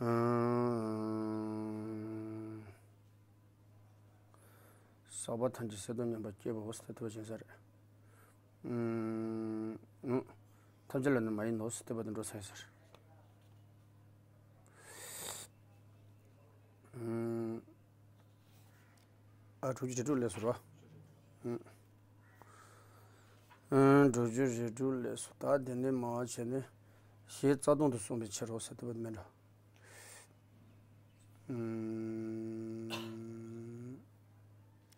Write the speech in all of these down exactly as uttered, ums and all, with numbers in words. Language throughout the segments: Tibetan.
ཨང་། ཟག་པ་ཐམས་ཅད་ཟད་དོ་སྙམ་པ་སྐྱེས་པའོ་ཟེར་ཐུབ་པ་ཅན་ས་རེད། ཨང་། ཐམས་ཅད་ལ་ནི་མ་ཡིན་ནོ་ཟེར་ཐུབ་པ་དེ་འགྲོ་ས་ཡིན་ས་རེད། ཨང་། ཨ། དྲུག་ཅུ་རེ་དྲུག་ལས་སོ་ར། ཨང་། ཨང་། དྲུག་ཅུ་རེ་དྲུག་ལས་སོ། ད་དེ་ནས་མར་བྱས་ནས་ཞེས་རྩ་ལྟུང་དུ་གསུངས་པའི་ཕྱིར་རོ་ཟེར་ཐུབ་པ་མེད་འགྲོ། ཨང་།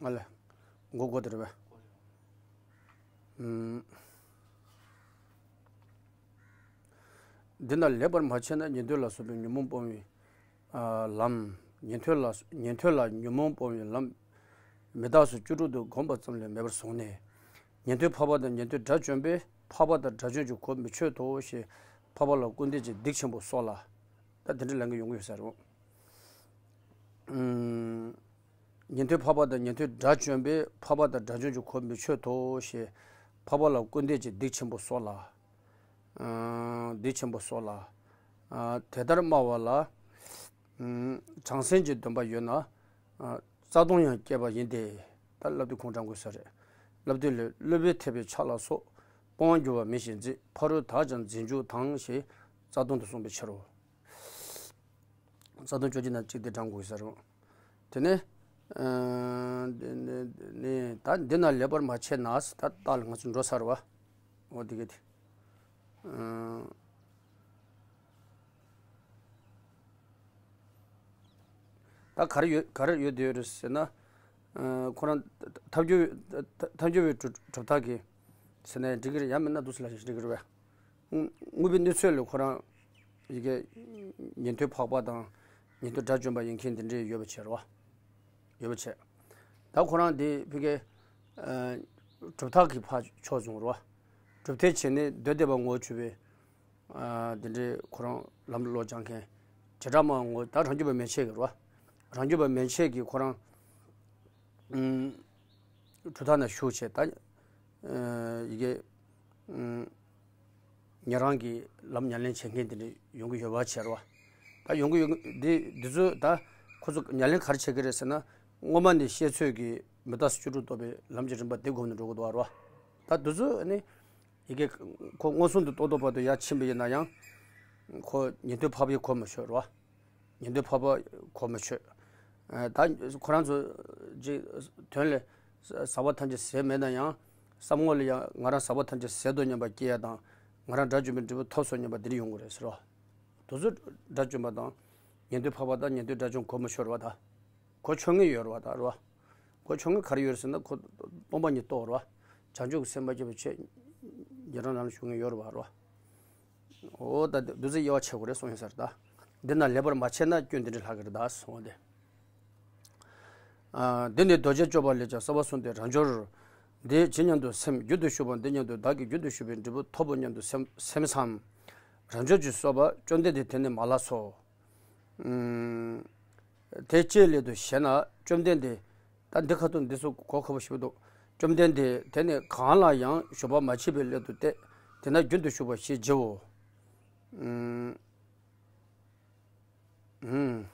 ཨ་ལས། མགོ་སྐོར་དེ་རེད་པས། ཨང་། འདི་ན་ལེགས་པར་མ་དཔྱད་ན་ཉན་ཐོས་ལ་སོགས་པའི་ཉོན་མོངས་སྤོང་བའི་ཨ། ལམ། ཉན་ཐོས་ལ་ཉན་ཐོས་ལ་ཉོན་མོངས་སྤོང་བའི་ལམ་མི་རྟག་སོགས་བཅུ་དྲུག་ཏུ་བསྒོམས་པ་ཙམ་ལས་མེད་པར་བཟུང་ནས། ཉན་ཐོས་འཕགས་པ་དང་ཉན་ཐོས་དགྲ་བཅོམ་པས་འཕགས་པ་དང་དགྲ་བཅོམ་གྱི་གོ་མི་ཆོད་དོ་ཞེས་འཕགས་པ་ལ་སྐུར་འདེབས་ཀྱི་སྡིག་ཆེན་པོ་སོགས་ལ། ད་དེ་འདྲ་ལབ་མཁན་ཡོང་གི་ཡོད་ས་རེད། ཨུམ། ཉན་ཐོས་འཕགས་པ་དང་ཉན་ཐོས་དགྲ་བཅོམ་པས་འཕགས་པ་དང་དགྲ་བཅོམ་གྱི་གོ་མི་ཆོད་དོ་ཞེས་འཕགས་པ་ལ་སྐུར་འདེབས་ཀྱི་སྡིག་ཆེན་པོ་སོགས་ལ། ཨ། སྡིག་ཆེན་པོ་སོགས་ལ། ཨ། དེ་ལྟར་སྨྲ་བ་ལ། ཨུམ། བྱང་སེམས་ཀྱི་སྡོམ་པ་ཡོད་ན། ཨ། རྩ་ལྟུང་ཡང་སྐྱེས་པ་ཡིན་ཏེ། ད་སློབ་དེབ་ཁུངས་དྲངས་དགོས་ས་རེད། སློབ་དེབ་ལས་སློབ་དཔོན་ཐེག་པའི་ཕྱག་ལ་སོགས་སྤོང་བར་འགྱུར་བ་མེད་ཞེས་མཛད། ཕ་རོལ་དག་ཀྱང་འཛིན་འཇུག་དང་ཞེས་རྩ་ལྟུང་དུ་གསུངས་པའི་ཕྱིར་རོ། རྩ་ལྟུང་བཅོ་བརྒྱད་ན་གཅིག་དེ་དྲངས་དགོས་ས་རེད། དེ་ནས། ཨ། དེ་ནས་ད་འདི་ན་ལེགས་པར་མ་དཔྱད་ན་ད་རྟགས་ལ་ང་ཚོ་འགྲོ་ས་རེད་པ། འོ་དེ་ག་དེ། ཨ། ད་ག་རེ་ཡོད་ག་རེ་ཡོད་དེ་ཡོད་རེད་ཟེར་ན། ཨ། ཁོ་རང་ཐབས་སྐྱོ་བའི་ཐབས་སྐྱོ་བའི་གྲུབ་གྲུབ་མཐའ་གི་ཟེར་ན་ཡང་འགྲིག་གི་རེད། ཡང་མིན་ན་འདུག་སེ་ལབ་ཞིག་འགྲིག་གི་རེད་པས། དངོས་པོའི་གནས་ཚུལ་ལ་ཁོ་རང་ཡི་གེ་ཉན་ཐོས་འཕགས་པ་དང་ཉན་ཐོས་དགྲ་བཅོམ་པ་ཡིན་མཁན་དེ་འདྲས་ཡོད་པ་བྱས་རེད་པ། ཡོད་པ་བྱས། ད་ཁོ་རང་དེ་ཕ་གིའི་ཨ། གྲུབ་མཐའ་གི་ཕར་ཕྱོགས་བཟུང་རེད་པ། གྲུབ་མཐའི་བྱེད་གནས་མདོ་སྡེ་པ་ངོ་བོ་ཆོད་པའི། ཨ། དེ་འདྲའི་ཁོ་རང་ལམ་བློ་སྦྱང་མཁན། བྱེ་བྲག་སྨྲ་བ་ངོ་བོ། ད་རང་རྒྱུད་པ་མན་ཆད་ཀྱི་རེད་པ། རང་རྒྱུད་པ་མན་ཆད་ཀྱི་ཁོ་རང་། ཨུམ། གྲུབ་མཐའ་ན་ཞུགས་བྱས་ད། ཨ། ཡི་གེ་ཨུམ། ཉན་རང་གི་ལམ་ཉམས་ལེན་བྱེད་མཁན་དེ་འདྲ་ཡོང་གི་ཡོད་པ་བྱས་རེད་པ། ད་ཡོང་གི་ཡོད། འདི་འདི་ཚོ་ད་ཁོ་ཚོ་ཉམས་ལེན་ག་རེ་བྱེད་ཀྱི་རེད་ཟེར་ན། སྔོན་མ་ནས་བཤད་ཚོད་ཀྱི་མི་རྟག་སོགས་བཅུ་དྲུག་རྟོགས་པའི་ལམ་གྱི་རིམ་པ་དེ་བསྒོམས་ནས་འགྲོ་གི་འདུག་པ་རེད་པ། ད་འདི་ཚོ་ནི་ཡི་གེ་ཁོ་མངོན་སུམ་དུ་རྟོགས་རྟོགས་བར་དུ་ཡར་ཕྱིན་པ་ཡིན་ན་ཡང་། ཁོ་ཉན་ཐོས་འཕགས་པའི་གོ་མི་ཆོད་རེད་པ། ཉན་ཐོས་འཕགས་པ་གོ་མི་ཆོད། ཨ། ད་ཁོ་རང་ཚོ་ཅིག་དོན་ལ་ཟག་པ་ཐམས་ཅད་ཟད་མེད་ན་ཡང་། བསམ་ངོ་ལ་ཡང་ང་རང་ཟག་པ་ཐམས་ཅད་ཟད་དོ་སྙམ་པ་སྐྱེ་ཡ་དང་། ང་རང་དགྲ་བཅོམ་པའི་འབྲས་བུ་ཐོབ་སོང་སྙམ་པ་དེ་འདྲ་ཡོང་གི་རེད་ཟེར་རོ། དེ་ཚོ་དགྲ་བཅོམ་པ་དང་། ཉན་ཐོས་འཕགས་པ་དང་ཉན་ཐོས་དགྲ་བཅོམ་གོ་མི་ཆོད་རེད་པ་ད། གོ་ཆོད་མཁན་ཡོད་རེད་པ་ད་རེད་པ། གོ་ཆོད་མཁན་ག་རེ་ཡོད་རེད་ཟེར་ན། ཁོ་སྟོང་པ་ཉིད་རྟོགས་རེད་པ། བྱང་ཆུབ་ཀྱི་སེམས་མ་སྐྱེས་པ་ཆོས་ཉན་རང་རང་ལ་ཞུགས་མཁན་ཡོད་རེད་པ་རེད་པ། འོ་ད་འདི་ཚོ་དབྱེ་བ་ཕྱེ་དགོས་རེད་གསུངས་ཡོད་ས་རེད་ད། འདི་ན་ལེགས་པར་མ་དཔྱད་ན་སྐྱོན་འདི་འདྲ་ལྷག་གི་རེད་ད་གསུངས་པ་དེ། ཨ། འདི་ནི་རྡོ་རྗེ་སྐྱོབ་པ་ལས་ཀྱང་གསོལ་བ་གསུངས་ཏེ། རབ་འབྱོར་འདི་ཇི་སྙམ་དུ་སེམས་རྒྱུན་དུ་ཞུགས་པ་འདི་སྙམ་དུ་བདག་གིས་རྒྱུན་དུ་ཞུགས་པའི་འབྲས་བུ་ཐོབ་པོ་སྙམ་དུ་སེམས་སེམས་སམ། རབ་འབྱོར་གྱིས་གསོལ་པ། བཅོམ་ལྡན་འདས་དེ་ནི་མ་ལགས་སོ། ཨུམ། དེ་ཅིའི་སླད་དུ་ཞེ་ན། བཅོམ་ལྡན་འདས། ད་འདི་ཁ་ཐུག་འདི་ཚོ་གོ་ཁག་པོ་ཞིག་འདུག་བཅོམ་ལྡན་འདས་དེ་ནི་གང་ལ་ཡང་ཞུགས་པ་མ་མཆིས་པའི་སླད་དུ་སྟེ། དེ་ན་རྒྱུན་དུ་ཞུགས་པ་ཞེས་བགྱིའོ། ཨུམ། ཨུམ།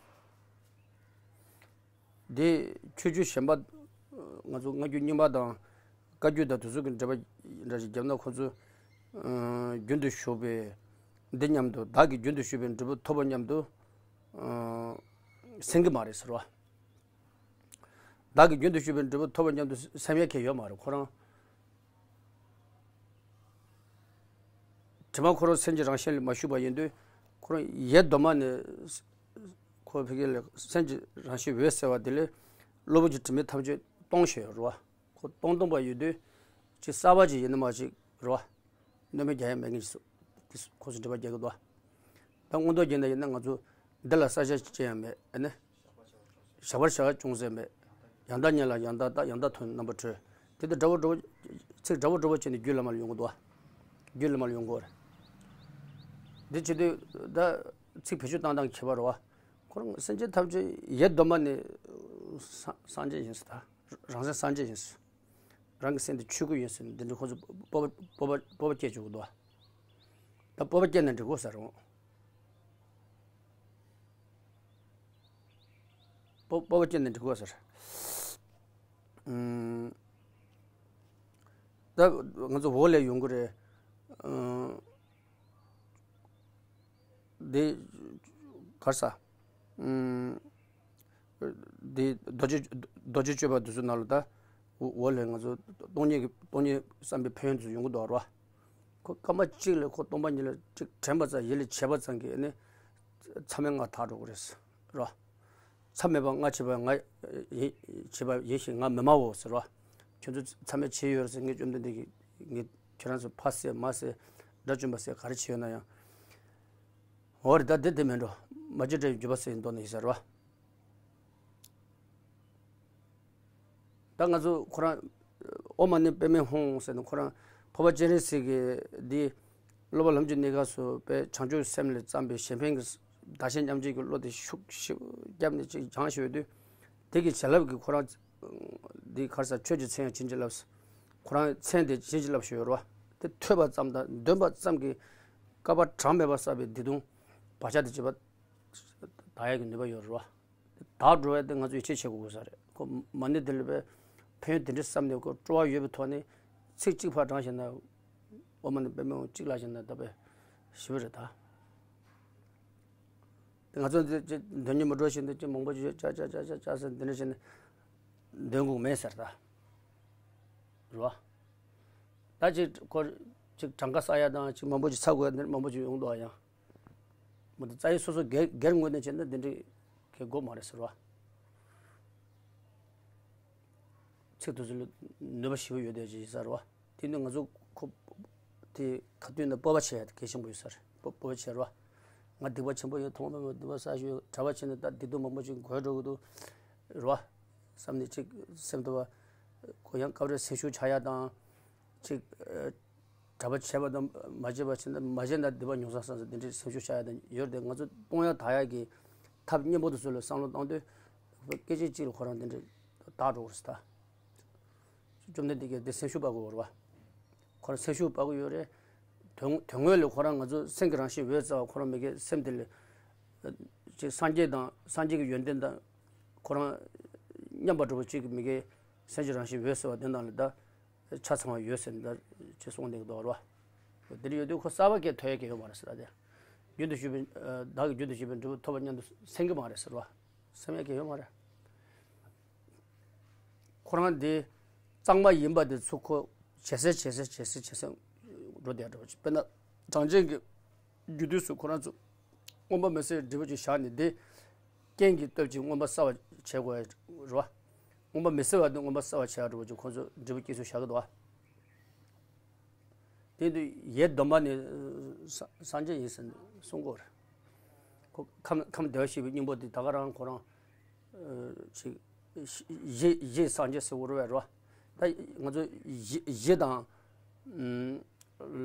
འདི་ཆོས་བརྒྱུད་གཞན་པ། ང་ཚོ་སྔ་འགྱུར་རྙིང་པ་དང་བཀའ་བརྒྱུད་དང་དེ་ཚོ་གི་འགྲེལ་པ་འདྲ་ཞིག་བརྒྱབ་ན། ཁོ་ཚོ་རྒྱུན་དུ་ཞུགས་པའི་འདི་སྙམ་དུ། བདག་གིས་རྒྱུན་དུ་ཞུགས་པའི་འབྲས་བུ་ཐོབ་པོ་སྙམ་དུ་སེམས་ཀྱི་མ་རེད་ཟེར་བ། བདག་གིས་རྒྱུན་དུ་ཞུགས་པའི་འབྲས་བུ་ཐོབ་པོ་སྙམ་དུ་སེམས་ཡ་གི་ཡོད་མ་རེད་ཁོ་རང་། དྲི་མ་ཁོ་རང་སེམས་ཀྱི་རང་བཞིན་ལ་མ་ཞུགས་པ་ཡིན་དུས། ཁོ་རང་ཡེ་གདོད་མ་ནས་ཁོ་ཕ་གི་ལ་སེམས་ཀྱི་རང་བཞིན་འོད་གསལ་བ་དེ་ལས་གློ་བུར་གྱི་དྲི་མ་ཐམས་ཅད་སྟོང་ཞིག་ཡོད་རེད་བ། ཁོ་སྟོང་སྟོང་པ་ཡོད་དུས་ཅི་གསར་པ་ཅིག་ཡིན་ན་མ་ཅིག་རེད་བ། གནོད་མེད་རྒྱ་ཡན་མེད་ངེས་སུ་ཁོ་ཚོ་འབྲེལ་བ་རྒྱག་གི་འདུག་ད་མངོན་རྟོགས་རྒྱན་ནས་ཡིན་ན་ང་ཚོ་འདི་ལ་ས་ཆ་ཅི་ཡང་མེད་ཨ་ནི། བཞག་པར་བྱ་བ་ཅུང་ཟད་མེད། ཡང་དག་ཉིད་ལ་ཡང་དག་བརྟག་ཡང་དག་མཐོང་རྣམ་པར་གྲོལ། དེ་དང་འདྲ་བོ་འདྲ་བོ། ཚིག་འདྲ་བོ་འདྲ་བོ་བྱས་ནས་རྒྱུད་བླ་མ་ལ་ཡོང་གི་འདུག་རྒྱུད་བླ་མ་ལ་ཡོང་གི་རེད། འདི་བྱེད་དུས་ད་ཚིག་བེད་སྤྱོད་བཏང་སྟངས་ཁྱད་པར་རེད་བ། ཁོ་རང་སེམས་ཅན་ཐམས་ཅད་ཡེ་གདོད་མ་ནས་སངས་སངས་རྒྱས་ཡིན་ཟེར། ད་རང་སེམས་སངས་རྒྱས་ཡིན་ཟེར། རང་གི་སེམས་དེ་ཆོས་སྐུ་ཡིན་ཟེར་ནས་འདི་འདྲ་ཁོ་ཚོ་སྤོབས་པ་སྤོབས་པ་སྤོབས་པ་སྐྱེ་བཅུག་གི་འདུག་ད་སྤོབས་པ་སྐྱེས་ན་འགྲིག་གོ་ཟེར་འོང་། སྤོབས་པ་སྐྱེས་ནས་འགྲིག་གོ་ཟེར། ཨུམ། ད་ང་ཚོ་འོག་ལས་ཡོང་གི་རེད། ཨུམ། འདི་གར་ས། ཨུམ། འདི་རྡོ་རྗེ་རྡོ་རྗེ་གཅོད་པ་འདི་ཚོ་ནང་ལ་ད་འོག་ལས་ང་ཚོ་སྟོང་ཉིད་ཀྱི་སྟོང་ཉིད་བསམ་པའི་ཕན་ཡོན་དེ་ཚོ་ཡོང་གི་འདུག་ར། ཁོ་སྐར་མ་གཅིག་ལས་ཁོ་སྟོང་པ་ཉིད་ལ་གཅིག་དྲན་པ་ཙམ་ཡིད་ལ་བྱེད་པ་ཙམ་གྱིས་ནི་མཚམས་མེད་ལྔ་དག་འགྲོ་གི་རེད་ར། མཚམས་མེད་པ་ལྔ་བྱེད་པ་ང་ཡིན་བྱེད་པ་ཡིན་ཞིང་ང་མི་སྨྲའོ་ཟེར་བ། ཁྱོད་ཚོ་མཚམས་མེད་བྱེད་ཡོད་ཟེར། ངས་བཅོམ་ལྡན་འདས་ཀྱིས་ངས་ཁྱོད་རང་ཚོ་ཕ་བསད་མ་བསད་དགྲ་བཅོམ་པ་བསད་ག་རེ་བྱེད་ཡོད་ན་ཡང་། འོ་རེད། ད་འདི་དེ་མིན་འགྲོ། མ་བྱས་དགྲ་ཡི་འགྱུར་བ་ཟེར་ཡིན་མདོ་ནས་ཡིན་ཟེར་བ། ད་ང་ཚོ་ཁོ་རང་ཨོཾ་མ་ཎི་པདྨེ་ཧཱུྃ་ཟེར་ནས་ཁོ་རང་འཕགས་པ་སྤྱན་རས་གཟིགས་ཀྱི་འདི་སློབ་པ་ལམ་གྱི་གནས་སྐབས་སུ་དཔེ་བྱང་ཆུབ་སེམས་ལས་བརྩམས་པའི་གཞན་ཕན་གྱི་བདག་གཞན་མཉམ་བརྗེ་གི་བློ་དེ་ཤུགས་ཤིག་བརྒྱབ་ནས་ཅིག་སྦྱངས་བཞག་ཡོད་དུས། དེ་གི་བྱིན་རླབས་ཀྱིས་ཁོ་རང་འདི་གར་ས་ཆོས་ཀྱི་མཚན་ཡང་བྱིན་གྱིས་བརླབས། ཁོ་རང་མཚན་དེ་བྱིན་གྱིས་བརླབས་བཞག་ཡོད་རེད་བ། དེ་ཐོས་པ་ཙམ་དང་འདོན་པ་ཙམ་གྱིས་བསྐལ་པ་གྲངས་མེད་པ་བསགས་པའི་སྡིག་ལྟུང་བག་ཆགས་དེ་བྱེད་པ་དག་ཡག་གི་ནུས་པ་ཡོད་རེད་བ། དག་འགྲོ་བས་དེ་ང་ཚོ་ཡིད་ཆེས་བྱེད་དགོས་ས་རེད། ཁོ་མ་ཎི་དེ་ལ་བས་ཕན་ཡོན་དེ་འདྲ་བསམ་ནས་ཁོ་སྤྲོ་བ་ཡོད་པའི་ཐོག་ནས་ཚིག་གཅིག་ཕར་བགྲངས་བཞག་ན། ཨོཾ་མ་ཎི་པདྨེ་ཧཱུྃ་གཅིག་བཀླགས་བཞག་ན་ད་དཔེ་ཞེ་པོ་རེད་ད། དེ་ང་ཚོ་འདི་ཅི་འདོན་གྱི་མི་འགྲོ་བཞིན་དུ་ཅི་མང་པོ་ཅིག་ཅག་ཅག་ཅག་ཅག་ཅག་ཟེར་འདི་འདྲ་བྱས་ནས་འདོན་དགོས་མེད་ཟེར་ད། རེད་བ། ད་ཅིག་ཁོ་ཅིག་གྲངས་ཀ་བསགས་ཡ་དང་ཅིག་མང་པོ་ཅིག་ཚར་དགོས་ཡ་འདི་མང་པོ་ཅིག་ཡོང་འདུག་ཨ་ཡང་། མི་འདུག་རྩ་ཡི་སོ་སོ་སྒེར་སྒེར་ངོས་ནས་བྱས་ན་འདི་འདྲའི་གི་དགོས་མ་རེད་ཟེར་བ། ཚིག་དེ་ཚོ་ལ་ནུས་པ་ཞེ་པོ་ཡོད་བསྡད་ཅིག་ཡིན་ས་རེད་བ། དེ་ནི་ང་ཚོ་ཁོ་དེ་ག་དུས་ན་སྤོབས་པ་བྱེད་ཡ་གལ་ཆེན་པོ་ཡོད་ས་རེད། སྤོབས་པ་བྱེད་རེད་བ། ང་སྡིག་པ་ཆེན་པོ་ཡོད། ཐོག་མ་མེད་པ་སྡིག་པ་བསགས་ཞུ་གྲྭ་པ་བྱས་ནས་ད་སྡིག་ལྟུང་མང་པོ་ཅིག་འགོས་འགྲོ་གི་འདུག་རེད་བ། བསམ་ནས་ཅིག་སེམས་དུ་བ་ཁོ་ཡང་སྐབས་རེ་སེམས་ཤུགས་ཆག་ཡ་དང་། ཅིག་གྲྭ་པ་བྱས་པ་དང་མ་བྱས་པ་བྱས་ན་མ་བྱས་ན་སྡིག་པ་མྱོང་ས་བསམ་ས་དེ་འདྲའི་སེམས་ཤུགས་ཆག་ཡ་དང་ཡོད་རེད། ང་ཚོ་གཏོང་ཡ་དག་ཡ་གི་ཐབས་སྙན་པོ་དེ་ཚོ་ལ་བསམ་བློ་བཏང་དུས་སྐད་ཅིག་གཅིག་ལ་ཁོ་རང་དེ་འདྲའི་དག་འགྲོ་གི་རེད་ད། བཅོམ་ལྡན་འདས་ཀྱིས་དེ་སེམས་ཤུགས་སྤར་དགོས་རེད་བ། ཁོ་རང་སེམས་ཤུགས་སྤར་དགོས་ཡོད་རེད། དོན་དོན་དངོས་ལ་ཁོ་རང་ང་ཚོ་སེམས་ཀྱི་རང་བཞིན་འོད་གསལ་བ་ཁོ་རང་མི་དགེ་སེམས་དེ་ལ་ཅིག་སངས་རྒྱས་དང་སངས་རྒྱས་ཀྱི་ཡོན་ཏན་དང་ཁོ་རང་མཉམ་པ་འདྲ་པོ་ཅིག་གི་མི་དགེ་སེམས་ཀྱི་རང་བཞིན་འོད་གསལ་བ་དེ་ནང་ལ་ད། ཆ་ཚང་བ་ཡོད་ཟེར་ནས་ཅེས་གསུངས་བསྡད་ཀྱི་འདུག་ར། དེ་འདྲ་ཡོད་དུས་ཁོ་གསར་པ་སྐད་ཐོས་ཡ་གི་ཡོད་མ་རེད་ཟེར་ཏེ། རྒྱུན་དུ་ཞུགས་པའི་བདག་གིས་རྒྱུན་དུ་ཞུགས་པའི་འབྲས་བུ་ཐོབ་པ་སྙམ་དུ་སེམས་ཀྱི་མ་རེད་ཟེར་བ། སེམས་ཡ་གི་ཡོད་མ་རེད། ཁོ་རང་དེ་གཙང་མ་ཡིན་པ་དེ་ཚོ་ཁོ་ཇེ་གསལ་ཇེ་གསལ་ཇེ་གསལ་ཇེ་གསལ་འགྲོ་བསྡད་འགྲོ་བ་ཅིག་དཔེར་ན་གྲངས་ཅན་གྱི་རྒྱུད་དུས་སུ་ཁོ་རང་ཚོ་མངོན་པ་མི་གསལ་བའི་འབྲས་བུ་ཅིག་བཞག་ནས་དེ། རྐྱེན་གྱི་སྟོབས་ཀྱིས་མངོན་པ་གསལ་བར་བྱེད་དགོས་རེད་བ། མངོན་པ་མི་གསལ་བ་དེ་མངོན་པ་གསལ་བར་བྱེད་ཡ་འདྲ་བོ་ཅིག་ཁོང་ཚོ་འབྲས་བུ་སྐྱེ་ཚུལ་བཞག་གི་འདུག་བ། དེ་དུས་ཡེ་སྡོམ་པ་ནི་ས་སངས་རྒྱས་ཡིན་ཟེར་ནས་གསུང་གི་རེད། ཁོ་ཁམས་ཁམས་བདེ་བར་གཤེགས་པའི་སྙིང་པོ་དེ་ད་ག་རང་ཁོ་རང་ཅིག་གཞི་གཞི་སངས་རྒྱས་ཟེར་བ་རེད་བ། ད་ང་ཚོ་གཞི་གཞི་དང་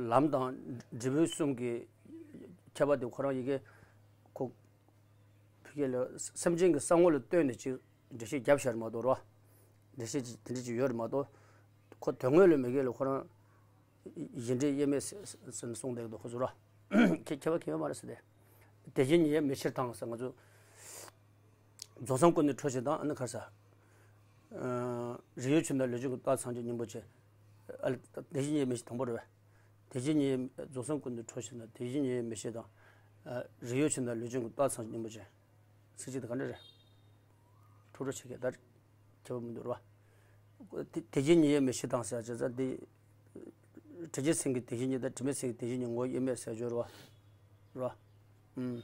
ལམ་དང་འབྲས་བུ་གསུམ་གྱི་ཁྱད་པར་དེ་ཁོ་རང་ཡི་གེ་ཁོ། ཕ་གི་ལ་སེམས་ཅན་གྱི་ས་ངོ་ལ་ལྟོས་ནས་ཅིག་འགྲེལ་བཤད་བརྒྱབ་བཞག་རེད་མ་གཏོགས་ར། འགྲེལ་བཤད་ཅིག་དེ་འདྲ་ཅིག་ཡོད་རེད་མ་གཏོགས། ཁོ་དོན་དངོས་ལ་མ་གི་ལ་ཁོ་རང་གཞི་འབྲས་དབྱེར་མེད་ཟེར་ཟེར་ནས་གསུངས་བསྡད་ཀྱི་འདུག་ཁོ་ཚོ་ར། ཁྱད་ཁྱད་པར་གང་ཡང་མ་རེད་ཟེར་ཏེ། དེ་བཞིན་ཉིད་ཡེ་མི་ཕྱིར་དང་ཟེར་ང་ཚོ། རྫོགས་སངས་ཀུན་ནས་འཕྲོས་ཤིང་དང་ཨ་ནི་ཁར་ས། རིགས་ཡོད་ཆོས་དང་ལུས་ཅན་གྱི་རྟགས་སངས་རྒྱས་སྙིང་པོ་ཅན། ཨ་ལ་དེ་བཞིན་ཉིད་ཡེ་མི་ཕྱིར་དང་པོ་རེད་བས། དེ་བཞིན་ཉིད་ཡེ་རྫོགས་སངས་ཀུན་ནས་འཕྲོས་ཤིང་དང་དེ་བཞིན་ཉིད་ཡེ་མི་ཕྱིར་དང་། རིགས་ཡོད་ཆོས་དང་ལུས་ཅན་གྱི་རྟགས་སངས་རྒྱས་སྙིང་པོ་ཅན། ཚིག་གཅིག་དེ་ག་འདྲ་རེད། འཁྲུག་འཁྲུག་བྱེད་མཁན་ད་ཁྱད་པར་མི་འདུག་རེད་བ། དེ་དེ་བཞིན་ཉིད་ཡེ་མི་ཕྱིར་དང་ཟེར་བྱས་ཙང་དེ། དྲི་ཇི་སེང་གེ་དེ་བཞིན་ཉིད་དང་དྲི་མེད་སེང་གེ་དེ་བཞིན་ཉིད་ངོ་བོ་དབྱེར་མེད་ཟེར་སྦྱོར་རེད་བ། རེད་བ། ཨུམ།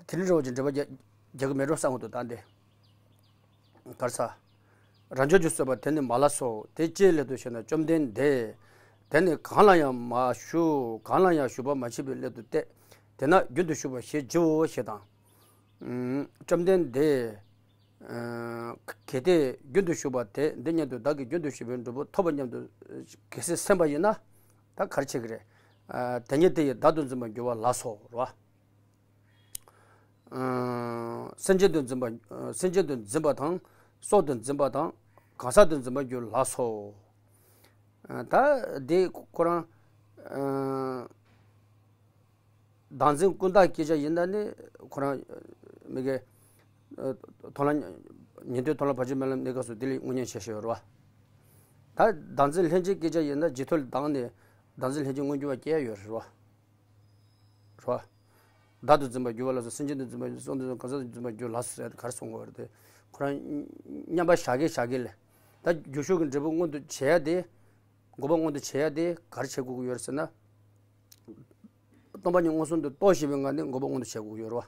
དེ་ནི་རེ་བ་ཅན་འགྲེལ་པ་རྒྱག་རྒྱག་གི་མེད་འགྲོ་བསམ་གི་འདུག་ད་འདི། གར་ས། རབ་འབྱོར་གྱི་གསོལ་བ་དེ་ནི་མ་ལ་སོགས། དེ་ཅིའི་སླད་དུ་ཞེ་ན། བཅོམ་ལྡན་འདས། དེ་ནི་གང་ལ་ཡང་མ་ཞུགས། གང་ལ་ཡང་ཞུགས་པ་མ་མཆིས་པའི་སླད་དུ་སྟེ། དེས་ན་རྒྱུན་དུ་ཞུགས་པ་ཞེས་བགྱིའོ་ཞེས་དང་། བཅོམ་ལྡན་འདས། གལ་ཏེ་རྒྱུན་དུ་ཞུགས་པ་དེ་འདི་སྙམ་དུ་བདག་གིས་རྒྱུན་དུ་ཞུགས་པའི་འབྲས་བུ་ཐོབ་པ་སྙམ་དུ་གལ་སྲིད་སེམས་པ་ཡིན་ན། ད་ག་རེ་བྱེད་ཀྱི་རེད། དེ་ཉིད་དེ་ཡིས་བདག་ཏུ་འཛིན་པར་འགྱུར་བ་ལ་སོགས་རེད་བ། སེམས་ཅན་དུ་འཛིན་པ། སེམས་ཅན་དུ་འཛིན་པ་དང་། སྲོག་ཏུ་འཛིན་པ་དང་། གང་ཟག་ཏུ་འཛིན་པར་འགྱུར་ལ་སོགས། ད་འདི་ཁོ་རང་། བདག་འཛིན་ཀུན་བརྟགས་སྐྱེ་ཆ་ཡིན་ན་ནི་ཁོ་རང་མི་དགེ་ཨ་མཐོང་ལམ་ཉན་ཐོས་མཐོང་ལམ་བར་ཆད་མེད་ལམ་གནས་སྐབས་སུ་དེ་ལས་དངོས་གཉེན་བྱེད་ཤེས་ཡོད་རེད་བ། ད་བདག་འཛིན་ལྷན་སྐྱེས་སྐྱེ་ཆ་ཡིན་ན་ཇི་ཐོག་ལ་བདག་ནས་བདག་འཛིན་ལྷན་སྐྱེས་མངོན་གྱུར་བ་སྐྱེ་ཡ་ཡོད་རེད་བ། རེད་བ། བདག་ཏུ་འཛིན་པར་འགྱུར་བ་ལ་སོགས་སེམས་ཅན་དུ་འཛིན་པར་འགྱུར་སོགས་དུ་གང་ཟག་ཏུ་འཛིན་པར་འགྱུར་ལ་སོགས་ཟེར་ཏེ་ག་རེ་གསུང་གི་ཡོད་རེད་དེ། ཁོ་རང་མཉམ་པ་བཞག་གི་བཞག་གི་ལས། ད་རྒྱུ་ཤུགས་ཀྱི་འབྲས་བུ་མངོན་དུ་བྱེད་ཡ་དེ། འགོག་པ་མངོན་དུ་བྱེད་ཡ་དེ་ག་རེ་བྱེད་དགོས་ཀྱི་ཡོད་རེད་ཟེར་ན། སྟོང་པ་ཉིད་མངོན་སུམ་དུ་རྟོགས་ཤེས་པའི་ངང་ནས་འགོག་པ་མངོན་དུ་བྱེད་དགོས་ཀྱི་ཡོད་རེད་བ།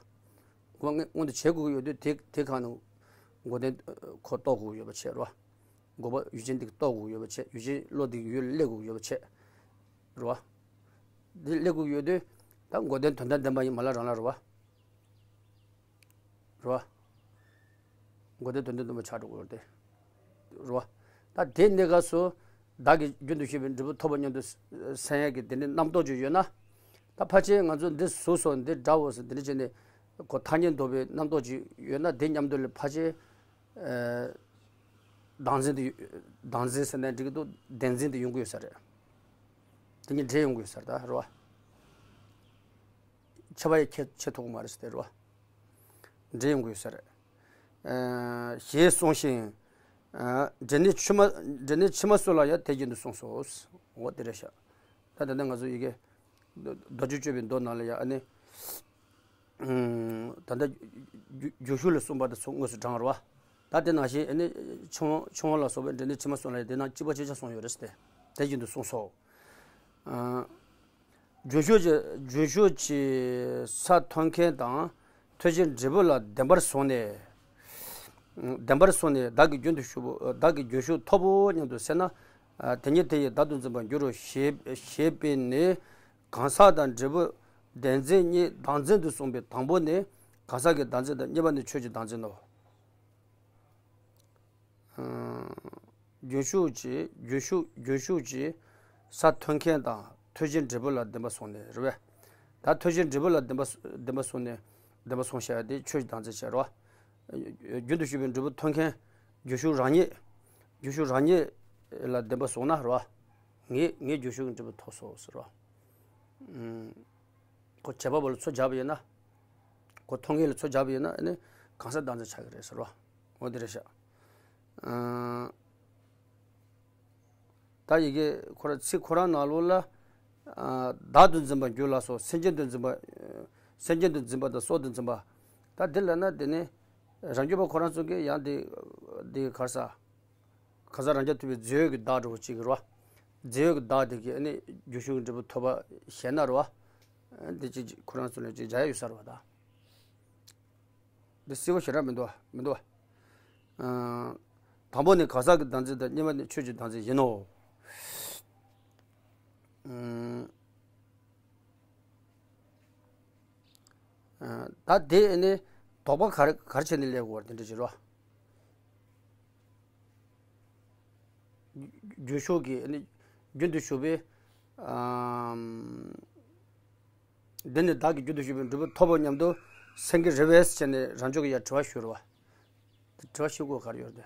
འགོག་པ་མངོན་དུ་བྱེད་དགོས་ཀྱི་ཡོད་དུས་དེ་དེ་གང་ནས་འགོག་བདེན་ཁོ་རྟོགས་དགོས་ཀྱི་ཡོད་པ་བྱས་རེད་བ། འགོག་པ་ཡུལ་ཅན་འདི་རྟོགས་དགོས་ཀྱི་ཡོད་པ་བྱས། ཡུལ་ཅན་བློ་འདི་ཡུལ་སླེབས་དགོས་ཀྱི་ཡོད་པ་བྱས། རེད་བ། འདི་སླེབས་དགོས་ཀྱི་ཡོད་དུས་ད་འགོག་བདེན་དོན་དམ་བདེན་པ་ཡིན་མ་ལ་རང་ལ་རེད་བ། རེད་བ། འགོག་བདེན་དོན་དམ་བདེན་པ་ཆགས་འགྲོ་གི་ཡོད་རེད་དེ། རེད་བ། ད་དེ་གནས་སྐབས་སུ་བདག་གིས་རྒྱུན་དུ་ཞུགས་པའི་འབྲས་བུ་ཐོབ་པ་སྙམ་དུ་སེམས་ཡས་ཀྱི་དེ་འདྲའི་རྣམ་རྟོག་ཅིག་ཡོད་ན། ད་ཕལ་ཆེར་ང་ཚོ་འདི་ཟུག་སོགས་འདི་འདྲ་བོ་ཟེར་འདི་འདྲ་བྱས་ནས་ཁོ་ཐ་སྙད་འདོགས་པའི་རྣམ་རྟོག་ཅིག་ཡོད་ན་དེ་མཉམ་དུ་ལ་ཕལ་ཆེར་ཨ་བདག་འཛིན་དེ་བདག་འཛིན་ཟེར་ན་འགྲིག་གི་འདུག་བདེན་འཛིན་དེ་ཡོང་གི་ཡོད་ས་རེད། དེ་གཉིས་འདྲེས་ཡོང་གི་ཡོད་ས་རེད་ད་རེད་བ། ཁྱབ་པ་ཡང་ཁྱད་ཁྱད་ཐོག་མ་རེད་ཟེར་ཏེ་རེད་བ། འདྲེས་ཡོང་གི་ཡོད་ས་རེད། ཨ་ཞེས་གསུངས་ཤིང་། ཨ་འབྲས་གནས་ཕྱི་མ་འབྲས་གནས་ཕྱི་མ་སོགས་ལ་ཡང་དེ་བཞིན་དུ་གསུངས་སོ། འོ་དེ་རེད་ཤག་ད་དེ་ནས་ང་ཚོ་ཡི་གེ་མདོ་རྒྱུད་སྤྱོད་པའི་མདོ་ནང་ལ་ཡང་ཨ་ནི། ད་ལྟ་རྒྱུ་རྒྱུ་ཤུགས་ལ་གསུངས་པ་དེ་ཚོ་དངོས་སུ་དྲངས་རེད་བ། ད་དེ་ནང་བཞིན་ཨ་ནི་ཕྱི་དབང་ཕྱི་དབང་ལ་སོགས་པའི་འབྲས་གནས་ཕྱི་མ་གསུམ་ལ་ཡང་དེ་ནང་གཅིག་པ་གཅིག་རྐྱང་གསུངས་ཡོད་རེད་ཟེར་ཏེ། དེ་བཞིན་དུ་གསུངས་སོ། ཨ་རྒྱུན་ཞུགས་ཀྱི་རྒྱུན་ཞུགས་ཀྱི་ས་ཐོན་མཁན་དང་ཐོས་ཀྱི་འབྲས་བུ་ལ་བདེན་པར་བཟུང་ནས། བདེན་པར་བཟུང་ནས་བདག་གིས་རྒྱུན་དུ་ཞུགས་པ་བདག་གིས་རྒྱུན་ཞུགས་ཐོབ་བོ་སྙམ་དུ་སེམས་ན། དེ་ཉིད་དེ་ཡིས་བདག་ཏུ་འཛིན་པར་འགྱུར་རོ་ཞེས་ཞེས་པས་ནི། གང་ཟག་དང་འབྲས་བུ་བདེན་འཛིན་གཉིས་བདག་འཛིན་དུ་གསུངས་པའི་དང་པོ་ནི་གང་ཟག་གི་བདག་འཛིན་དང་གཉིས་པ་ནི་ཆོས་ཀྱི་བདག་འཛིན་ནོ། རྒྱུན་ཞུགས་ཀྱི་རྒྱུན་ཞུགས་རྒྱུན་ཞུགས་ཀྱི་ས་ཐོན་མཁན་དང་ཐོས་ཀྱི་འབྲས་བུ་ལ་བདེན་པ་བཟུང་ནས་རེད་བས། ད་ཐོས་ཀྱི་འབྲས་བུ་ལ་བདེན་པ་བདེན་པ་བཟུང་ནས་བདེན་པ་བཟུང་བྱ་ཡ་དེ་ཆོས་ཀྱི་བདག་འཛིན་བྱས་རོ། རྒྱུན་དུ་ཞུགས་པའི་འབྲས་བུ་ཐོན་མཁན་རྒྱུན་ཞུགས་རང་ཉིད་རྒྱུན་ཞུགས་རང་ཉིད་ལ་བདེན་པ་བཟུང་ན་རོ། ངས་ངས་རྒྱུན་ཞུགས་ཀྱི་འབྲས་བུ་ཐོབ་སོང་ཟེར་རོ། ཁོ་བྱེད་པ་པོ་ལ་ཚོད་བརྒྱབ་པ་ཡིན་ན། ཁོ་མཐོང་མཁན་ལ་ཚོད་བརྒྱབ་པ་ཡིན་ན་ཨ་ནི་གང་ཟག་བདག་འཛིན་ཆགས་ཀྱི་རེད་ཟེར་བ། འོ་དེ་རེད་ཤག་ད་ཡི་གེ་ཁོ་ར་ཚིག་ཁོ་རང་ནང་ལོགས་ལ། བདག་ཏུ་འཛིན་པར་འགྱུར་ལ་སོགས་སེམས་ཅན་དུ་འཛིན་པ། སེམས་ཅན་དུ་འཛིན་པ་དང་སྲོག་ཏུ་འཛིན་པ། ད་འདི་ལབ་ན་དེ་ནི་རང་རྒྱུད་པ་ཁོ་རང་ཚོ་གིས་ཡང་དེ་དེ་གར་ས། གང་ཟག་རང་རྐྱ་ཐུབ་པའི་རྫས་ཡོད་ཀྱི་བདག་འགྲོ་བ་གཅིག་གི་རོ། རྫས་ཡོད་ཀྱི་བདག་དེ་གིས་ཨ་ནི་རྒྱུ་ཤུགས་ཀྱི་འབྲས་བུ་ཐོབ་པ་ཞེ་ན་རོ། འདི་གཅིག་ཁོ་རང་ཚོ་ལ་གཅིག་བྱ་ཡ་ཡོད་ས་རེད་བ་ད། འདི་གསལ་པོ་ཞེ་དྲག་མི་འདུག་བ་མི་འདུག་བ། དང་པོ་ནི་གང་ཟག་གི་བདག་འཛིན་དང་གཉིས་པ་ནི་ཆོས་ཀྱི་བདག་འཛིན་ཡིན་ནོ། ད་དེ་ནི་དོགས་པ་ག་རེ་ག་རེ་བྱས་ནས་སླེབས་དགོས་པ་དེ་འདྲ་ཅིག་རོ། རྒྱུན་ཞུགས་ཀྱི་ནི་རྒྱུན་དུ་ཞུགས་པའི། འདི་ནི་བདག་གིས་རྒྱུན་དུ་ཞུགས་པའི་འབྲས་བུ་ཐོབ་པ་སྙམ་དུ་སེམས་ཀྱི་རེ་བས་བྱས་ནས་རང་ཕྱོགས་ཀྱི་ཡ་དྲི་བ་ཞུ་རོ། དྲི་བ་ཞུ་དགོས་ག་རེ་ཡོད་དེ།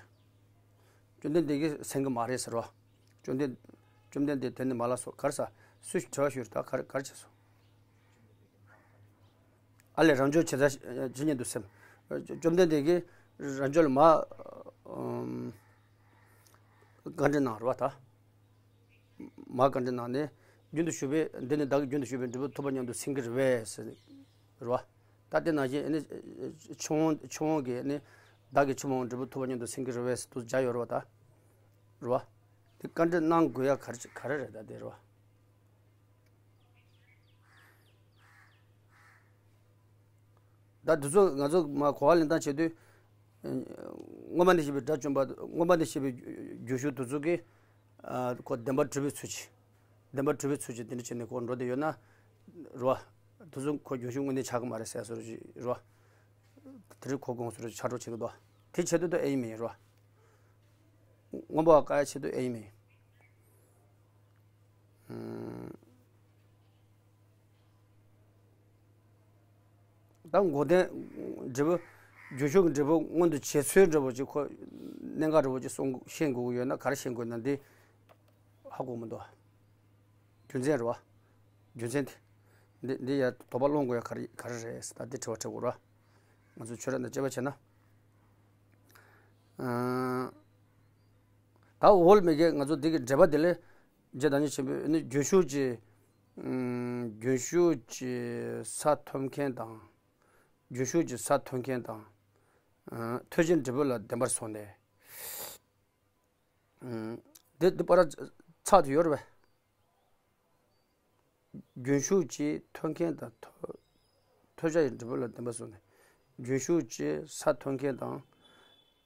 བཅོམ་ལྡན་འདས་ཀྱིས་སེམས་ཀྱི་མ་རེད་ཟེར་རོ། བཅོམ་ལྡན་བཅོམ་ལྡན་འདས་དེ་ནི་མ་ལ་སོགས་ག་རེ་ཟ། སུས་དྲི་བ་ཞུ་རེད་ད་ག་རེ་ག་རེ་བྱས་སོང་། ཨ་ལས་རང་ཕྱོགས་ཇི་ལྟར་ཇི་སྙེད་དུ་སེམས། བཅོམ་ལྡན་འདས་ཀྱིས་རང་ཕྱོགས་ལ་མ་བཀའ་འདྲི་གནང་རེད་བ་ད། མ་བཀའ་འདྲི་གནང་ནས་རྒྱུན་དུ་ཞུགས་པའི་འདི་ནི་བདག་གིས་རྒྱུན་དུ་ཞུགས་པའི་འབྲས་བུ་ཐོབ་པ་སྙམ་དུ་སེམས་ཀྱི་རེ་བས་ཟེར་རེད་བ། ད་དེ་ནང་བཞིན་ནི་ཕྱི་དབང་ཕྱི་དབང་གིས་ནི་བདག་གིས་ཕྱི་མ་འབྲས་བུ་ཐོབ་པ་སྙམ་དུ་སེམས་ཀྱི་རེ་བས་ཟེར་དུ་སྦྱར་ཡོད་རེད་བ་ད། རེད་བ། དེ་བཀའ་འདྲི་གནང་དགོས་ཡ་ག་རེ་ག་རེ་རེད་ད་དེ་རེད་བ། ད་དེ་ཚོ་ང་ཚོ་མ་གོ་བ་ལེན་སྟངས་བྱེད་དུས། སྔོན་མ་ནས་བཤད་པའི་དགྲ་བཅོམ་པ་སྔོན་མ་ནས་བཤད་པའི་རྒྱུན་ཞུགས་དེ་ཚོ་གིས། ཁོ་བདེན་པར་གྲུབ་པའི་ཚུལ་གྱིས། བདེན་པར་གྲུབ་པའི་ཚུལ་གྱིས་དེ་འདྲ་བྱས་ནས་ཁོ་འགྲོ་བསྡད་ཡོད་ན། རེད་བ། དེ་ཚོ་ཁོ་རྒྱུན་ཞུགས་དངོས་གནས་ཆགས་ཀྱི་མ་རེད་ཟེར་བཟོ་འདྲ་ཞིག་རེད་བ། དེ་རིང་ཁོ་དགོངས་བཟོ་འདྲ་ཆགས་འགྲོ་བྱེད་ཀྱི་འདུག་དེ་ཆེད་དུ་ད་ཨེ་ཡིན་མིན་རེད་བ། སྔོན་པ་བཀག་ཡ་ཆེད་དུ་ཨེ་ཡིན་མིན། ད་འགོག་བདེན་འབྲས་བུ། རྒྱུན་ཞུགས་ཀྱི་འབྲས་བུ་མངོན་དུ་བྱེད་ཚུལ་འདྲ་བོ་ཅིག་ཁོ་གནད་འགག་འདྲ་བོ་ཅིག་གསུང་ཤེས་དགོས་ཀྱི་ཡོད་ན་ག་རེ་ཤེས་དགོས་ན་འདི་ཧ་གོ་མི་འདུག་རྒྱུ་མཚན་རེད་བ། རྒྱུ་མཚན་དེ། འདི་འདི་ཡ་དོགས་པ་སློང་དགོས་ཡ་ག་རེ་ག་རེ་རེད་ཟེར། ད་འདི་དྲི་བ་དྲི་དགོས་ར། ང་ཚོ་ཆོས་ར་འདི་དཔྱད་པ་བྱས་ན། ཨ། ད་འོལ་མི་གེ་ང་ཚོ་འདི་གི་འགྲེལ་པ་འདི་ལས་རྗེ་བདག་ཉིད་ཆེན་པོས་ནི་རྒྱུན་ཞུགས་ཀྱི་ཨ་རྒྱུན་ཞུགས་ཀྱི་ས་ཐོབ་མཁན་དང་། རྒྱུན་ཞུགས་ཀྱི་ས་ཐོབ་མཁན་དང་། ཨ་ཐོས་བྱའི་འབྲས་བུ་ལ་བདེན་པར་བཟུང་ནས། ཨ་འདི་འདི་པར་ཚགས་དུ་ཡོད་རེད་པས། རྒྱུན་ཞུགས་ཀྱི་ཐོབ་མཁན་དང་ཐོ་ཐོས་བྱ་ཡི་འབྲས་བུ་ལ་བདེན་པར་བཟུང་ནས། རྒྱུན་ཞུགས་ཀྱི་ས་ཐོབ་མཁན་དང་།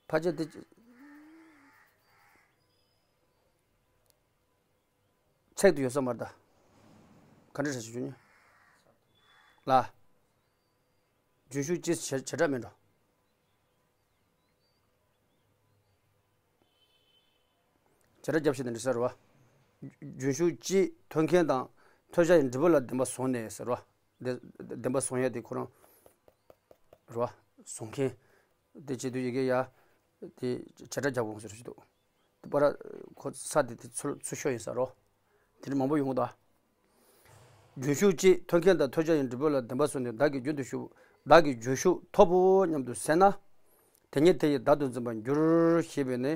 ཕལ་ཆེར་དེ་ཚིག་ཏུ་ཡོད་ས་མ་རེད་ད། ག་འདྲ་བྱ་ཞིག་བྱུང་ཉེ་ལ། རྒྱུན་ཞུགས་ཀྱི་བྱེ་བྱེ་བྲག་མིན་འགྲོ། བྱེ་བྲག་རྒྱབ་བྱས་ནས་འབྲི་ས་རེད་པ། རྒྱུན་ཞུགས་ཀྱི་ཐོབ་མཁན་དང་ཐོས་བྱ་ཡི་འབྲས་བུ་ལ་བདེན་པར་བཟུང་ནས་ཟེར་བ། བདེ་བདེན་པར་བཟུང་ཡ་དེ་ཁོ་རང་རེད་པ། བཟུང་མཁན་དེ་བྱེད་དུས་ཡི་གེ་ཡ་དེ་བྱེ་བྲག་རྒྱབ་དགོས་ཟེར་ཞིག་འདུག་དེ་པར་ཁོ་ས་དེ་དེ་ཚུར་ཚུར་ཤོག་ཡིན་ས་རོ། དེ་འདྲ་མང་པོ་ཡོང་གི་འདུག་རྒྱུན་ཞུགས་ཀྱི་ཐོབ་མཁན་དང་ཐོས་བྱ་ཡི་འབྲས་བུ་ལ་བདེན་པར་བཟུང་ནས་བདག་གིས་རྒྱུན་དུ་ཞུགས། བདག་གིས་རྒྱུན་ཞུགས་ཐོབ་བོ་སྙམ་དུ་སེམས་ན། དེ་ཉིད་དེ་ཡིས་བདག་ཏུ་འཛིན་པར་འགྱུར་ཞེས་པས་ནི།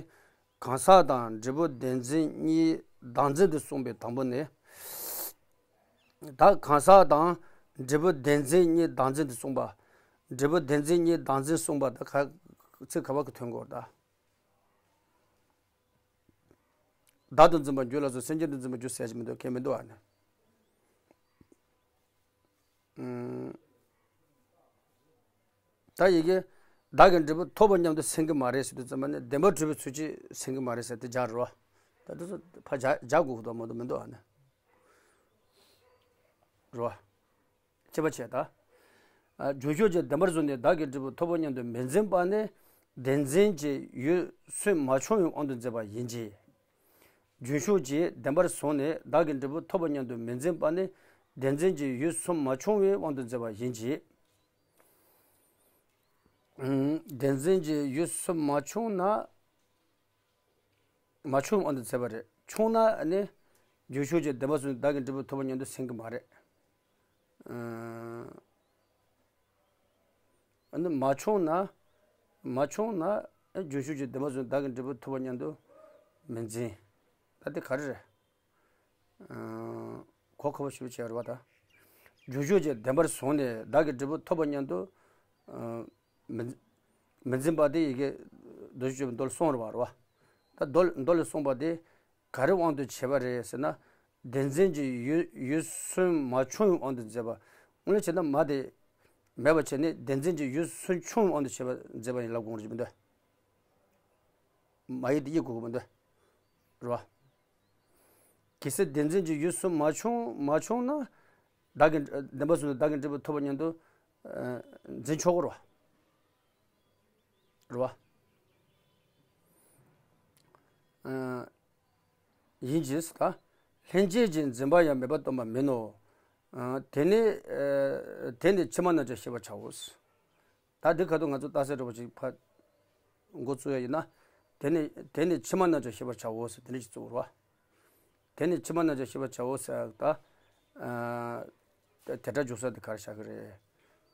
གང་ཟག་དང་འབྲས་བུ་བདེན་འཛིན་གཉིས་བདག་འཛིན་དུ་གསུངས་པའི་དང་པོ་ནི། ད་གང་ཟག་དང་འབྲས་བུ་བདེན་འཛིན་གཉིས་བདག་འཛིན་དུ་གསུངས་པ། འབྲས་བུ་བདེན་འཛིན་གཉིས་བདག་འཛིན་གསུངས་པ་ད་ག་ཚིག་ག་བ་གི་དོན་གོ་ད། བདག་ཏུ་འཛིན་པར་འགྱུར་ལ་སོགས་སེམས་ཅན་དུ་འཛིན་པར་འགྱུར་ཟེར་གྱི་མི་འདུག་གལ་མི་འདུག་ཨ་ནི། ཨུམ། ད་ཡི་གེ། བདག་གི་འབྲས་བུ་ཐོབ་པ་མཉམ་དུ་སེམས་ཀྱི་མ་རེད་ཟེར་དུས་ཙམ་པ་ནི་བདེན་པར་གྲུབ་པའི་ཚུལ་གྱིས་སེམས་ཀྱི་མ་རེད་ཟེར་དེ་སྦྱར་རོ། ད་དེ་ཚོ་ཕ་སྦྱར་སྦྱར་དགོས་ཀྱི་འདུག་མ་གཏོགས་མི་འདུག་ཨ་ནི། རོ། དཔྱད་པ་བྱས་ད། ཨ་རྒྱུན་ཞུགས་ཀྱིས་བདེན་པར་བཟུང་ནས་བདག་གི་འབྲས་བུ་ཐོབ་པ་མཉམ་དུ་མི་འཛིན་པ་ནི་བདེན་འཛིན་གྱི་ཡུལ་སུན་མ་ཕྱུང་བའི་དབང་དུ་མཛད་པ་ཡིན་གྱི། རྒྱུན་ཞུགས་ཀྱིས་བདེན་པར་བཟུང་ནས་བདག་གི་འབྲས་བུ་ཐོབ་པ་མཉམ་དུ་མི་འཛིན་པ་ནི་བདེན་འཛིན་གྱི་ཡུལ་སུན་མ་ཕྱུང་བའི་དབང་དུ་མཛད་པ་ཡིན་གྱི། ཨུམ། བདེན་འཛིན་གྱི་ཡུལ་སུན་མ་ཕྱུང་ན། མ་ཕྱུང་བའི་དབང་དུ་མཛད་པ་རེད། ཕྱུང་ན་ནི། རྒྱུན་ཞུགས་ཀྱིས་བདེན་པར་བཟུང་ནས་བདག་གི་འབྲས་བུ་ཐོབ་པ་མཉམ་དུ་སེམས་ཀྱི་མ་རེད། ཨ་ནི་མ་ཕྱུང་ན། མ་ཕྱུང་ན། རྒྱུན་ཞུགས་ཀྱིས་བདེན་པར་བཟུང་བདག་གི་འབྲས་བུ་ཐོབ་པ་མཉམ་དུ་མི་འཛིན། ད་དེ་ག་རེ་རེད། ཨ་གོ་ཁ་བོ་ཞིབ་བྱས་རེད་བ་ད། རྒྱུན་ཞུགས་ཀྱིས་བདེན་པར་བཟུང་ནས་བདག་གི་འབྲས་བུ་ཐོབ་པ་མཉམ་དུ་ཨ་མི་མི་འཛིན་པ་དེ་ཡི་གེ་རྡོ་རྗེ་གཅོད་པའི་མདོ་ལ་གསུངས་རེད་བ་རེད་བ། ད་མདོ་ལ་མདོ་ལ་གསུངས་པ་དེ། ག་རེ་དབང་དུ་བྱས་པ་རེད་ཟེར་ན། བདེན་འཛིན་གྱི་ཡུལ་ཡུལ་སུན་མ་ཕྱུང་བའི་དབང་དུ་མཛད་པ། དངོས་གནས་བྱས་ན་མ་དེ་མེད་པ་བྱས་ནས་བདེན་འཛིན་གྱི་ཡུལ་སུན་ཕྱུང་བའི་དབང་དུ་བྱས་པ་མཛད་པ་ཡིན་ལབ་དགོས་ཀྱི་མི་འདུག་མ་ཡིག་དེ་དབྱེ་དགོས་ཀྱི་མི་འདུག་རེད་བ། གལ་སྲིད་བདེན་འཛིན་གྱི་ཡུལ་སུན་མ་ཕྱུང་མ་ཕྱུང་ན། བདག་གི་བདེན་པར་བཟུང་ནས་བདག་གི་འབྲས་བུ་ཐོབ་པ་མཉམ་དུ་ཨ་འཛིན་ཆོག་གི་རེད་བ། རེད་བ། ཨ་ཡིན་གྱི་ད། ལྷན་སྐྱེས་ཀྱི་འཛིན་པ་ཡང་མེད་པར་སྟོན་པ་མིན་ནོ། ཨ་དེ་ནི་ཨ་དེ་ནི་ཕྱི་མ་རྣམས་ཀྱང་ཤེས་པར་བྱའོ། ད་འདི་ཁ་ཐུག་ང་ཚོ་རྟགས་གསལ་འདྲ་པོ་ཅིག་ཕར་འགོ་བཙུགས་ཡ་ཡིན་ན། དེ་ནི་དེ་ནི་ཕྱི་མ་རྣམས་ཀྱང་ཤེས་པར་བྱའོ་ཟེར་དེ་འདྲ་ཞིག་བཙུགས་རོགས། དེ་ནི་ཕྱི་མ་རྣམས་ཀྱང་ཤེས་པར་བྱའོ་ཟེར་ད། ཨ་དེ་སྒྲ་འཇུག་ས་དེ་ག་རེ་བཞག་གི་རེད།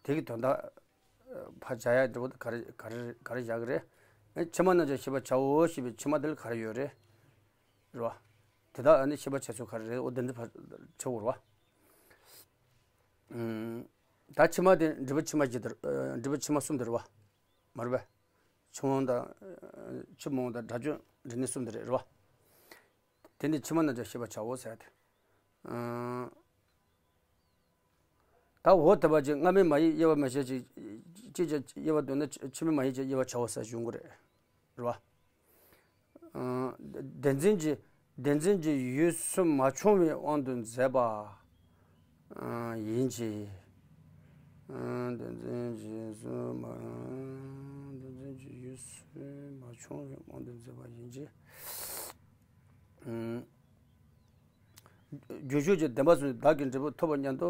དེ་གི་དོན་དག་ཕར་སྦྱར་ཡ་འདྲ་པོ་དེ་ག་རེ་ག་རེ་ག་རེ་བཞག་གི་རེད། ཨ་ཕྱི་མ་རྣམས་ཀྱང་ཤེས་པར་བྱའོ་ཞེས་པའི་ཕྱི་མ་དེ་ལ་ག་རེ་ཡོད་རེད། རེད་བ། དེ་དག་ཨ་ནི་ཤེས་པར་བྱ་ཚུལ་ག་རེ་རེད། འོ་དེ་འདྲ་ཕར་བྱེད་དགོས་རེད་བ། ཨུམ། ད་ཕྱི་མ་དེ་འབྲས་བུ་ཕྱི་མ་བཞི་དེ་རེད། ཨ་འབྲས་བུ་ཕྱི་མ་གསུམ་དེ་རེད་བ། མ་རེད་པས། ཕྱི་མ་དང་ཨ་ཕྱི་མ་དང་དགྲ་བཅོམ་འབྲས་གནས་གསུམ་དེ་རེད་རེད་བ། དེ་ནི་ཕྱི་མ་རྣམས་ཀྱང་ཤེས་པར་བྱའོ་ཟེར་ཏེ། ཨ་ད་འོ་དེ་བ་ཅིག་སྔ་མའི་མ་ཡིག་དབྱེ་བ་མི་ཤེས་ཅིག་ཅིག་ཅིག་དབྱེ་བ་འདོད་ན་ཕྱི་མའི་མ་ཡིག་ཅིག་དབྱེ་བ་བྱའོ་ཟེར་ཞུ་དགོས་རེད། རེད་བ། ཨ་བདེན་འཛིན་གྱི་བདེན་འཛིན་གྱི་ཡུལ་སུན་མ་ཕྱུང་བའི་དབང་དུ་མཛད་པ་ཨ་ཡིན་གྱི། ཨ་བདེན་འཛིན་གྱི་ཡུལ་སུན་མ་བདེན་འཛིན་གྱི་ཡུལ་སུན་མ་ཕྱུང་བའི་དབང་དུ་མཛད་པ་ཡིན་གྱི། ཨ་རྒྱུན་ཞུགས་ཀྱིས་བདེན་པར་བཟུང་བདག་གི་འབྲས་བུ་ཐོབ་པ་མཉམ་དུ།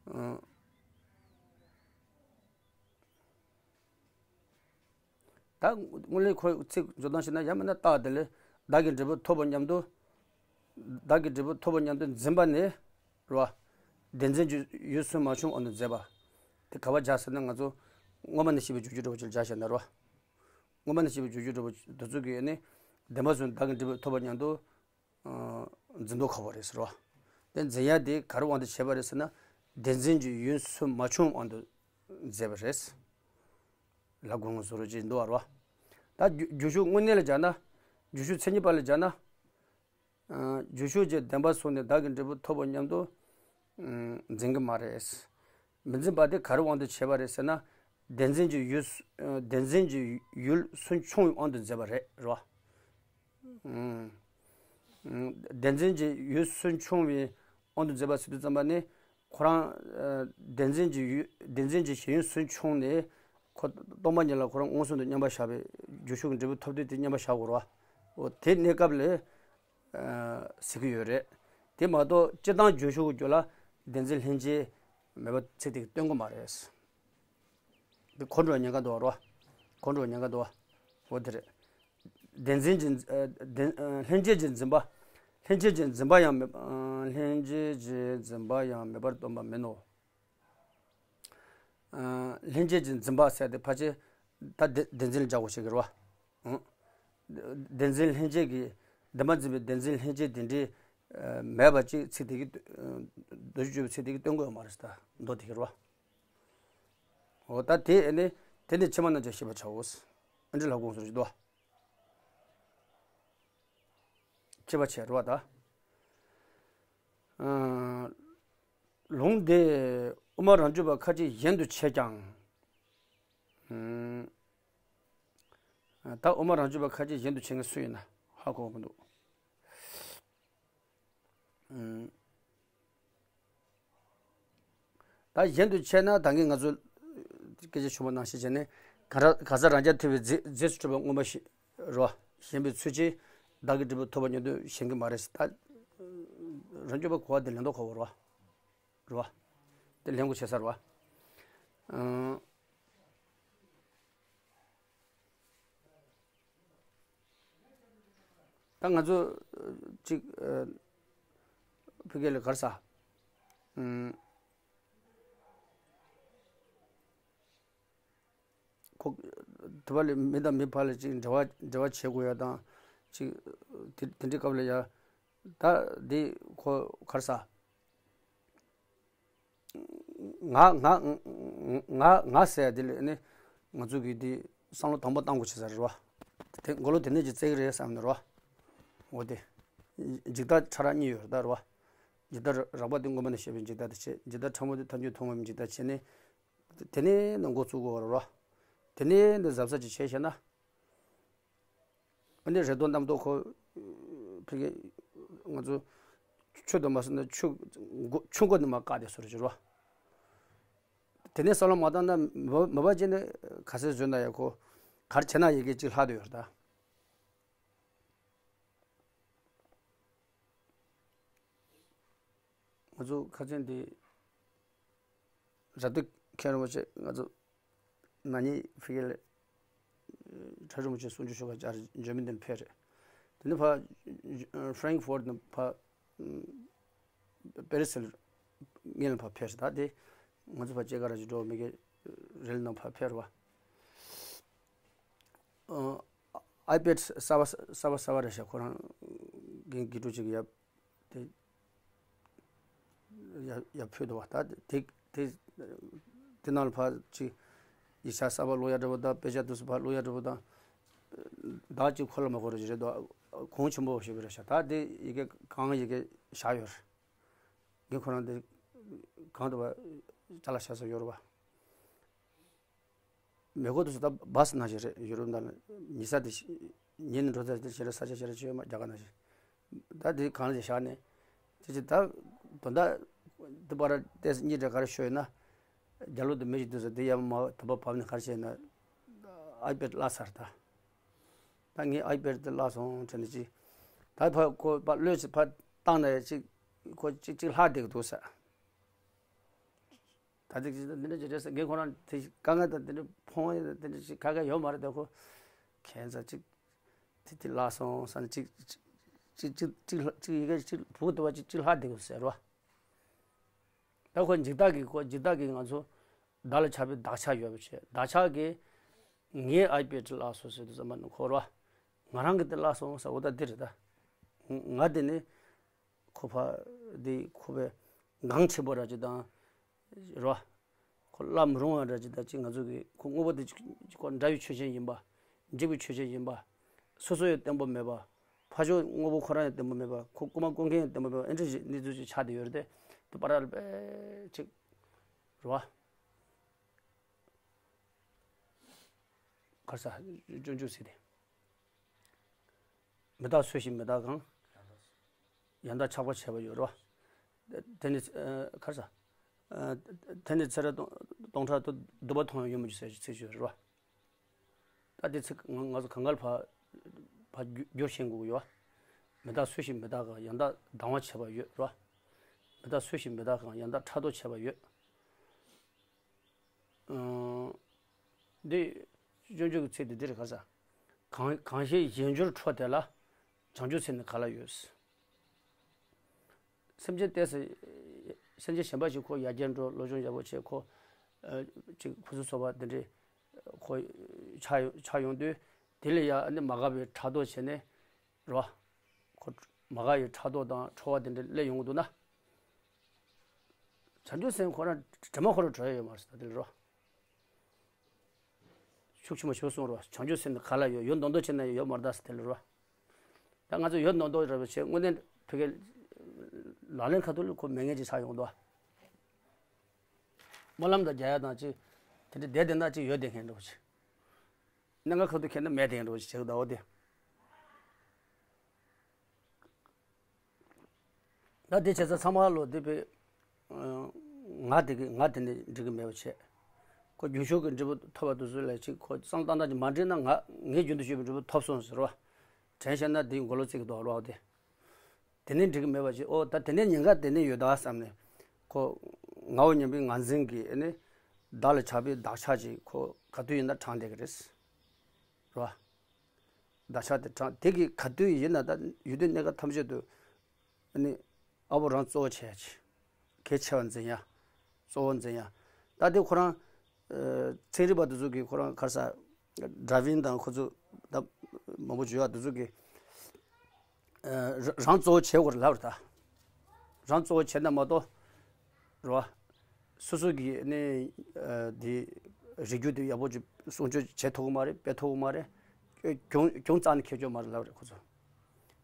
ཨ། ད་དངོས་གནས་ཁོའི་ཚིག་འཇོག་སྟངས་བྱས་ན་ཡང་མིན་ན་རྟགས་དེ་ལས་བདག་གི་འབྲས་བུ་ཐོབ་པ་མཉམ་དུ། བདག་གི་འབྲས་བུ་ཐོབ་པ་མཉམ་དུ་འཛིན་པ་ནི། རེད་ བདེན་འཛིན་གྱི་ཡུལ་སུན་མ་ཕྱུང་དབང་དུ་མཛད་པ། དེ་ག་པར་སྦྱར་ཟེར་ན། ང་ཚོ་སྔོན་མ་ནས་བཤད་པའི་བརྗོད་བྱ་འདྲ་བོ་ཅིག་ལ་སྦྱར་བཞག་ན་རེད་བ། སྔོན་མ་ནས་བཤད་པའི་བརྗོད་བྱ་འདྲ་བོ་དེ་ཚོ་གིས་ནི་བདེན་པ་གསུམ་བདག་གིས་འགྲུབ་པ་ཐོབ་པར་སྙམ་དུ་འཛིན་མདོག་ཁ་པོ་རེད་ཟེར་བ། དེ་འཛིན་ཡ་དེ་ག་རེ་དབང་དུ་བྱས་པ་རེད་ཟེར་ན། བདེན་འཛིན་གྱི་ཡུལ་སུན་མ་ཕྱུང་དབང་དུ་མཛད་པ་རེད། ལ་དགོས་ངོ་བཟོ་རོགས་ཅེས་འདུག་བ་རེད་བ། ད་རྒྱུ་རྒྱུ་ཤུགས་དངོས་གནས་ལ་སྦྱར་ན། རྒྱུ་ཤུགས་མཚན་ཉིད་པ་ལ་སྦྱར་ན། རྒྱུ་ཤུགས་ཀྱི་བདེན་པ་གསུམ་ནི་བདག་གིས་འགྲུབ་པ་ཐོབ་པར་སྙམ་དུ་འཛིན་གྱི་མ་རེད། མི་འཛིན་པ་དེ་ག་རེ་དབང་དུ་བྱས་པ་རེད་ཟེར་ན། བདེན་འཛིན་གྱི་ཡུལ་བདེན་འཛིན་གྱི་ཡུལ་སུན་ཕྱུང་བའི་དབང་དུ་མཛད་པ་རེད་རེད་བ། བདེན་འཛིན་གྱི་ཡུལ་སུན་ཕྱུང་བའི་དབང་དུ་མཛད་པ་ཟེར་དུས་ཙམ་པ་ནི། ཁོ་རང་བདེན་འཛིན་གྱི་ཡུལ་བདེན་འཛིན་གྱི་ཞེན་ཡུལ་སུན་ཕྱུང་ནས། ཁོ་སྟོང་པ་ཉིད་ལ་ཁོ་རང་མངོན་སུམ་དུ་མཉམ་པར་བཞག་པའི་རྒྱུ་ཤུགས་ཀྱི་འབྲས་བུ་ཐོབ་དུས་དེ་མཉམ་པར་བཞག་དགོས་རེད་བ། འོ་དེ་གནས་སྐབས་ལ་ཟེར་གྱི་ཡོད་རེད། དེ་མ་གཏོགས་སྤྱིར་བཏང་རྒྱུ་ཤུགས་ཀྱི་རྒྱུ་ལ་བདེན་འཛིན་ལྷན་སྐྱེས་མེད་པ་ཚིག་དེ་གིས་སྟོན་གྱི་མ་རེད། འདི་གོ་འགྲོ་བའི་ཉེན་ཁ་འདུག་བ་རོ། གོ་འགྲོ་བའི་ཉེན་ཁ་འདུག་བ། འོ་དེ་རེད། བདེན་འཛིན་གྱི་ཨ་བདེན་ཨ་ལྷན་སྐྱེས་ཀྱི་འཛིན་པ། ལྷན་སྐྱེས་ཀྱི་འཛིན་པ་ཡང་མེད་ཨ་ལྷན་སྐྱེས་ཀྱི་འཛིན་པ་ཡང་མེད་པར་སྟོན་པ་མིན་ནོ། ཨ་ལྷན་སྐྱེས་ཀྱི་འཛིན་པ་ཟེར་དེ་ཕལ་ཆེར་ད་བདེན་བདེན་འཛིན་ལ་སྦྱར་དགོས་ཤེས་ཀྱི་རེད་བ། ཨང་། བདེན་འཛིན་ལྷན་སྐྱེས་ཀྱི་བདེན་པ་འཛིན་པའི་བདེན་འཛིན་ལྷན་སྐྱེས་དེ་འདྲའི་ཨ་མེད་པ་ཅིག་ཚིག་དེ་གིས་ཨ་མདོ་རྒྱུད་བརྗོད་པའི་ཚིག་དེ་གིས་སྟོན་དགོས་ཡོད་མ་རེད་ཟེར། ད་མདོ་དེ་གིས་རེད་བ། འོ་ད་དེ་ཨ་ནི་དེ་ནི་ཕྱི་མ་རྣམས་ཀྱང་ཤེས་པར་བྱའོ། ཨ་འདྲི་ལྷ་དགོངས་སུ་རེ་ཞིག་འདུག་བ། ཁྱད་པར་ཆེ་རུ་བ་དང་། ལུང་འདི་དབུ་མ་རང་རྒྱུད་པ་ཁ་ཅིག་གཞན་དུ་འཆད་ཀྱང་། ད་དབུ་མ་རང་རྒྱུད་པ་ཁ་ཅིག་གཞན་དུ་འཆད་མཁན་སུ་ཡིན་ན་ཧ་གོ་གི་མི་འདུག། ད་གཞན་དུ་འཆད་ན་ད་གིན་ང་ཚོ་སྐད་ཆ་ཞུས་པ་ནང་བཞིན་བྱས་ནས། ག་ར་ག་ས་རང་རྐྱ་ཐུབ་པའི་རྫས་རྫས་སུ་གྲུབ་པ་མངོན་པ་ཞིག་རོ། ཞེན་པའི་ཚུལ་གྱིས་བདག་གིས་འགྲུབ་པ་ཐོབ་པར་སྙམ་དུ་ཞེན་གྱི་མ་རེད་ཟེར། ད་རང་རྒྱུད་པ་གོ་བ་དེ་ལེན་མདོག་ཁ་པོ་རོ། རོ། དེ་ལེན་དགོས་ཆེ་ས་རོ། ད་ང་ཚོ་གཅིག་ཕ་གི་ལ་ག་རེ་ཟ། ཁོ་དེ་བ་ལས་མི་དང་མི་བར་ལ་གཅིག་འབྲེལ་བ་འབྲེལ་བ་བྱེད་དགོས་ཡ་དང་། གཅིག་དེ་དེ་འདྲའི་སྐབས་ལ་ཡ། ད་འདི་ཁོ་ག་རེ་ཟ། ང་ང་ང་ང་ཟེར་ཡ་དེ་ལ་ནི་ང་ཚོ་གིས་དེ་བསམ་བློ་དང་པོ་བཏང་དགོས་ཆེ་ས་རེད་བ། དེ་མགོ་ལོག་དེ་ནས་ཀྱི་བཙལ་གི་རེད་བསམ་ནས་རེད་བ། འོ་དེ། འཇིག་ལྟ་ཕྲ་རགས་གཉིས་ཡོད་རེད་ད་རེད་བ། འཇིག་ལྟ་རགས་པ་དེ་སྔོན་མ་ནས་བཤད་པའི་འཇིག་ལྟ་དེ་བྱས། འཇིག་ལྟ་ཕྲ་མོ་དེ་ཐམས་ཅད་མཐོང་བའི་འཇིག་ལྟ་བྱས་ནས། དེ་ནས་ནི་འགོ་བཙུགས་དགོས་རེད་བ། དེ་ནས་ནི་གཟབ་གཟབ་ཅིག་བྱས་བྱས་ན། ཨ་ནི་རེ་དོགས་རྣམ་རྟོག་ཁོ་ཕ་གི་ང་ཚོ་ཆུ་དུ་མ་སོང་ན་ཆུ་མགོ་ཆུ་མགོ་ནས་མར་བཀག་བསྡད་སོང་རེད་ཟེར་བ། དེ་ནས་བསམ་བློ་མ་བཏང་ན་མ་མ་བ་ཅན་ནི་ག་ཚོད་བཟོས་ན་ཡང་ཁོ་ག་རེ་བྱས་ན་ཡི་གེ་གཅིག་ལྷག་བསྡད་ཡོད་རེད་ད། ང་ཚོ་ཁ་ཆེམས་འདི་རབ་ཏུ་མཁན་རིན་པོ་ཆེ་ང་ཚོ་ན་ནིང་ཕ་གི་ལ་གྲྭ་རིན་པོ་ཆེ་གསུང་ཆོས་ཞུ་ག་བཅར་འཇོན་མི་འདི་ཕེབས་རེད། དེ་ནས་ཕ་ཧྥ་རེང་ཧྥོར་ནས་ཕ་པེ་རི་སི་ལ་ངེད་ལ་ཕ་ཕེབས་རེད། ད་དེ་ང་ཚོ་ཕ་སྐྱེས་སྐར་ར་ཅིག་འགྲོ་མི་གི་རེལ་ནང་ཕ་ཕེབས་རེད་བ། ཨ་ཨའི་པེ་ཌི་གསར་པ་གསར་པ་གསར་པ་རེད་ཤག་ཁོ་རང་རྒན་དགེ་ཕྲུག་ཅིག་གིས་ཡབ་དེ་ཡབ་ཡབ་ཕུལ་འདུག་བ། ད་དེ་དེ་དེ་ནང་ལ་ཕར་ཅིག་ཡིག་ཆ་གསར་པ་ཀློག་ཡ་འདྲ་པོ་དང་དཔེ་ཆ་དུས་སུ་ཕར་ཀློག་ཡ་འདྲ་པོ་དང་། བདག་ཅིག་ཁོ་ལ་མ་གོ་རོགས་ཅིག་རེད་འདུག་གོང་ཆེན་པོ་ཞིག་རེད་ཤག་ད་དེ་ཡི་གེ་གང་ཡི་གེ་བཞག་ཡོད་རེད། རྒན་ཁོ་རང་དེ་གང་འདུག་བ། ཅ་ལག་བཞག་ས་ཡོད་རེད་བ། མེ་ཁོ་དུ་སུ་ད་བ་སི་ནང་བཞིན་རེད། ཡུ་རོབ་ནང་ལ་ཉི་ས་དེ་ཉི་ནས་འགྲོ་ས་དེ་བཞིན་རེད། ས་ཆ་བཞིན་རེད། ཆོས་མ་རྒྱ་གར་ནང་བཞིན། ད་དེ་གང་ལ་བཞག་ནས་ཅི་ཅི་ད་དོན་དག་དེ་པར་ཏེས་གཉིས་འདྲ་ག་རེ་ཤོད་ན་རྒྱ་ལོ་དུ་མི་ཞིག་དུ་ས་དེ་ཡ་མ་དུ་བ་བབ་ནས་ག་རེ་བྱས་ན་ཨའི་པེ་ཌི་བརླག་ཚར་ད། ད་ངས་ཨའི་པེ་ཌི་དེ་བརླག་སོང་དྲན་ནས་ཅི་ད་ཕ་ཁོ་ཕ་བློས་ཕ་བཏང་ན་ཡ་ཅིག་ཁོ་ཅིག་ཅིག་ལྷག་བསྡད་ཀྱི་འདུག་ས། ད་ཐེངས་ཅིག་འདི་འདྲ་ཅིག་རེད་ཟེར། རྒན་ཁོ་རང་དེ་དཀའ་ངལ་དང་དེ་འདྲ་ཕོངས་ཡ་དེ་འདྲ་ཅིག་དཀའ་ངལ་ཡོད་མ་རེད། ད་ཁོ་ཁྱད་མཚར་ཅིག་དེ་དེ་ལྷག་སོང་ཟེར་ནས་ཅིག་ཅིག་ཅིག་ཅིག་ཅིག་ཡི་གེ་ཅིག་བུ་དུ་བ་ཅིག་ཅིག་ལྷག་བསྡད་དགོས་ཟེར་བ། ད་ཁོ་འཇིགས་བདག་གི་ཁོ་འཇིགས་བདག་གི་ང་ཚོ་བདག་ལ་ཆགས་པའི་བདག་ཆགས་ཡོད་པ་བྱས། བདག་ཆགས་ཀྱིས་ངའི་ཨའི་པེ་ཌི་བརླགས་སོང་ཟེར་དུས་ཙམ་པ་ནི་ཁོ་ར་ང་རང་གི་དེ་བརླགས་སོང་ཟེར་འོ་ད་འདི་རེད་ད། ང་དེ་ནི་ཁོ་ཕ་དེ་ཁོ་པའི་འགངས་ཆེན་པོ་ར་ཅིག་དང་ར། ཁོ་བརླག་མི་རུང་བ་འདྲ་ཅིག་དང་ཅིག་ང་ཚོ་གི་ཁོ་དངོས་པོ་དེ་ཅིག་ཁོ་འདྲ་བའི་ཆོས་ཅན་ཡིན་པ། འཇིག་པའི་ཆོས་ཅན་ཡིན་པ། སོ་སོ་ཡང་བརྟན་པོ་མེད་པ། ཕ་ཕྱོགས་དངོས་པོ་ཁོ་རང་ཡང་བརྟན་པོ་མེད་པ། ཁོ་རྐུ་མ་རྐུ་མཁན་ཡང་བརྟན་པོ་མེད་པ། ཨེ་འདྲ་ཞིག་གནས་ཚུལ་ཅིག་ཆགས་བསྡད་ཡོད་རེད་དེ། དེ་པར་པས་ཅིག་རེད་བ། ག་རེ་ཟ། སྤྱོད་འཇུག་ཟེར་དེ། མི་རྟག་སུ་ཞིག་མི་རྟག་གང་། ཡང་དག་ཆགས་པ་བྱས་པ་ཡོད་རེད་བ། དེ་ནི་ཨ་ག་རེ་ཟ། ཨ་དེ་ནི་ཚེ་རབས་སྟོང་སྟོང་ཕྲག་སྟོང་དུ་མ་མཐོང་བའི་ཡུལ་མི་འགྱུར་ཟེར་གྱི་ཚིག་ཅིག་ཡོད་རེད་བ། ད་དེ་ཚིག་ང་ང་ཚོ་གང་ག་ལ་ཕར་ཕར་རྒྱུ་རྒྱུ་ཤེས་དགོས་ཀྱི་ཡོད་བ། མི་རྟག་སུ་ཞིག་མི་རྟག་གང་། ཡང་དག་སྡང་བ་བྱས་པ་ཡོད་རེད་བ། མི་རྟག་སུ་ཞིག་མི་རྟག་གང་། ཡང་དག་ཕྲག་དོག་བྱས་པ་ཡོད། ཨང་། འདི་སྤྱོད་འཇུག་གི་ཚིག་འདི་འདི་རེད། ག་རེ་ཟ། གང་གང་ཞིག་གཞན་འགྱུར་འཕྲོ་དེ་ལ། བྱང་ཆུབ་སེམས་ནི་ག་ལ་ཡོད། སེམས་ཅན་ཏོག་ཙམ། སེམས་ཅན་གཞན་པ་ཞིག་ཁོ་ཡར་རྒྱས་འགྲོ། སློབ་སྦྱོང་ཡག་པོ་བྱས། ཁོ་ཨ་ཅིག་ཕུན་སུམ་ཚོགས་པ་འདི་འདྲའི་ཁོ་ཆགས་ཡོང་ཆགས་ཡོང་དུས། དེ་ལ་ཡང་ཨ་ནི་མ་དགའ་བའི་ཕྲག་དོག་བྱས་ནས་རོ། ཁོ་མ་དགའ་བའི་ཕྲག་དོག་དང་ཁྲོ་བ་དེ་འདྲ་སླེབས་ཡོང་གི་འདུག་ན། བྱང་ཆུབ་སེམས་ཁོ་རང་དྲི་མ་ཁོ་རང་བྲོ་ཡ་ཡོད་མ་རེད་ཟེར་དེ་ལ་རོ། ཤུགས་ཆེན་པོ་ཞིག་གསུངས་རོ། བྱང་ཆུབ་སེམས་དེ་ག་ལ་ཡོད། ཡོད་མདོག་མདོག་བྱས་ན་ཡོད་མ་རེད་ཟེར་དེ་ལ་རོ། ད་ང་ཚོ་ཡོད་མདོག་མདོག་རེད་པ་བྱས། དངོས་གནས་ཕ་གི་ལག་ལེན་ཁ་ཐུག་ལ་ཁོ་མེད་མཁན་ཅིག་ཆགས་ཡོང་འདུག་སྨོན་ལམ་དང་རྒྱག་ཡ་དང་ཅིག་དེ་འདྲ་བསྡད་བསྡད་ན་ཅིག་ཡོད་བསྡད་མཁན་འདྲ་པོ་ཅིག་གནད་འགག་ཁ་ཐུག་འཁེལ་ན་མེད་དེ་འགྲོ་ཞིག་བྱེད་ཀྱི་འདུག་འོ་དེ། ད་དེ་བྱས་ཙང་ཚང་མ་ལོ་དེ་པའི་ང་དེ་གི་ང་དེ་ནས་འགྲིག་གི་མེད་པ་བྱས། ཁོ་རྒྱུན་ཞུགས་ཀྱི་འབྲས་བུ་ཐོབ་པ་དེ་ཚོ་ལ་ཅིག་ཁོ་བསམ་བློ་བཏང་སྟངས་ཀྱི་མ་འགྲིག་ན། ང་ངས་རྒྱུན་དུ་ཞུས་པའི་འབྲས་བུ་ཐོབ་སོང་ཟེར་བ། དྲན་ཤེས་ན་དེའི་མགོ་ལོག་བརྩི་གི་འདུག་རོགས་དེ། དེ་ནས་འགྲིག་གི་མེད་པ་ཅིག་འོ་ད་དེ་ནས་ཉེན་ཁ་དེ་ནས་ཡོད་ད་བསམ་ནས། ཁོ་ངའོ་སྙམ་པའི་ངར་འཛིན་གྱིས་ཨ་ནི་བདག་ལ་ཆགས་པའི་བདག་ཆགས་ཅིག་ཁོ་ག་དུས་ཡིན་ན་དྲངས་བསྡད་ཀྱི་རེད། རོ། བདག་ཆགས་དེ་དྲངས། དེ་གི་ག་དུས་ཡིན་ན་ད་ཡུལ་དུས་གནས་སྐབས་ཐམས་ཅད་དུ་ཨ་ནི་ཨ་བོ་རང་གཙོ་བོ་བྱས་ཡ་ཅིག་གལ་ཆེ་བ་འཛིན་ཡ། གཙོ་བོ་འཛིན་ཡ། ད་དེ་ཁོ་རང་ཚན་རིག་པ་དེ་ཚོ་གིས་ཁོ་རང་ག་རེ་ཟ། ཌར་ཝིན་དང་ཁོ་ཚོ་ད་མང་པོ་བརྗོད་ཡ་དེ་ཚོ་གིས་རང་གཙོ་བོ་བྱེད་དགོས་རེད་ལབ་རེད་ད། རང་གཙོ་བོ་བྱེད་ན་མ་གཏོགས། རེད་བ། སོ་སོ་གིས་ནི་དེ་རིགས་རྒྱུད་དེ་ཡག་པོ་ཅིག་སྲུང་སྐྱོབ་བྱེད་ཐུབ་ཀྱི་མ་རེད། སྤེལ་ཐུབ་ཀྱི་མ་རེད། གྱོང་གྱོང་རྩ་ནས་ཁེལ་ཆོག་མ་རེད་ལབ་རེད་ཁོ་ཚོ།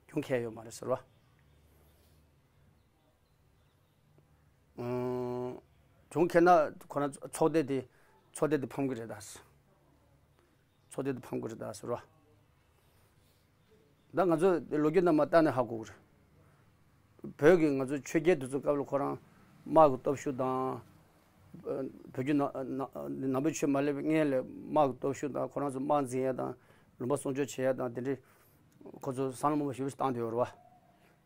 གྱོང་ཁེལ་ཡོད་མ་རེད་ཟེར་བ། གྱོང་ཁེལ་ན་ཁོ་རང་ཚོགས་སྡེ་དེ་ཚོགས་སྡེ་དེ་ཕམ་གི་རེད་ད། ཚོགས་སྡེ་དེ་ཕམ་གི་རེད་ད་ཟེར་བ། ད་ང་ཚོ་ལོ་རྒྱུས་རྣམས་ལྟ་ནས་ཧ་གོ་གི་རེད། བོད་ཀྱི་ང་ཚོ་ཆོས་རྒྱལ་དེ་ཚོ་སྐབས་ལ་ཁོ་རང་དམག་གི་སྟོབས་ཤུགས་དང་། བོད་བརྒྱུད་ནང་ནང་པའི་ཆོས་མ་སླེབས་པའི་སྔོན་ལ་དམག་གི་སྟོབས་ཤུགས་དང་། ཁོ་རང་ཚོ་དམག་འཛིང་ཡ་དང་ལུང་པ་སྲུང་སྐྱོབ་བྱེད་ཡ་དང་དེ་འདྲའི་ཁོ་ཚོ་བསམ་བློ་མང་པོ་ཞེ་པོ་ཞིག་བཏང་བསྡད་ཡོད་རེད་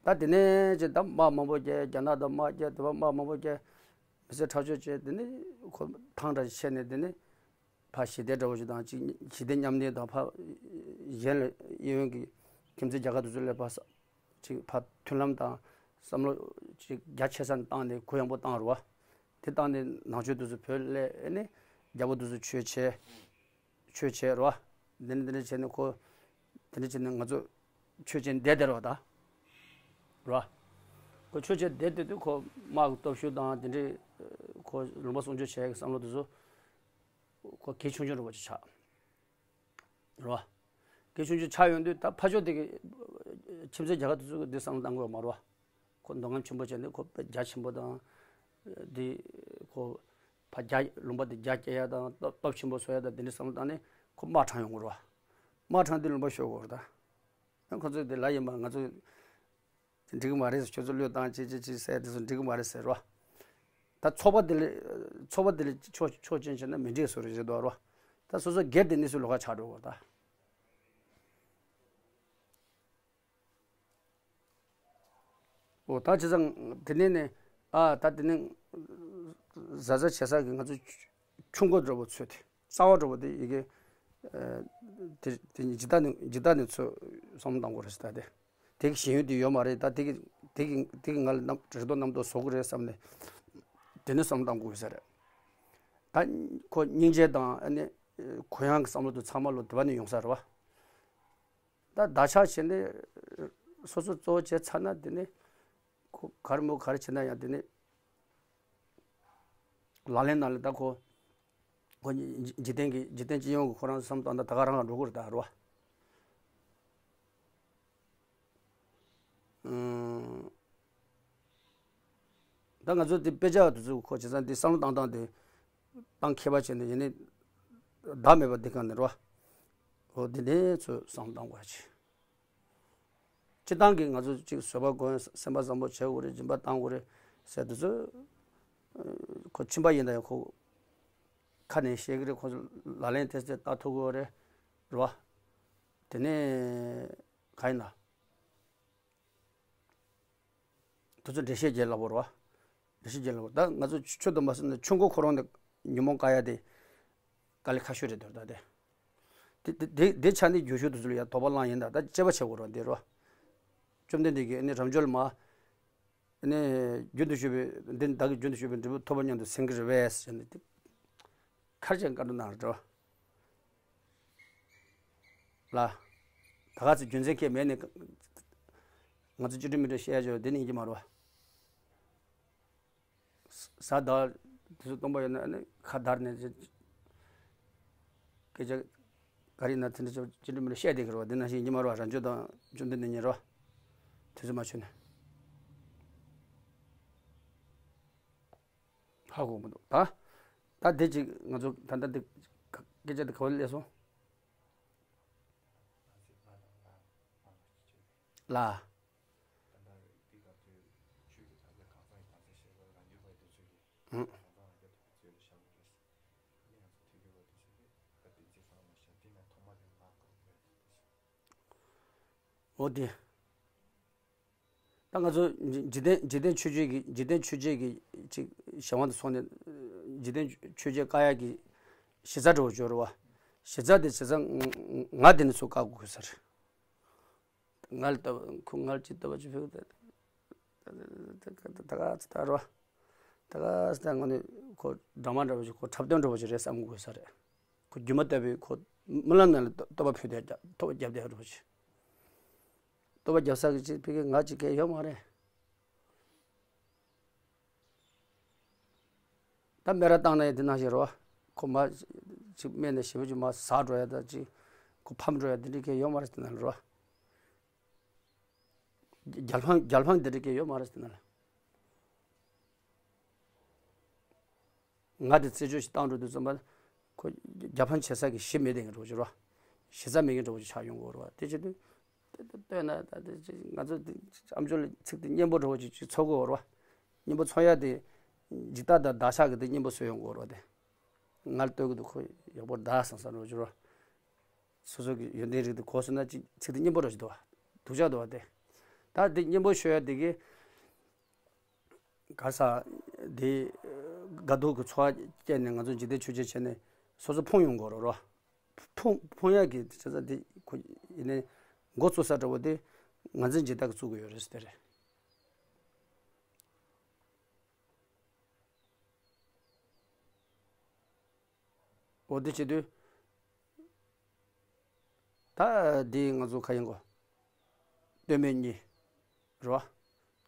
བ། ད་དེ་ནས་ཅིག་ད་དམག་མང་པོ་བརྒྱབ། རྒྱ་ནག་དང་དམག་བརྒྱབ། དེ་བ་དམག་མང་པོ་བརྒྱབ། མི་སེར་ཁྲག་སྦྱོར་བྱས། དེ་ནས་ཁོ་ཐང་འདྲ་ཞིག་ཆད་ནས་དེ་ནས་ཕར་ཞི་བདེ་འདྲ་བོ་ཞིག་དང་ཅིག་ཞི་བདེ་མཉམ་གནས་དང་། ཕར་གཞན་ལ་གཡས་གཡོན་གྱི་ཁྱིམ་མཚེས་རྒྱལ་ཁབ་དེ་ཚོ་ལ་ཕར་ཅིག་ཕར་མཐུན་ལམ་དང་བསམ་བློ་ཅིག་རྒྱ་ཆེ་ས་ནས་བཏང་ནས་གུ་ཡངས་པོ་བཏང་རེད་བ། དེ་བཏང་ནས་ནང་ཆོས་དེ་ཚོ་བོད་སླེབས་ནས་རྒྱལ་པོ་དེ་ཚོ་ཆོས་བྱས། ཆོས་བྱས་རོ། འདི་འདྲ་འདི་འདྲ་བྱས་ནས་ཁོ། འདི་འདྲ་བྱས་ནས་ང་ཚོ་ཆོས་བྱས་བསྡད་བསྡད་རོ་ད། རོ། ཁོ་ཆོས་བྱས་བསྡད་བསྡད་དུས་ཁོ་དམག་གི་སྟོབས་ཤུགས་དང་དེ་འདྲའི་ཁོ་ལུང་པ་སྲུང་སྐྱོབ་བྱེད་ཡག་གི་བསམ་བློ་དེ་ཚོ་ཁོ་གལ་ཆུང་ཆུང་འདྲ་བོ་ཅིག་ཆགས། རོ། གལ་ཆུང་ཆུང་ཆགས་ཡོང་དུས་ད་ཕར་ཕྱོགས་དེ་གི་ཁྱིམ་མཚེས་རྒྱལ་ཁབ་དེ་ཚོ་གི་འདི་བསམ་བློ་བཏང་དགོས་མ་རོ། ཁོ་འདོད་རྔམ་ཆེན་པོ་བྱས་ནས་ཁོ་དཔེ་རྒྱ་ཆེན་པོ་དང་། འདི་ཁོ་ཕར་རྒྱ་ལུང་པ་འདི་རྒྱ་སྐྱེད་ཡ་དང་སྟོབས་སྟོབས་ཆེན་པོ་བཟོ་ཡ་དང་དེ་འདྲའི་བསམ་བློ་བཏང་ནས་ཁོ་དམག་དྲངས་ཡོང་གི་རེད་བ། དམག་དྲངས་དུས་ལུང་པ་ཤོར་དགོས་རེད་ད། ཡང་ཁོ་ཚོས་དེ་ལ་ཡིན་པ་ང་ཚོ་འགྲིག་གི་མ་རེད་ཟེར། ཁྱོད་ཚོ་བློས་བཏང་ཅི་ཅི་ཅི་ཟེར་དེ་ཚོ་འགྲིག་གི་མ་རེད་ཟེར་རོ། ད་ཚོགས་པ་དེ་ལ་ཚོགས་པ་དེ་ལ་ཆོག་ཆོག་མཆན་བྱས་ན་མི་འགྲིག་བཟོ་རེད་ཟེར་འདུག་རོ། ད་སོ་སོ་སྒེར་དེ་གནས་ཚུལ་ལོགས་ཀ་ཆགས་འགྲོ་གི་རེད་ད། འོ་ད་བྱས་ཙང་དེ་ནས་ནས་ཨ་ད་དེ་ནས་གཟའ་གཟའ་བྱེད་ས་གི་ང་ཚོ་ཆུ་མགོ་འདྲ་བོ་ཚོས་ཏེ་རྩ་བ་འདྲ་བོ་དེ་ཡི་གེ་དེ་དེ་ཇི་ལྟ་ནས་ཇི་ལྟ་ནས་ཚོས་བསམ་བློ་བཏང་དགོས་རེད་ཟེར་ད་དེ། དེ་གི་ཞེན་ཡུལ་དེ་ཡོད་མ་རེད། ད་དེ་གི་དེ་གི་དེ་གི་ང་ལ་རྣམ་རེ་དོགས་རྣམ་རྟོག་བཟོ་གི་རེད་བསམ་ནས་ དེ་ནས་བསམ་བློ་བཏང་དགོས་ས་རེད། ད་ཁོ་སྙིང་རྗེ་དང་ཨ་ནི་གུ་ཡངས་ཀྱི་བསམ་བློ་དེ་ཚང་མ་ལོ་དེ་བ་ནས་ཡོང་ས་རེད་བ། ད་བདག་ཆགས་བྱས་ནས་སོ་སོ་གཙོ་བོ་བྱས་ཚར་ན་དེ་ནས་ཁོ་ག་རེ་མོ་ག་རེ་བྱས་ན་ཡང་དེ་ནས་ལག་ལེན་ནང་ལ་ད་ཁོ་ཁོ་འཇིག་རྟེན་གྱི་འཇིག་རྟེན་སྤྱི་ཡོངས་ཀྱི་ཁོ་རང་བསམ་བཏང་ན་ད་ག་རང་ལ་འགྲོ་གི་རེད་ད་རེད་བ། ཨང་། ད་ང་ཚོ་དེ་དཔེ་ཆ་དེ་ཚོ་ཁོ་བྱས་ཙང་དེ་བསམ་བློ་བཏང་སྟངས་དེ་གཏན་འཁེལ་བ་བྱས་ནས་ཡིན་ནའི་བདག་མེད་པ་འདི་གང་ནས་རོ། འོ་དེ་འདྲའི་ཚོ་བསམ་བློ་བཏང་དགོས་ཡ་ཆེ། སྤྱི་བཏང་གི་ང་ཚོ་གཅིག་བཟོད་པ་སྒོམ། སེམས་པ་བཟང་པོ་བྱེད་དགོས་རེད། སྦྱིན་པ་བཏང་དགོས་རེད་ཟེར་དེ་ཚོ་ཁོ་ཕྱིན་པ་ཡིན་ན་ཡང་ཁོ་ཁ་ནས་བཤད་ཀྱི་རེད། ཁོ་ཚོ་ལག་ལེན་ཐེབས་ཏེ་ལྟ་ཐུབ་ཀྱི་རེད་རོ། དེ་ནས་ག་ཡིན་ན། དེ་ཚོ་འགྲེལ་བཤད་རྒྱག་སླ་པོ་རེད་བ། འགྲེལ་བཤད་རྒྱག་སླ་པོ། ད་ང་ཚོ་ཆོས་དུ་མ་སོང་ན་ཆོས་འཁོར་ཁོ་རང་ནས་ཉོན་མོངས་བཀག་ཡ་དེ་དཀའ་ལས་ཁག་ཤོས་རེད་འདུག་ད་དེ། དེ་དེ་དེ་ཆ་ནས་རྒྱུ་ཤུགས་དེ་ཚོ་ལ་ཡ་དོགས་པ་བསླངས་ཡིན་ད། ད་དཔྱད་པ་བྱེད་དགོས་རེད་བ་འདི་རེད་བ། བཅོམ་ལྡན་འདས་ཀྱིས་ནི་རབ་འབྱོར་མ་ནི་རྒྱུན་དུ་ཞུགས་པའི་འདི་བདག་གིས་རྒྱུན་དུ་ཞུགས་པའི་འབྲས་བུ་ཐོབ་པ་སྙམ་དུ་སེམས་ཀྱི་རེད་པས་ཟེར་ནས་དེ། ཁར་ཅན་བཀའ་འགྲོ་གནང་རེད་བ། ལ། ད་ག་ཚོད་རྒྱུ་མཚན་ཁྱད་མེད་ནས་ང་ཚོ་ཅི་འདྲ་མི་འདྲ་བཤད་ཡ་འདི་ནི་ཡིན་གྱི་མ་རེད་བ། ཟ་ཟླ་བ་དེ་ཚོ་སྟོང་པ་ཡོད་ན་ནི་ཁ་བརྡར་ནས་སྐད་ཆ་ག་རེ་ཡིན་ན་དེ་འདྲ་ཅི་འདྲ་མི་འདྲ་བཤད་བསྡད་ཀྱི་རེད་བ། འདི་ནང་བཞིན་ཡིན་གྱི་མ་རེད་བ། རང་ཆོས་དང་བཅོམ་ལྡན་འདས་གཉིས་རེད་བ། དུས་ཚོད་མ་ཆོད་ནས། ཧ་གོ་མི་འདུག་ད། ད་དེ་ཅིག་ང་ཚོ་ད་ལྟ་འདི་སྐད་ཆ་འདི་ག་བ་སླེབས་སོང་། ལ། ཨང་། འོ་དེ། ད་ང་ཚོ་འཇིག་འཇིག་རྟེན་འཇིག་རྟེན་ཆོས་བརྒྱད་ཀྱི་འཇིག་རྟེན་ཆོས་བརྒྱད་ཀྱི་ཅིག་གཞན་དབང་དུ་སོང་ནས་འཇིག་རྟེན་ཆོས་བརྒྱད་བཀག་ཡག་གི་གཞི་རྩ་འདྲ་བོ་ཅིག་ཡོད་རེད་བ། གཞི་རྩ་དེ་བྱས་ཙང་ང་དེ་ནས་ཚུར་བཀག་དགོས་ས་རེད། ང་ལ་ལྟ་བ་ཁོ་ང་ལ་ཅིག་ལྟ་བ་ཅིག་ཕེབས་ད་ད་ག་ཚོད་ལྟ་རོ། ད་ག་ཚོད་ལྟ་ང་ནི་ཁོ་ཌ་ར་མ་འདྲ་བོ་ཅིག་ཁོ་འཁྲབ་སྟོན་འདྲ་བོ་ཅིག་རེད་བསམ་དགོས་ས་རེད། ཁོ་སྒྱུ་མ་ལྟ་བུའི་ཁོ་རྨི་ལམ་ནང་ལ་ལྟོ་ལྟོ་བ་ཕུལ་ཏེ་ལྟོ་བ་རྒྱབ་བསྡད་འདྲ་བོ་ཅིག་ལྟོ་བ་རྒྱབ་ས་གི་ཅིག་ཕ་གི་ང་ཅིག་གས་ཡོད་མ་རེད། ད་སྨད་ར་བཏང་ན་ཡང་དེ་ནང་བཞིན་རེད་བ། ཁོ་མ་ཅིག་སྨད་ནས་ཞེ་པོ་ཅིག་མ་ཟག་འགྲོ་ཡ་ད་ཅིག་ཁོ་ཕམ་འགྲོ་ཡ་དེ་འདྲ་གས་ཡོད་མ་རེད་དེ་ནང་ལ་རེད་བ། རྒྱལ་ཕམ་རྒྱལ་ཕམ་དེ་འདྲ་གས་ཡོད་མ་རེད་དེ་ནང་ལ། ང་དེ་རྩད་གཅོད་ཞིག་བཏང་འགྲོ་དུས་ཙམ་པ་ཁོ་རྒྱལ་ཕམ་བྱེད་ས་གི་གཞི་མེད་དེ་འདྲ་བོ་ཅིག་རེད་བ། གཞི་རྩ་མེད་མཁན་འདྲ་བོ་ཅིག་ཆགས་ཡོང་གི་རེད་བ། དེ་བྱེད་དུས། ལྟོས་ན་ད་དེ་ཅིག་ང་ཚོ་དེ་ཨ་མཆོག་ལ་ཚིག་དེ་སྙན་པོ་འདྲ་བོ་ཅིག་ཅིག་ཚོར་གི་ཡོད་རེད་བ། སྙན་པོ་ཚོར་ཡ་དེ་འཇིག་ལྟ་དང་བདག་ཆགས་ཀྱི་དེ་སྙན་པོ་བཟོས་ཡོང་གི་ཡོད་རེད་བ། དེ་ང་ལ་ལྟོས་གི་འདུག་ཁོ་ཡག་པོ་གདའ་སང་སང་འདྲ་བོ་ཅིག་རེད་བ། སོ་སོ་གི་ཡོན་ཏན་རིགས་དེ་གོ་སོང་ན་ཅིག་ཚིག་དེ་སྙན་པོ་འདྲ་བོ་ཅིག་འདུག་བ། སྡུག་ཅག་འདུག་བ་དེ། ད་དེ་སྙན་པོ་ཤོད་ཡ་དེ་གི་ག་ས། དེ་དགའ་སྡུག་གི་ཚོར་བ་སྐྱེས་ནས་ང་ཚོ་འཇིག་རྟེན་ཆོས་བརྒྱད་བྱས་ནས་སོ་སོ་ཕོངས་ཡོང་གི་ཡོད་རེད་བ། ཕོངས་ཕོངས་ཡག་གི་བྱས་ཙང་དེ་ཁོ་ཡིན་ནའི་འགོ་བཙུགས་ས་འདྲ་བོ་དེ་ང་ཚོའི་འཇིག་ལྟ་གི་བཙུགས་གི་ཡོད་རེད་ཟེར་དེ་རེད། འོ་དེ་བྱེད་དུས། ད་འདི་ང་ཚོ་ག་ཡིན་གོ། ལྟོས་མེད་གཉིས། རེད་བ།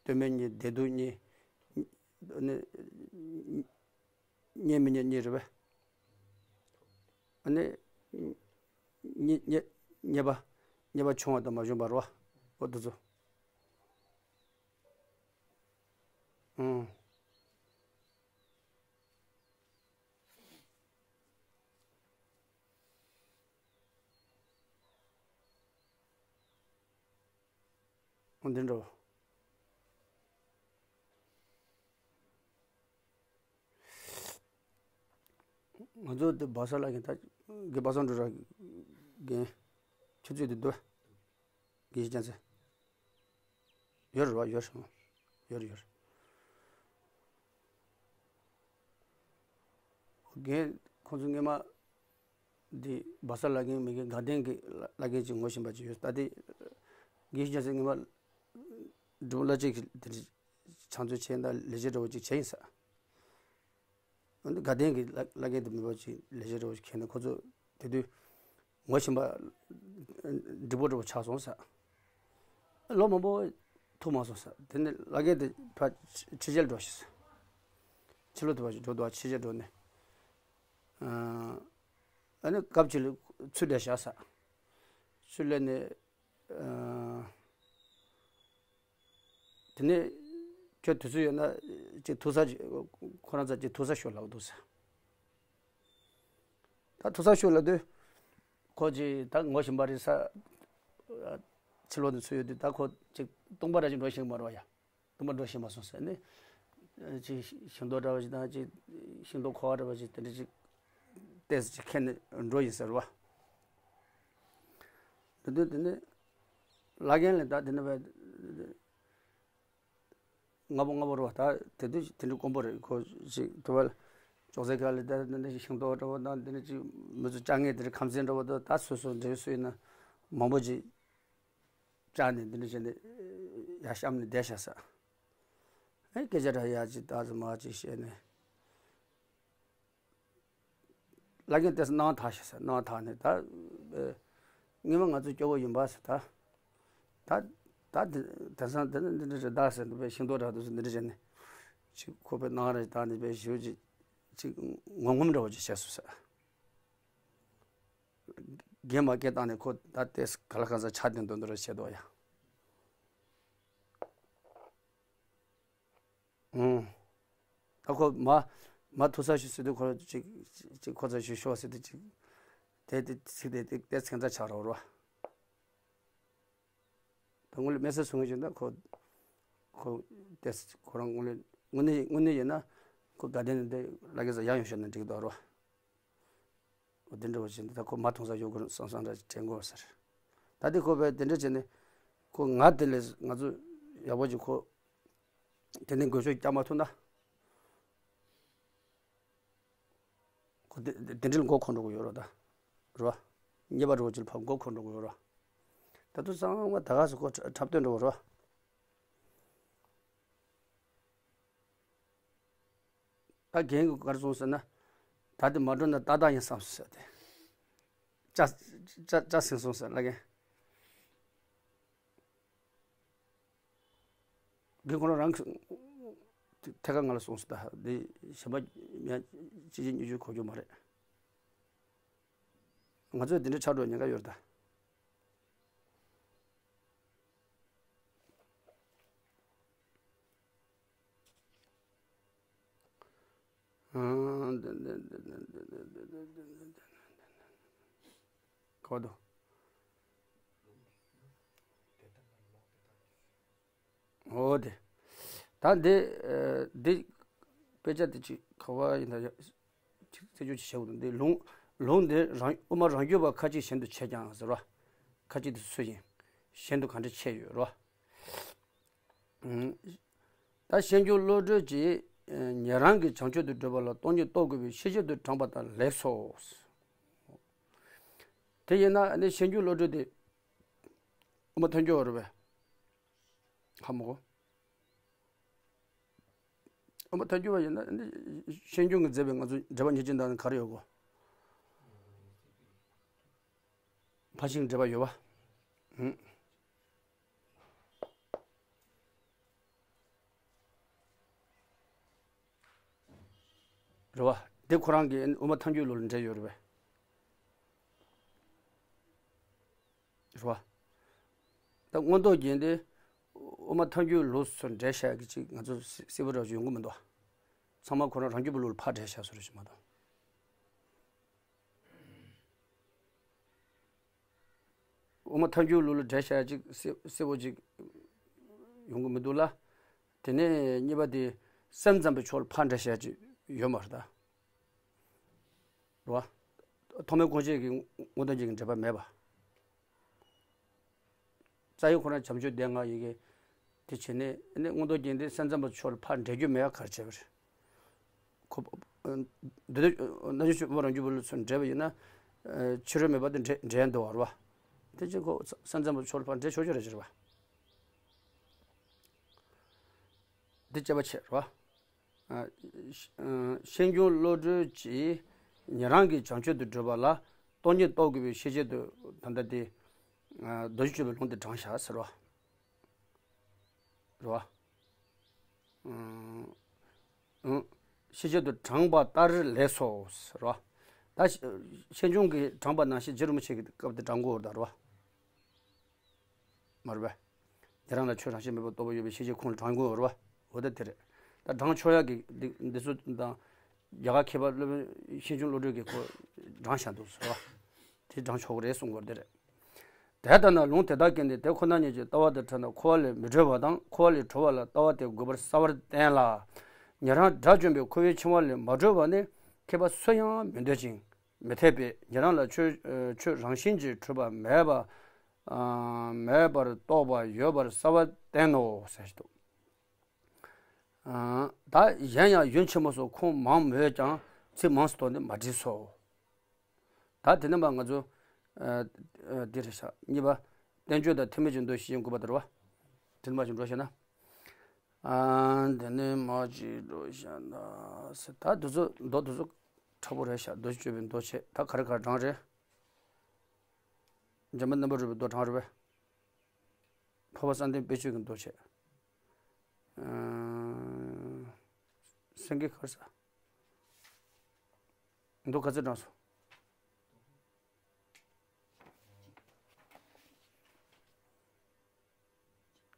ལྟོས་མེད་གཉིས་བདེ་སྡུག་གཉིས། ནི། རྙེད་མི་རྙེད་གཉིས་རེད་བས། ཨ་ནི། རྙེད་རྙེད་རྙེད་པ། རྙེད་པ་བྱུང་བ་དང་མ་བྱུང་བ་རེད་བ། འོ་དེ་ཚོ། ཨང་། འདི་འདྲ་བོ། ང་ཚོ་འདི་བ་ས་ལ་གིན་ད་གི་བ་ས་འགྲོ་ར་གིན་ཆུ་ཚོད་འདི་འདུག་གི་ཤི་ཅན་ཚེ། ཡོད་རེད་བ། ཡོད་རེད། ཡོད་རེད། ཡོད་རེད། རྒན་ཁོང་ཚོ་སྔོན་མ་འདི་བ་ས་ལ་གིན་མི་གིན་དགའ་ལྡན་གི་ལ་གིན་ཅིག་ངོ་ཤེས་པ་ཅིག་ཡོད། ད་དེ་གི་ཤི་ཅན་ཚེ་སྔོན་མ་འབྲུག་བླ་བཅས་ཀྱི་དེ་འདྲ་ཕྱག་མཛོད་བྱས་ད་ལས་བྱེད་འདྲ་བོ་ཅིག་བྱས་ཡིན་ས། དགའ་ལྡན་གྱི་བླ་བླ་རྒན་དེ་མི་འབོར་ཅིག་ལས་བྱེད་འདྲ་བོ་ཞིག་ཁྱེར་ནས་ཁོ་ཚོ་དེ་དུས་ངོ་ཤེས་པ་འགྲིག་པོ་འདྲ་བོ་ཆགས་སོང་ཟེར། ལོ་མང་པོ་ཐུག་མ་སོང་ཟེར། དེ་ནས་བླ་རྒན་དེ་ཕར་ཕྱི་རྒྱལ་འགྲོ་ཞེས་ཟེར། ཕྱི་ལོགས་དུ་བ་ཞིག་འགྲོ་འདུག་ཕྱི་རྒྱལ་འགྲོ་ནས། ཨ་ནི་སྐབས་ཅིག་ལ་ཚུར་བསྡད་བཞག་ཟེར། ཚུར་སླེབས་ནས། ཨ། དེ་ནས་ཁྱོད་དུས་ཚོད་ཡོད་ན་ཅིག་ཐུག་ས་ཅིག་ཁོ་རང་ཚོ་ཅིག་ཐུག་ས་ཤོག་ལབ་འདུག་ཟེར། ད་ཐུག་ས་ཤོག་ལབ་དུས་ཁོ་ཅིག་ད་ངོ་ཤེས་པ་རེད་ས། ཕྱི་ལོགས་ནས་ཚུར་ཡོང་དུས་ད་ཁོ་ཅིག་སྟོང་པ་ར་ཅིག་འགྲོ་ཤེས་ཀྱི་མ་རེད་བ་ཡ། སྟོང་པ་འགྲོ་ཤེས་མ་སོང་ཟེར་ནས། ཅིག་ཤིང་ཏོག་འདྲ་བ་ཅིག་དང་ཅིག་ཤིང་ཏོག་ཁུ་བ་འདྲ་བ་ཅིག་དེ་འདྲ་ཅིག་ཏོག་ཙམ་ཅིག་ཁྱེར་ནས་འགྲོ་ཡིན་ཟེར་བ། འདི་དུས་དེ་ནས་བླ་རྒན་ལ་ད་དེ་ནས་བས་སྔ་པོ་སྔ་པོ་རེད་བ། ད་དེ་དུས་དེ་འདྲ་དཀོན་པོ་རེད། ཁོ་ཅིག་དུ་བ་ཅོག་ཙེ་ཁ་ལ་ད་དེ་འདྲ་ཅིག་ཤིང་ཏོག་འདྲ་བོ་དང་དེ་འདྲ་ཅིག་མི་ཚོ་བཅའ་ངེས་དེ་འདྲ་ཁམ་ཚན་འདྲ་བོ་དང་ད་སོ་སོ་འདྲ་བོ་སུ་ཡིན་ན་མང་པོ་ཅིག་བཅག་ནས་འདི་འདྲ་བྱས་ནས་ཡར་བཤམས་ནས་བསྡད་ཤག་ཟེར། ཨེ་སྐད་ཆ་འདྲ་ཡག་ཅིག་ད་ཟེར་མ་ཅིག་བཤད་ནས། བླ་རྒན་དེ་སྣང་བ་དག་ཤག་ཟེར། སྣང་བ་དག་ནས་ད་ཨེ་སྔོན་མ་ང་ཚོ་སྐྱོ་བོ་ཡིན་པ་ཟེར། ད་ད་ད་དེ་དེང་སང་དེ་ནི་འདི་འདྲ་རེད་ད་ཟེར་འདུག་པས། ཤིང་ཏོག་འདྲ་འདུག་ཟེར་འདི་འདྲ་བྱས་ནས་ཅིག་ཁོ་པའི་སྣང་བ་རེ་དག་ནས་པའི་ཞེ་པོ་ཅིག་ཅིག་ངོམ་ངོམ་འདྲ་བོ་ཅིག་བྱས་སོང་ཟེར། རྒན་མ་སྐད་བཏང་ནས་ཁོ་ད་ལྟས་ག་ལ་གང་ཟག་ཆ་དེ་འདོན་འདོན་རེ་བྱེད་དོ་ཡ། ཨང་། ད་ཁོ་མ་མ་ཐུག་ས་ཞིག་ཟེར་དུས་ཁོ་ཅིག་ཅིག་ཁོ་ཚ་ཞིག་ཤོག་ཟེར་དུས་ཅིག་དེ་དེ་ཚིག་དེ་དེ་དེ་ཚིག་ཚ་ཆགས་རོགས་རོགས། ད་དངུལ་མེད་ས་སོང་ངེས་བྱུང་ན་ཁོ་ཁོ་དེ་ཁོ་རང་དངུལ་དངོས་གནས་དངོས་གནས་ཡིན་ན་ཁོ་དགའ་ལྡན་དེ་ལ་གེ་ས་ཡང་ཡོང་ཤོར་ན་འགྲིག་འདུག་རོགས། འོ་དེ་འདྲ་བ་བྱས་ནས་ད་ཁོ་མ་མཐོང་ས་ཡོད་དགོས་བསམ་བསམ་འདྲ་དྲན་དགོས་ཟེར། ད་དེ་ཁོ་བས་དེ་འདྲ་བྱས་ནས་ཁོ་ང་དེ་ལས་ང་ཚོ་ཡག་པོ་ཅིག་ཁོ་དེ་ནས་འགོས་ཤོག་རྒྱག་མ་ཐུབ་ན། ཁོ་དེ་དེ་འདྲ་ལ་མགོ་འཁོར་འགྲོ་གི་ཡོད་རེད་ད། རེད་བ། ཉེས་པ་འགྲོ་ཅིག་ལ་ཕར་མགོ་འཁོར་འགྲོ་གི་ཡོད་རེད་བ། ད་དུང་གསང་བ་ད་ག་སེ་ཁོ་འཁྲབ་སྟོན་འགྲོ་གི་རེད་བ། ད་རྒན་གྱིས་ག་རེ་གསུངས་ཟེར་ན། ད་དེ་མ་འགྲོ་ན་ཏག་ཏག་ཡིན་བསམ་སོང་ཟེར་ཏེ། ཅ་ཅ་ཅ་ཟིན་སོང་ཟེར་བླ་རྒན། རྒན་ཁོ་རང་རང་གི་ཐད་ཀར་ང་ལ་གསུངས་སོང་ད། འདི་གཞན་པ་ཡང་གཅིག་གཅིག་གཉིས་གཉིས་གོ་རྒྱུ་མ་རེད། ང་ཚོས་འདི་འདྲ་ཆགས་འགྲོ་ཉེན་ཁ་ཡོད་རེད་ད། གོ་དོ། འོ་དེ། ད་འདི་འདི་དཔེ་ཆ་དེ་ཅིག་ག་བ་ཡིན་ད་ཡ། ཅིག་རྩད་གཅོད་ཅིག་བྱེད་དགོས་འདུག་འདི་ལུང་ལུང་འདི་རང་དབུ་མ་རང་རྒྱུད་པ་ཁ་ཅིག་གཞན་དུ་ཆད་ཀྱང་ཟེར་བ། ཁ་ཅིག་དེ་སུ་ཡིན། གཞན་དུ་གང་འདྲ་ཆད་ཡོད་རོ། ད་ཤེས་འགྱུར་བློ་གྲོས་ཀྱིས་ཉན་རང་གི་བྱང་ཆུབ་ཏུ་བགྲོད་པ་ལ་སྟོང་ཉིད་རྟོགས་དགོས་པའི་ཤེས་བྱེད་དུ་དྲངས་པ་དང་ལེགས་སོ། དེ་ཡིན་ན་ནི་ཤེས་འགྱུར་བློ་གྲོས་དེ་དབུ་མ་ཐལ་འགྱུར་བ་རེད་པས། ཧ་མ་གོ། དབུ་མ་ཐལ་འགྱུར་བ་ཡིན་ན་ནི་ཤེས་འགྱུར་གྱིས་མཛད་པའི་ང་ཚོ་འབྲེལ་པ་ཉེར་གཅིག་དང་ག་རེ་ཡོད་གོ། ཕར་ཕྱིན་འབྲེལ་པ་ཡོད་པ། ཧུམ། རེད་བ། འདི་ཁོ་རང་གི་དབུ་མ་ཐལ་འགྱུར་ལུགས་ལ་འབྲེལ་ཡོད་རེད་པས། རེད་བ། ད་མངོན་རྟོགས་རྒྱན་དེ་དབུ་མ་ཐལ་འགྱུར་ལུགས་སུ་འགྲེལ་བཤད་ཀྱི་ཅིག་ང་ཚོ་གསལ་པོ་རང་ཡོང་གི་མི་འདུག་ཚང་མ་ཁོ་རང་རང་རྒྱུད་པའི་ལུགས་ལ་ཕར་འགྲེལ་བཤད་སོ་རེ་ཞིག་མ་གཏོགས། དབུ་མ་ཐལ་འགྱུར་ལུགས་ལ་འགྲེལ་བཤད་ཅིག་གསལ་གསལ་པོ་ཅིག་ཡོང་གི་མི་འདུག་ལ། དེ་ནས་གཉིས་པ་དེ་སེམས་ཙམ་པའི་ཕྱོགས་ལ་ཕར་འགྲེལ་བཤད་ཅིག་ཡོད་མ་རེད་ད། རེད་བ། ཐོག་མའི་དགོངས་གཞི་གི་མངོན་རྟོགས་རྒྱན་གྱི་འགྲེལ་པ་མེད་པ། རྩ་བའི་ཁོ་རང་བྱམས་ཆོས་སྡེ་ལྔ་ཡི་གེ་དེ་བྱས་ནས་ནི་མངོན་རྟོགས་རྒྱན་དེ་སེམས་ཙམ་པའི་ཕྱོགས་ལ་ཕར་འགྲེལ་རྒྱུ་མེད་པ་ག་རེ་བྱས་པ་རེད། ཁོ། འདི་ལྟར་རྣལ་འབྱོར་ཆོས་དབུ་མ་རང་རྒྱུད་པའི་ལུགས་སུ་འགྲེལ་བ་ཡིན་ན། ཕྱི་རོལ་མེད་པ་དེ་འགྲེལ་འགྲེལ་འདུག་བ་རེད་བ། དེ་ཕྱིར་ཁོ་སེམས་ཙམ་པའི་ཕྱོགས་ལ་ཕར་འགྲེལ་ཆོག་ཆོག་རེད་ཟེར་བ། འདི་དཔྱད་པ་ཆེ་རེད་བ། ཨ། ཤེས་འབྱུང་བློ་གྲོས་ཀྱིས་ཉན་རང་གི་བྱང་ཆུབ་ཏུ་བགྲོད་པ་ལ་སྟོང་ཉིད་རྟོགས་དགོས་པའི་ཤེས་བྱེད་དུ་ད་ལྟ་དེ། ཨ། རྡོ་རྗེ་གཅོད་པའི་ལུང་དེ་དྲངས་བཞག་ཟེར་བ། རེད་བ། ཨང་། ཨང་། ཤེས་བྱེད་དུ་དྲངས་པ་ལྟར་ལེགས་སོ་ཟེར་བ། ད་ཤེས་འབྱུང་གིས་དྲངས་པ་ནང་བཞིན་རྗེ་རིན་པོ་ཆེ་གི་སྐབས་དེ་དྲངས་དགོས་ཡོད་རེད་ད་རེད་བ། མ་རེད་པས། ཉན་རང་ལ་ཆོས་རང་བཞིན་མེད་པར་རྟོགས་པ་ཡོད་པའི་ཤེས་བྱེད་ཁུངས་ལ་དྲངས་དགོས་ཡོད་རེད་བ། འོ་ད་དེ་རེད། ད་དྲངས་ཆོག་ཡག་གི་འདི་འདི་ཚོ་དང་། རྒྱ་གར་མཁས་པ་སློབ་དཔོན་ཤེས་འབྱུང་བློ་གྲོས་ཀྱིས་ཁོ་དྲངས་བཞག་འདུག་ཟེར་བ། དེ་དྲངས་ཆོག་གི་རེད་གསུང་དགོས་དེ་རེད། དེ་ལྟ་ན་ལུང་དེ་དག་གིས་ནི་དེ་ཁོ་ན་ཉིད་ཀྱི་ལྟ་བ་དང་བྲལ་ན་འཁོར་བ་ལས་མི་གྲོལ་བ་དང་འཁོར་བ་ལས་གྲོལ་བ་ལ་ལྟ་བ་དེ་དགོས་པར་གསལ་བར་བསྟན་ལ། ཉན་རང་དགྲ་བཅོམ་པའི་འཁོར་བའི་འཆིང་བ་ལས་མ་གྲོལ་བ་ནི་མཁས་པ་སུ་ཡང་མི་འདོད་ཅིང་མི་འཐད་པས་ཉན་རང་ལ་ཆོས་ཆོས་རང་བཞིན་གྱིས་གྲུབ་པ་མེད་པ། ཨ། མེད་པར་རྟོགས་པ་ཡོད་པར་གསལ་བར་བསྟན་ནོ་ཟེར་ཞིག་འདུག་ཨ། ད་གཞན་ཡང་ཡོན་ཆེན་མོ་སོགས་ཁུངས་མང་མོད་ཀྱང་ཚིག་མང་སུ་དོགས་ནས་མ་བྲིས་སོ། ད་དེ་ནས་མར་ང་ཚོ། ཨ། ཨ། འདི་རེད་ཤག་གཉིས་པ། བསྟན་བཅོས་དང་ཐེག་དམན་གྱི་མདོ་ཞེས་བྱ་དགོས་པ་དེ་རེད་བ། དེ་ནས་མར་ཅིག་འགྲོ་བྱས་ན། ཨ། དེ་ནས་མར་ཅིག་འགྲོ་བྱས་ན་ཟེར། ད་འདི་ཚོ་མདོ་འདི་ཚོ་མཁྲེགས་པོ་རེད་ཤག་མདོ་རྗེ་གཅོད་པའི་མདོ་བྱས། ད་ག་རེ་ག་རེ་དྲངས་རེད། འཇམ་དཔལ་རྣམ་པར་རོལ་པའི་མདོ་དྲངས་རེད་པས། འཕགས་པ་བསམ་གཏན་དཔེ་བརྗོད་ཀྱི་མདོ་བྱས། ཨ། སེང་གེ་ག་རེ་ཟེར། མདོ་ག་ཚོད་དྲངས་སོང་།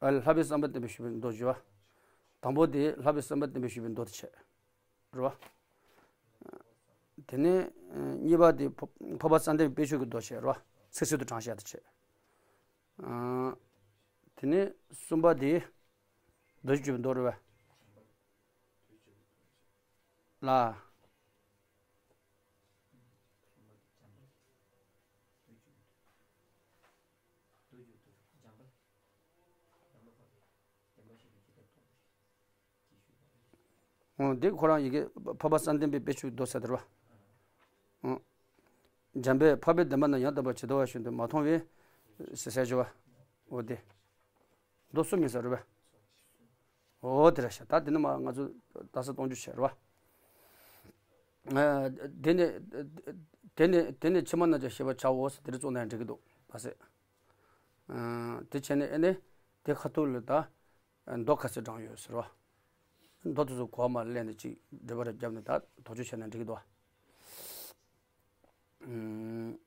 ཨ། ལྷག་པའི་བསམ་པ་བརྟན་པོས་ཞུས་པའི་མདོ་བཞི་པ། དང་པོ་དེ་ལྷག་པའི་བསམ་པ་བརྟན་པོས་ཞུས་པའི་མདོ་དེ་བྱས། རེད་བ། དེ་ནས་གཉིས་པ་དེ་འཕགས་པ་བསམ་གཏན་དཔེ་བརྗོད་ཀྱི་མདོ་བྱས། རེད་བ། ཚིག་གསལ་དུ་དྲངས་བཞག་དེ་བྱས། ཨ། དེ་ནས་གསུམ་པ་དེ་རྡོ་རྗེ་གཅོད་པའི་མདོ་རེད་བ། ལ། འོ། འདི་ཁོ་རང་ཡི་གེ་འཕགས་པ་བསམ་གཏན་པའི་དཔེ་བརྗོད་མདོ་ཟེར་དེ་རེད་བ། འོ། འཇམ་དཔལ་འཕགས་པའི་བདེན་པ་རྣམས་ཡང་དག་པར་ཇི་ལྟ་བ་བཞིན་དུ་མ་མཐོང་བས་ཟེར་ཟེར་བྱ་བ། འོ་དེ། མདོ་གསུམ་ཡིན་ས་རེད་པས། འོ་དེ་རེད་ཤག་ད་དེ་ནས་མར་ང་ཚོ་རྡ་ས་གཏོང་རྒྱུ་བྱས་རེད་བ། ཨ། དེ་ནས་དེ་ནས་དེ་ནས་ཕྱི་མ་རྣམས་ཀྱང་ཤེས་པར་བྱའོ་ཟེར་དེ་རེད། བཙོང་ན་ཡང་འགྲིག་གི་འདུག་པ་ཟེར། ཨ། དེ་བྱས་ནས་ཨ་ནི་དེ་ཁ་ཐུག་ལ་ད་མདོ་ག་ཚོད་དྲངས་ཡོད་ཟེར་བ། མདོ་དེ་ཚོ་གོ་བ་མར་ལེན་ནས་ཅིག་འགྲེལ་པ་རེ་བརྒྱབ་ནས་ད་དོགས་གཅོད་བྱས་ན་འགྲིག་གི་འདུག་པ། ཨུམ།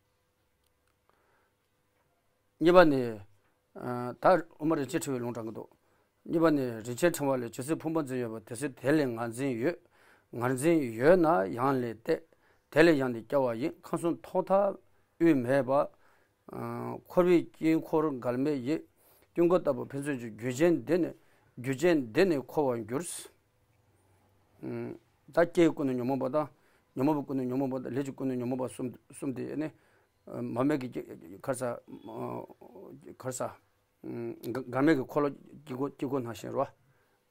གཉིས་པ་ནི། ཨ། ད་དབུ་མ་རིན་ཆེན་ཕྲེང་བའི་ལུང་དྲངས་ཀྱི་འདུག་གཉིས་པ་ནི་རིན་ཆེན་ཕྲེང་བ་ལས། ཇི་སྲིད་ཕུང་པོ་འཛིན་ཡོད་པ། དེ་སྲིད་དེ་ལས་ངར་འཛིན་ཡོད། ངར་འཛིན་ཡོད་ན་ཡང་ལས་བརྟས། དེ་ལས་ཡང་ནི་སྐྱེ་བ་ཡིན། ཁམས་གསུམ་ཐོག་མཐའ་དབུས་མེད་པ། ཨ། འཁོར་བའི་དཀྱིལ་འཁོར་འགལ་མེད་ཡི། དཀྱིལ་འཁོར་ལྟ་བུར་ཕན་ཚུན་གྱི། རྒྱུ་ཅན་འདི་ནི། རྒྱུ་ཅན་འདི་ནི་འཁོར་བར་འགྱུར། ཨ། ད་སྐྱེ་བའི་ཀུན་ནས་ཉོན་མོངས་པ་དང་། ཉོན་མོངས་པའི་ཀུན་ནས་ཉོན་མོངས་པ་དང་། ལས་ཀྱི་ཀུན་ནས་ཉོན་མོངས་པ་གསུམ་གསུམ་དེ་ནི། ཨ། མར་མེ་གི་ག་རེ་ཟ། ཨ། ག་རེ་ཟ། ཨ། འགལ་མེད་ཀྱི་འཁོར་ལོ་དཀྱིལ་འཁོར་དཀྱིལ་འཁོར་ནང་བཞིན་རེད་བ།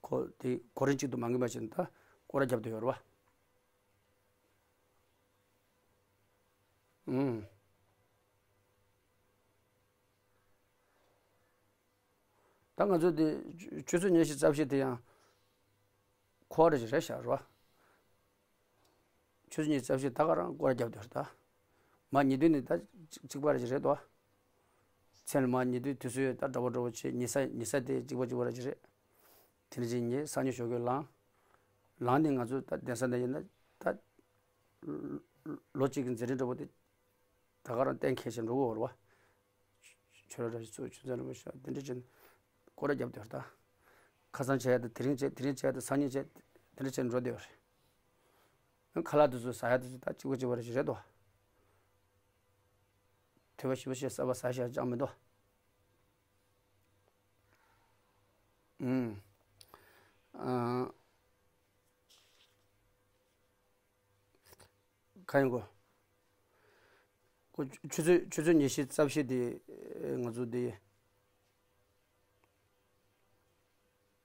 ཁོ་དེ་གོ་རིམ་གཅིག་ཏུ་མ་ངེས་པ་ཞིག་ད་སྐོར་ར་བརྒྱབ་བསྡད་ཡོད་རེད་བ། ཨུམ། ད་ང་ཚོ་འདི་ཆུ་ཚོད་ཉི་ཤུ་རྩ་བཞི་དེ་ཡང་འཁོར་བ་རེ་རེ་བཞག་རེད་བ། ཆུ་ཚོད་ཉི་ཤུ་རྩ་བཞི་ད་ག་རང་སྐོར་ར་བརྒྱབ་སྡོད་རེད་ད། མར་ཉལ་དུས་ནི་ད་གཅིག་པ་རེ་རེད་དོ། མཚན་ལ་མར་ཉལ་དུས་དུས་ཚོད་ད་འདྲ་པོ་འདྲ་པོ་བྱས། ཉལ་ས་ཉལ་ས་དེ་གཅིག་པ་གཅིག་པ་རེ་རེད། དེ་ནས་ཅིག་ཉལ། སང་ཉིན་ཞོགས་ཀས་ལངས། ལངས་ནས་ང་ཚོ་ད་གདན་ས་འདི་ཡིན་ན་ད་ལོ་གཅིག་གི་མཛད་རིམ་འདྲ་པོ་དེ་ད་ག་རང་གཏན་འཁེལ་བྱས་འགྲོ་གི་ཡོད་རེད་བ། ཆོས་ར་ར་ཞིག་ཚུགས། ཆུ་ཚོད་རིང་པོ་ཞིག་དེ་འདྲ་བྱས་ནས་སྐོར་ར་བརྒྱབ་སྡོད་རེད་ད། ཁ་སང་བྱས་ཡ་དང་དེ་རིང་བྱས། དེ་རིང་བྱས་ཡ་དང་སང་ཉིན་བྱས། དེ་འདྲ་བྱས་ནས་འགྲོ་བསྡད་པ་རེད། ཁ་ལག་དེ་ཚོ་ཟ་ཡ་དེ་ཚོ་ད་གཅིག་པ་གཅིག་པ་རེ་ཞིག་རེད་དོ། དུས་པ་ཞིག་པ་ཞིག་གསར་པ་ཟ་ཤེས་ཡ་ཅང་མི་འདུག་ཨུམ། ཨ། གང་ཡིན་གོ། ཁོ་ཆུ་ཚོད་ཆུ་ཚོད་ཉི་ཤུ་རྩ་བཞི་དེ་ང་ཚོ་དེ་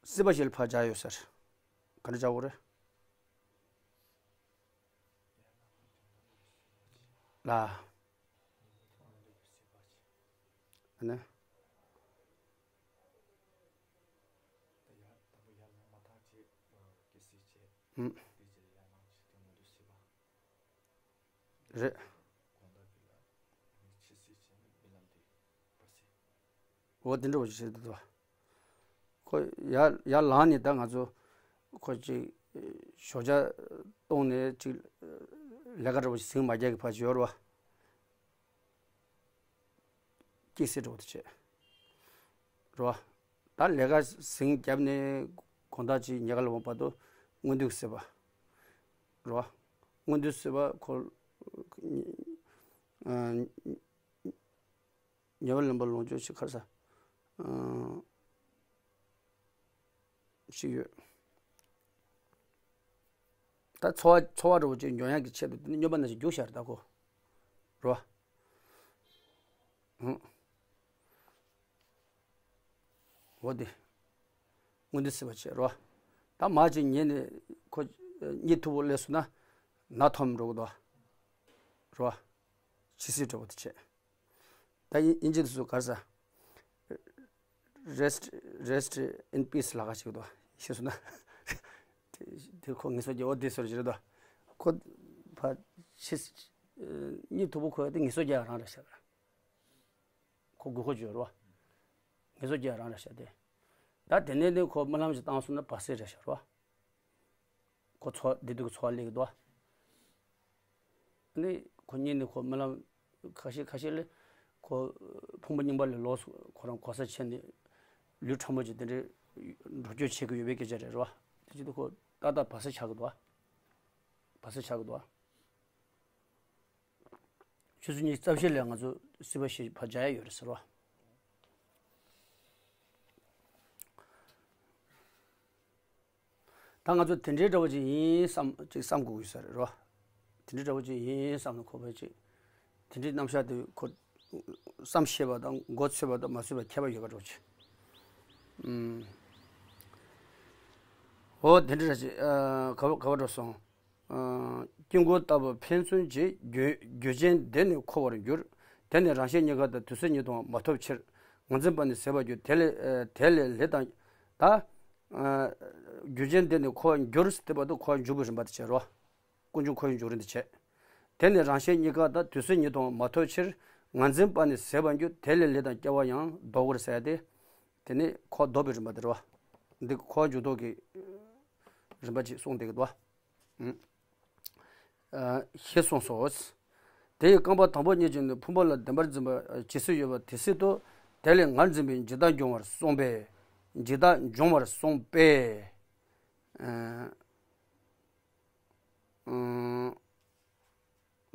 སྲིད་པ་ཞིག་ལ་ཕར་སྦྱར་ཡོད་ཟེར། ག་འདྲ་སྦྱར་དགོས་རེད། ལ། ཨ་ནི། ད་ཡར་དང་པོ་ཡར་ལངས་མ་ཐག་ཅིག་གི་སྲིད་བྱས། ཨུམ། རེད། འོ་དེ་འདྲ་བ་ཞིག་བྱེད་འདུག་པ། ཁོ་ཡར་ཡར་ལངས་ནས་ད་ང་ཚོ་ཁོ་ཅིག་ཞོགས་ཇ་བཏུང་ནས་ཅིག་ལས་ཀ་འདྲ་བ་ཞིག་ཟིན་མ་རྒྱག་གི་བར་ཞིག་ཡོད་རེད་བ། སྐྱེ་སྲིད་འགྲོ་བ་དེ་བྱས། རེད་བ། ད་ལས་ཀ་ཟིན་བརྒྱབ་ནས་དགོང་དག་ཅིག་ཉལ་ཁ་ལ་འོང་བར་དུ་སྔོན་དུས་སྲིད་པ། རེད་བ། སྔོན་དུས་སྲིད་པ་ཁོ། ཉེ་བར་ལེན་པ་ལོངས་སྤྱོད་ཆེ་ཁར་ས། ཞིག་ཡོད། ད་འཚོ་བ་འཚོ་བ་འདྲ་བོ་ཅིག་འཇོན་ཡག་གི་ཆེད་དུ་དེ་ནི་སྨྱོན་པ་ནང་བཞིན་རྒྱུགས་ཤར་ད་ཁོ། རོ། ཧུང་། འོ་དེ། སྔོན་དུས་སྲིད་པ་བྱས་རོ། ད་མ་ཅིག་ཉལ་ནས་ཁོ། གཉིད་མཐུག་པོ་སླེབས་སོང་ན། ན་ཐོམ་འགྲོ་གི་འདུག་རོ། ཇི་སྲིད་འདྲ་བོ་དེ་བྱས། ད་དབྱིན་དབྱིན་ཇི་དུ་སུ་གར་ས། Rest Rest in peace ལ་ཁ་ཞིག་དོ་ཤེས་སོང་ན། དེ་ཁོ་ངེས་སོ་རྒྱལ་བ་དེ་སོར་བཞིར་དོ། ཁོ་ཕ་ཤི། གཉིད་མཐུག་པོ་ཁོ་ཡ་དེ་ངེས་སོ་རྒྱལ་རང་རེད་ཤག་ཁོ་དགོས་མཁོ་བརྗོད་རོ། ངེས་སོ་རྒྱལ་རང་རེད་ཤག་དེ། ད་དེ་ནས་ནི་ཁོ་རྨི་ལམ་ཞིག་བཏང་སོང་ན་བ་སེ་རེད་ཤག་རོ། ཁོ་འཚོ་བདེ་སྡུག་གི་འཚོ་བ་སླེབས་ཀྱི་འདུག་ཨ་ནི་ཁོ་གཉིད་ནི་ཁོ་རྨི་ལམ་ཁ་ཤས་ཁ་ཤས་ལས་ཁོ་ཕུང་པོ་རྙིང་པ་ལས་ལོག་སོང་ཁོ་རང་གོ་ས་ཆེན་ནས་ལུས་ཕྲ་མོ་ཅིག་དེ་འདྲའི་འགྲོ་སྐྱོད་བྱེད་ཀྱི་ཡོད་པའི་སྐད་ཆ་རེད་རོ། དེ་བྱེད་དུས་ཁོ་ཏག་ཏག་བ་སེ་ཆགས་ཀྱི་འདུག་ཨ། བ་སེ་ཆགས་ཀྱི་འདུག་ཨ། ཆུ་ཚོད་གཉིས་རྩ་བཞི་ལ་ང་ཚོ་སྲིད་པ་ཞེས་ཕར་མཇལ་ཡ་ཡོད་རེད་ཟེར་བ། ད་ང་ཚོ་དེ་འདྲའི་འདྲ་བོ་ཅིག་ཡིན་བསམ་ཅིག་བསམ་དགོས་ཀྱི་ས་རེད་རོ། དེ་འདྲའི་འདྲ་བོ་ཅིག་ཡིན་བསམ་ན་ཁོ་པ་ཅིག་དེ་འདྲའི་རྣམ་གཞག་དེ་ཁོ་བསམ་ཤེས་པ་དང་མགོ་ཚོས་པ་དང་མ་ཚོས་པ་ཁྱད་པར་ཡོད་པ་འདྲ་བོ་ཅིག་ཨུམ། འོ་དེ་འདྲ་ཅིག་ག་བ་ག་བ་འགྲོ་སོང་། དཀྱིལ་འཁོར་ལྟ་བུ་ཕན་ཚུན་གྱི་རྒྱུ་རྒྱུ་ཅན་འདི་ནི་འཁོར་བར་འགྱུར། དེ་ནི་རང་གཞན་གཉིས་ཀ་དང་དུས་སུ་ཉིད་དུའང་མ་ཐོབ་ཕྱིར། ངར་འཛིན་པ་ནི་ཟད་པར་འགྱུར། དེ་ལས་དེ་ལས་ལས་དང་། ད། རྒྱུ་ཅན་འདི་ནི་འཁོར་བར་འགྱུར་ཟེར་དེ་བར་དུ་འཁོར་བར་འཇུག་པའི་རིམ་པ་དེ་བྱས་རོ། ཀུན་འབྱུང་འཁོར་བའི་འཇུག་རིམ་དེ་བྱས། དེ་ནི་རང་གཞན་གཉིས་ཀ་དང་དུས་སུ་ཉིད་དུའང་མ་ཐོབ་ཕྱིར། ངར་འཛིན་པ་ནི་ཟད་པར་འགྱུར། དེ་ལས་ལས་དང་སྐྱེ་བ་ཡང་ལྡོག་གོ་ཟེར་ཏེ། དེ་ནི་འཁོར་བར་ལྡོག་པའི་རིམ་པ་དེ་རོ། འདི་འཁོར་བར་འཇུག་ལྡོག་གི་རིམ་པ་ཅིག་གསུངས་བསྡད་ཀྱི་འདུག་ཞེས་གསུངས་སོ། དེ་ཡི་རྐང་པ་དང་པོ་གཉིས་ཀྱིས་ནི་ཕུང་པོ་ལ་བདེན་པར་འཛིན་པ་ཇི་སྲིད་ཡོད་པ་དེ་སྲིད་དུ། དེ་ལས་ངར་འཛིན་པའི་འཇིག་ལྟ་འབྱུང་བར་གསུངས་པས། འཇིག་ལྟ་འབྱུང་བར་གསུངས་པས།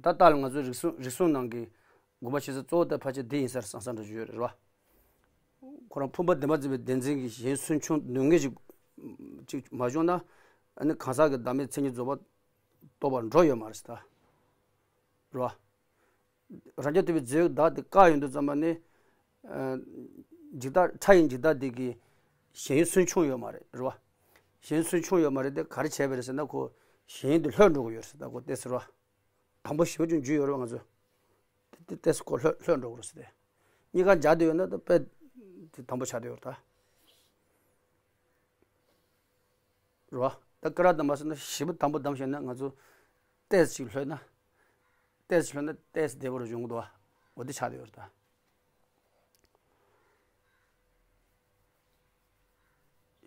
ད་ལྟ་ལ་ང་ཚོའི་རིག་གཞུང་རིག་གཞུང་ནང་གི་དགོངས་པ་ཞེ་ས་གཙོ་བོ་དེ་ཕལ་ཆེར་འདི་ཡིན་ས་རེད་བསམ་བསམ་འདྲ་ཞིག་ཡོད་རེད་བ། ཁོ་རང་ཕུང་པོ་བདེན་པར་འཛིན་པའི་བདེན་འཛིན་གྱི་གཞན་སུན་ཕྱུང་ནུས་ངེས་ཅིག་ཅིག་མ་བྱུང་ན། ཨ་ནི་གང་ཟག་གི་བདག་མེད་མཚན་ཉིད་རྫོགས་པ་རྟོགས་པར་འགྲོ་ཡོད་མ་རེད་ཟེར་ད། རེད་བ། རང་རྐྱ་ཐུབ་པའི་རྫས་ཡོད་བདག་དེ་བཀག་ཡོང་དུས་ཙམ་པ་ནི། ཨ། འཇིག་ལྟ་ཕྲ་ཡི་འཇིག་ལྟ་དེ་གི་གཞན་སུན་ཕྱུང་ཡོད་མ་རེད་རེད་བ། གཞན་སུན་ཕྱུང་ཡོད་མ་རེད་དེ་ག་རེ་བྱས་པ་རེད་ཟེར་ན་ཁོ་གཞན་དེ་ལྷོད་འགྲོ་གི་ཡོད་རེད་ཟེར་ད་ཁོ་ཏོག་ཙམ་རེད་བ། དང་པོ་ཞེ་པོ་ཅུང་འཇུས་ཡོད་རེད་བ་ང་ཚོ། དེ་དེ་ཏོག་ཙམ་ཁོ་ལྷོད་ལྷོད་འགྲོ་གི་རེད་ཟེར་ཏེ། གཉིས་ཀ་སྦྱར་བསྡད་ཡོད་ན་ད་དཔེ་དེ་དང་པོ་ཆགས་བསྡད་ཡོད་རེད་ད། རེད་བ། ད་ཀ་ར་དམ་པ་ཟེར་ན་ཞེ་པོ་དང་པོ་བསྡམས་བྱས་ན་ང་ཚོ་ཏོག་ཙམ་ཅིག་ལྷོད་ན། ཏོག་ཙམ་ལྷོད་ན་ཏོག་ཙམ་བདེ་པོ་རུ་ཡོང་གི་འདུག་བ། འོ་དེ་ཆགས་བསྡད་ཡོད་རེད་ད།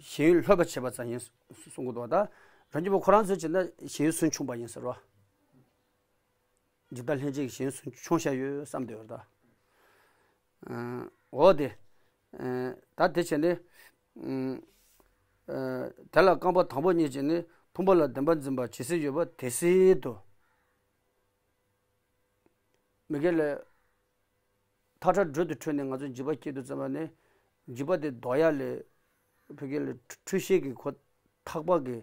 གཞན་ཡུལ་ལྷོད་པ་བྱེད་པ་ཙམ་ཡིན་གསུང་གི་འདུག་བ་ད། རང་རྒྱུད་པ་ཁོ་རང་ཚོས་བྱས་ན་གཞན་ཡུལ་སུན་ཕྱུང་པ་ཡིན་ཟེར་བ། འཇིག་ལྟ་ལྷན་སྐྱེས་ཀྱི་གཞན་སུན་ཕྱུང་བྱས་ཡོད་བསམ་བསྡད་ཡོད་རེད་ད། འོ་དེ། ད་དེ་བྱས་ནས། དེ་ལ་རྐང་པ་དང་པོ་གཉིས་ཀྱིས་ནི་ཕུང་པོ་ལ་བདེན་པར་འཛིན་པ་ཇི་སྲིད་ཡོད་པ་དེ་སྲིད་དུ། མི་དགེ་ལས། ཐག་ཁྲ་སྦྲུལ་དུ་འཁྲུལ་ནས་ང་ཚོ་འཇིགས་པ་སྐྱེ་དུས་ཙམ་པ་ནི། འཇིགས་པ་དེ་ཟློག་ཡ་ལས། ཕ་གི་ལས་འཁྲུལ་ཤེས་ཀྱི་ཁོ་ཐག་པ་གི།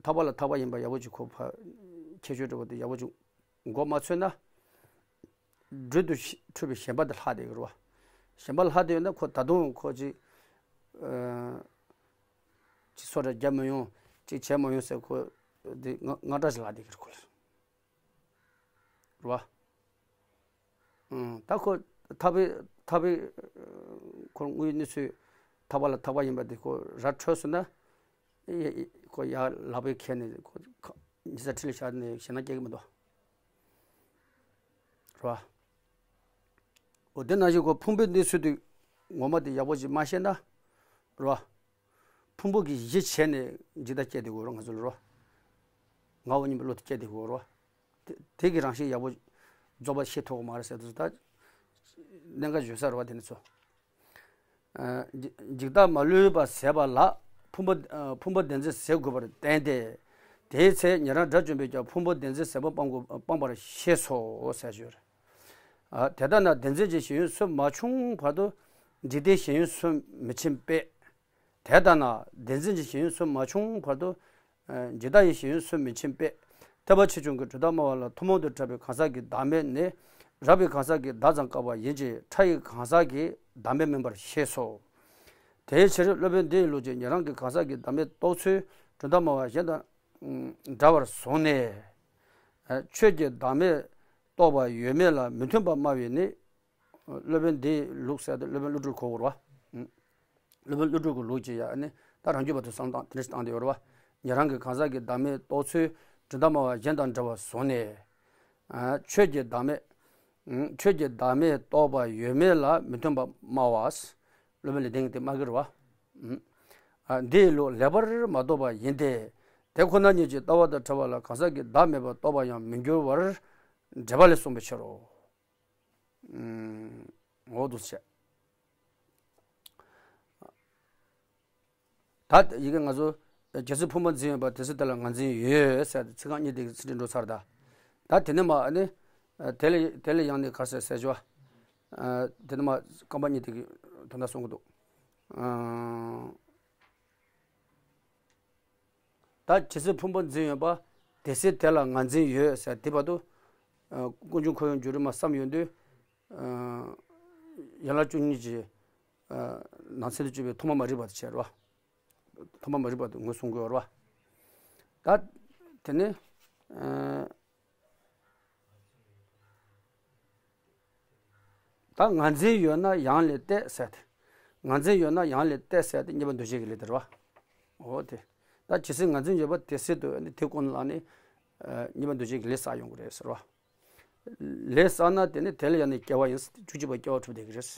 ཐག་པ་ལ་ཐག་པ་ཡིན་པ་ཡག་པོ་ཅིག་ཁོ་ཕ། ཁྱད་ཆོས་འདྲ་བོ་དེ་ཡག་པོ་ཅིག་མགོ་མ་ཚོས་ན། སྦྲུལ་དུ་འཁྲུལ་པའི་ཞེན་པ་དེ་ལྷག་བསྡད་ཀྱི་རེད་བ། ཞེན་པ་ལྷག་བསྡད་ཡོད་ན་ཁོ་ད་དུང་ཁོ་ཅིག་ཅིག་སོ་ར་རྒྱབ་མི་ཡོང་། ཅིག་བྱས་མ་ཡོང་ཟེར་ཁོ། དེ་ང་ང་འདྲ་ཞིག་ལྷག་བསྡད་ཀྱི་རེད་ཁོ་ལ། རེད་བ། ཨང་། ད་ཁོ་ཐག་པའི་ཐག་པའི་ཁོ་དངོས་གནས་ཚུལ་ཐག་པ་ལ་ཐག་པ་ཡིན་པ་དེ་ཁོ་ར་འཕྲོད་སོང་ན། ཨེ་ཨེ་ ཁོ་ཡར་ལག་པས་ཁྱེར་ནས་ཁོ་ཁ་ཉི་ཚེ་ཁྲི་ལ་བཞག་ནས་ཞེད་སྣང་སྐྱེ་གི་མི་འདུག་རེད་བ། འོ་དེ་ནང་བཞིན་ཁོ་ཕུང་པོའི་གནས་ཚུལ་དེ་ངོ་མ་དེ་ཡག་པོ་ཞིག་མ་ཤེས་ན་རེད་བ། ཕུང་པོ་གི་གཞི་བྱས་ནས་འཇིག་ལྟ་སྐྱེ་བསྡད་དགོས་རེད་ང་ཚོ་ལ་རེད་བ། ངའོ་སྙམ་པའི་བློ་དེ་སྐྱེ་བསྡད་དགོས་རེད་བ། དེ་དེ་གི་རང་བཞིན་ཡག་པོ་རྫོགས་པ་ཤེས་ཐུབ་ཀྱི་མ་རེད་ཟེར་དུས་ད་གནད་འགག་ཡོད་ས་རེད་བ་དེ་ནི་ཚོ། ཨ་འཇིག་འཇིག་ལྟ་མ་ལུས་པ་ཟད་པ་ལ་ཕུང་པོ་ཨ་ཕུང་པོ་བདེན་འཛིན་ཟད་དགོས་པར་བསྟན་ཏེ། དེའི་ཚེ་ཉན་རང་དགྲ་བཅོམ་པས་ཀྱང་ཕུང་པོ་བདེན་འཛིན་ཟད་པ་སྤང་དགོས་སྤང་བར་ཤེས་སོ་ཟེར་ཞུ་རེད། ཨ་དེ་ལྟ་ན་བདེན་འཛིན་གྱི་ཞེན་ཡུལ་སུ་མ་བྱུང་བར་དུ་འཇིག་ལྟའི་ཞེན་ཡུལ་སུ་མི་ཕྱིན་པས། དེ་ལྟ་ན་བདེན་འཛིན་གྱི་ཞེན་ཡུལ་སུ་མ་བྱུང་བར་དུ་ཨ་འཇིག་ལྟ་ཡི་ཞེན་ཡུལ་སུ་མི་ཕྱིན་པས། ཐེག་པ་ཆེ་ཆུང་གི་གྲུབ་མཐའ་སྨྲ་བ་ལ་ཐུན་མོང་དུ་གྲགས་པའི་གང་ཟག་གི་བདག་མེད་ནི་རགས་པའི་གང་ཟག་གི་བདག་ཙམ་བཀག་པ་ཡིན་གྱི་ཕྲ་ཡི་གང་ཟག་གི་བདག་མེད་མིན་པར་ཤེས་སོ། དེའི་ཕྱིར་སློབ་དཔོན་འདི་ཡི་ལུགས་ཀྱིས་ཉན་རང་གི་གང་ཟག་གི་བདག་མེད་རྟོགས་ཚུལ་གྲུབ་མཐའ་སྨྲ་བ་གཞན་དང་འདྲ་བར་བཟུང་ནས། ཆོས་ཀྱི་བདག་མེད་རྟོགས་པ་ཡོད་མེད་ལ་མི་མཐུན་པ་སྨྲ་བས་ནི། སློབ་དཔོན་འདིའི་ལུགས་ཟེར་ཏེ་སློབ་དཔོན་ཀླུ་སྒྲུབ་གོ་རེད་བ། སློབ་དཔོན་ཀླུ་སྒྲུབ་ཀྱི་ལུགས་ཀྱིས་ཡང་ནི་ད་རང་རྒྱུད་པ་དུ་བསམ་སྟངས་དེ་འདྲ་ཞིག་བཏང་བསྡད་ཡོད་རེད་བ། ཉན་རང་གི་གང་ཟག་གི་བདག་མེད་རྟོགས་ཚུལ་གྲུབ་མཐའ་སྨྲ་བ་གཞན་དང་འདྲ་བར་བཟུང་ནས། ཆོས་ཀྱི་བདག་མེད། ཆོས་ཀྱི་བདག་མེད་རྟོགས་པ་ཡོད་མེད་ལ་མི་མཐུན་པ་སྨྲ་བ། སློབ་དཔོན་ལེགས་ལྡན་གྱིས་དེ་སྨྲ་གི་རེད་བ། འདིའི་ལུགས་ལེགས་པར་མ་རྟོགས་པ་ཡིན་ཏེ། དེ་ཁོ་ན་ཉིད་ཀྱི་ལྟ་བ་དང་བྲལ་བ་ལ་གང་ཟག་གི་བདག་མེད་པར་རྟོགས་པ་ཡང་མི་འགྱུར་བར་འགྲེལ་པ་ལས་གསུངས་པའི་ཕྱིར་རོ། འོ་འདུག་སེ་བྱས། ད་ཡི་གེ་ང་ཚོ་ཇི་སྲིད་ཕུང་པོ་འཛིན་ཡོད་པ་དེ་སྲིད་དེ་ལ་ང་འཛིན་ཡོད་ཟེར་ཏེ་ཚིག་རྐང་གཉིས་དེ་གི་ཚིག་འགྲེལ་འགྲོ་ཚར་ད། ད་དེ་ནས་མ་ཨ་ནི་དེ་ལས་དེ་ལས་ཡང་ནས་ག་རེ་ཟེར་ཟེར་ཞུ་བ། དེ་ནས་མ་རྐང་པ་གཉིས་དེ་གི་དོན་དག་གསུང་གི་འདུག་ད་ཇི་སྲིད་ཕུང་པོ་འཛིན་ཡོད་པ། དེ་སྲིད་དེ་ལ་ང་འཛིན་ཡོད་ཟེར་དེ་བར་དུ། ཀུན་འབྱུང་འཁོར་བའི་འཇུག་རིམ་མ་བསམ་ཡོང་དུས། ཡན་ལག་བཅུ་གཉིས་ཀྱི་ནང་ཚན་དུ་གྱུར་པའི་ཐོག་མ་མ་རིག་པ་དེ་བྱས་རོ། ཐོག་མ་མ་རིག་པ་དེ་ངོས་བཟུང་དགོས་རོ། ད་དེ་ནི། ད་ང་འཛིན་ཡོད་ན་ཡང་ལས་གཏད་ཟེར་ཏེ། ང་འཛིན་ཡོད་ན་ཡང་ལས་གཏད་ཟེར་ཏེ་གཉིས་པ་འདུ་བྱེད་ཀྱི་ལས་དེ་རེད་བ། འོ་དེ། ད་ཇི་སྲིད་ང་འཛིན་ཡོད་པ་དེ་སྲིད་དུ་ནི་དེ་ཀུན་ལ་ནི། གཉིས་པ་འདུ་བྱེད་ཀྱི་ལས་བསགས་ཡོང་གི་རེད་ཟེར་བ། ལས་བསགས་ན་དེ་ནི་དེ་ལ་ཡང་ནི་སྐྱེ་བ་ཡིན་ཟེར་ཏེ་བཅུ་གཅིག་པ་སྐྱེ་བ་འཁྲུལ་བསྡད་ཀྱི་རེད།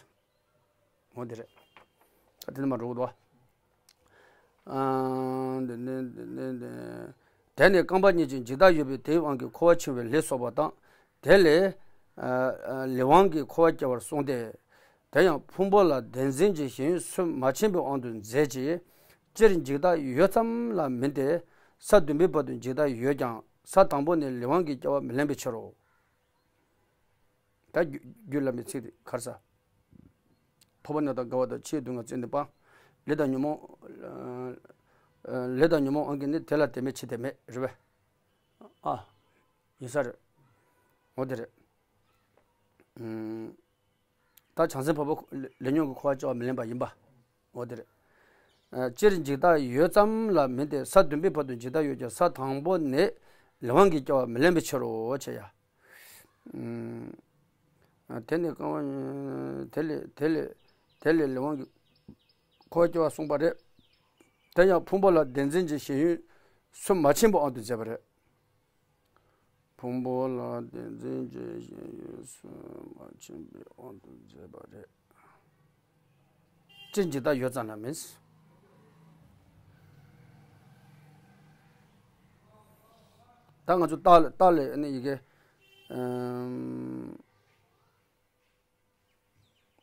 འོ་དེ་རེད། ད་དེ་ནི་མ་འགྲོ་གི་འདུག་བ། དེ་ནས་རྐང་པ་གཉིས་ཀྱི་འཇིག་ལྟ་ཡོད་པའི་དེའི་དབང་གིས་འཁོར་བ་འཆིང་བའི་ལས་གསོག་པ་དང་། དེ་ལས་ལས་དབང་གིས་འཁོར་བ་སྐྱེ་བར་གསུངས་ཏེ། དེ་ཡང་ཕུང་པོ་ལ་བདེན་འཛིན་གྱི་ཞེན་ཡུལ་སུ་མ་ཕྱིན་པའི་དབང་དུ་མཛད་ཀྱི། སྤྱིར་འཇིག་ལྟ་ཡོད་ཙམ་ལ་མིན་ཏེ། ས་བདུན་པའི་བར་དུ་འཇིག་ལྟ་ཡོད་ཀྱང་ས་དང་པོ་ནས་ལས་དབང་གིས་སྐྱེ་བ་མི་ལེན་པའི་ཕྱིར་རོ། ད་རྒྱུ་རྒྱུད་བླ་མའི་ཚིག་དེ་ག་རེ་ཟེར། ཐོབ་པ་ནི་དང་དགའ་བ་དང་ཕྱིའི་སྡུག་བསྔལ་བཙལ་ནས་སྤང་། ལས་དང་ཉོན་མོངས། ལས་དང་ཉོན་མོངས་དབང་གིས་ནི་དེ་ལ་དེ་མེད་ཕྱིར་དེ་མེད་རེད་པས། ཨ། ཡིན་ས་རེད། འོ་དེ་རེད། ད་བྱང་སེམས་འཕགས་པ་ལས་ཉོན་གྱི་འཁོར་བ་སྐྱེ་བ་མི་ལེན་པ་ཡིན་པ། འོ་དེ་རེད། སྤྱིར་འཇིག་ལྟ་ཡོད་ཙམ་ལ་མིན་ཏེ་ས་བདུན་པའི་བར་དུ་འཇིག་ལྟ་ཡོད་ཀྱང་ས་དང་པོ་ནས་ལས་དབང་གིས་སྐྱེ་བ་མི་ལེན་པའི་ཕྱིར་རོ་ཞེས་ཡ། དེ་ནི་རྐང་པ། དེ་ལས་དེ་ལས་དེ་ལས་ལས་དབང་གིས་འཁོར་བ་སྐྱེ་བ་གསུངས་པ་རེད། དེ་ཡང་ཕུང་པོ་ལ་བདེན་འཛིན་གྱི་ཞེན་ཡུལ་སུ་མ་ཕྱིན་པའི་དབང་དུ་མཛད་པ་རེད། ཕུང་པོ་ལ་བདེན་འཛིན་གྱི་ཞེན་ཡུལ་སུ་མ་ཕྱིན་པའི་དབང་དུ་མཛད་པ་རེད། སྤྱིར་འཇིག་ལྟ་ཡོད་ཙམ་ལ་མིན། ད་ང་ཚོ་རྟགས་ལས་རྟགས་ལས་ནི་ཡི་གེ། ཨམ།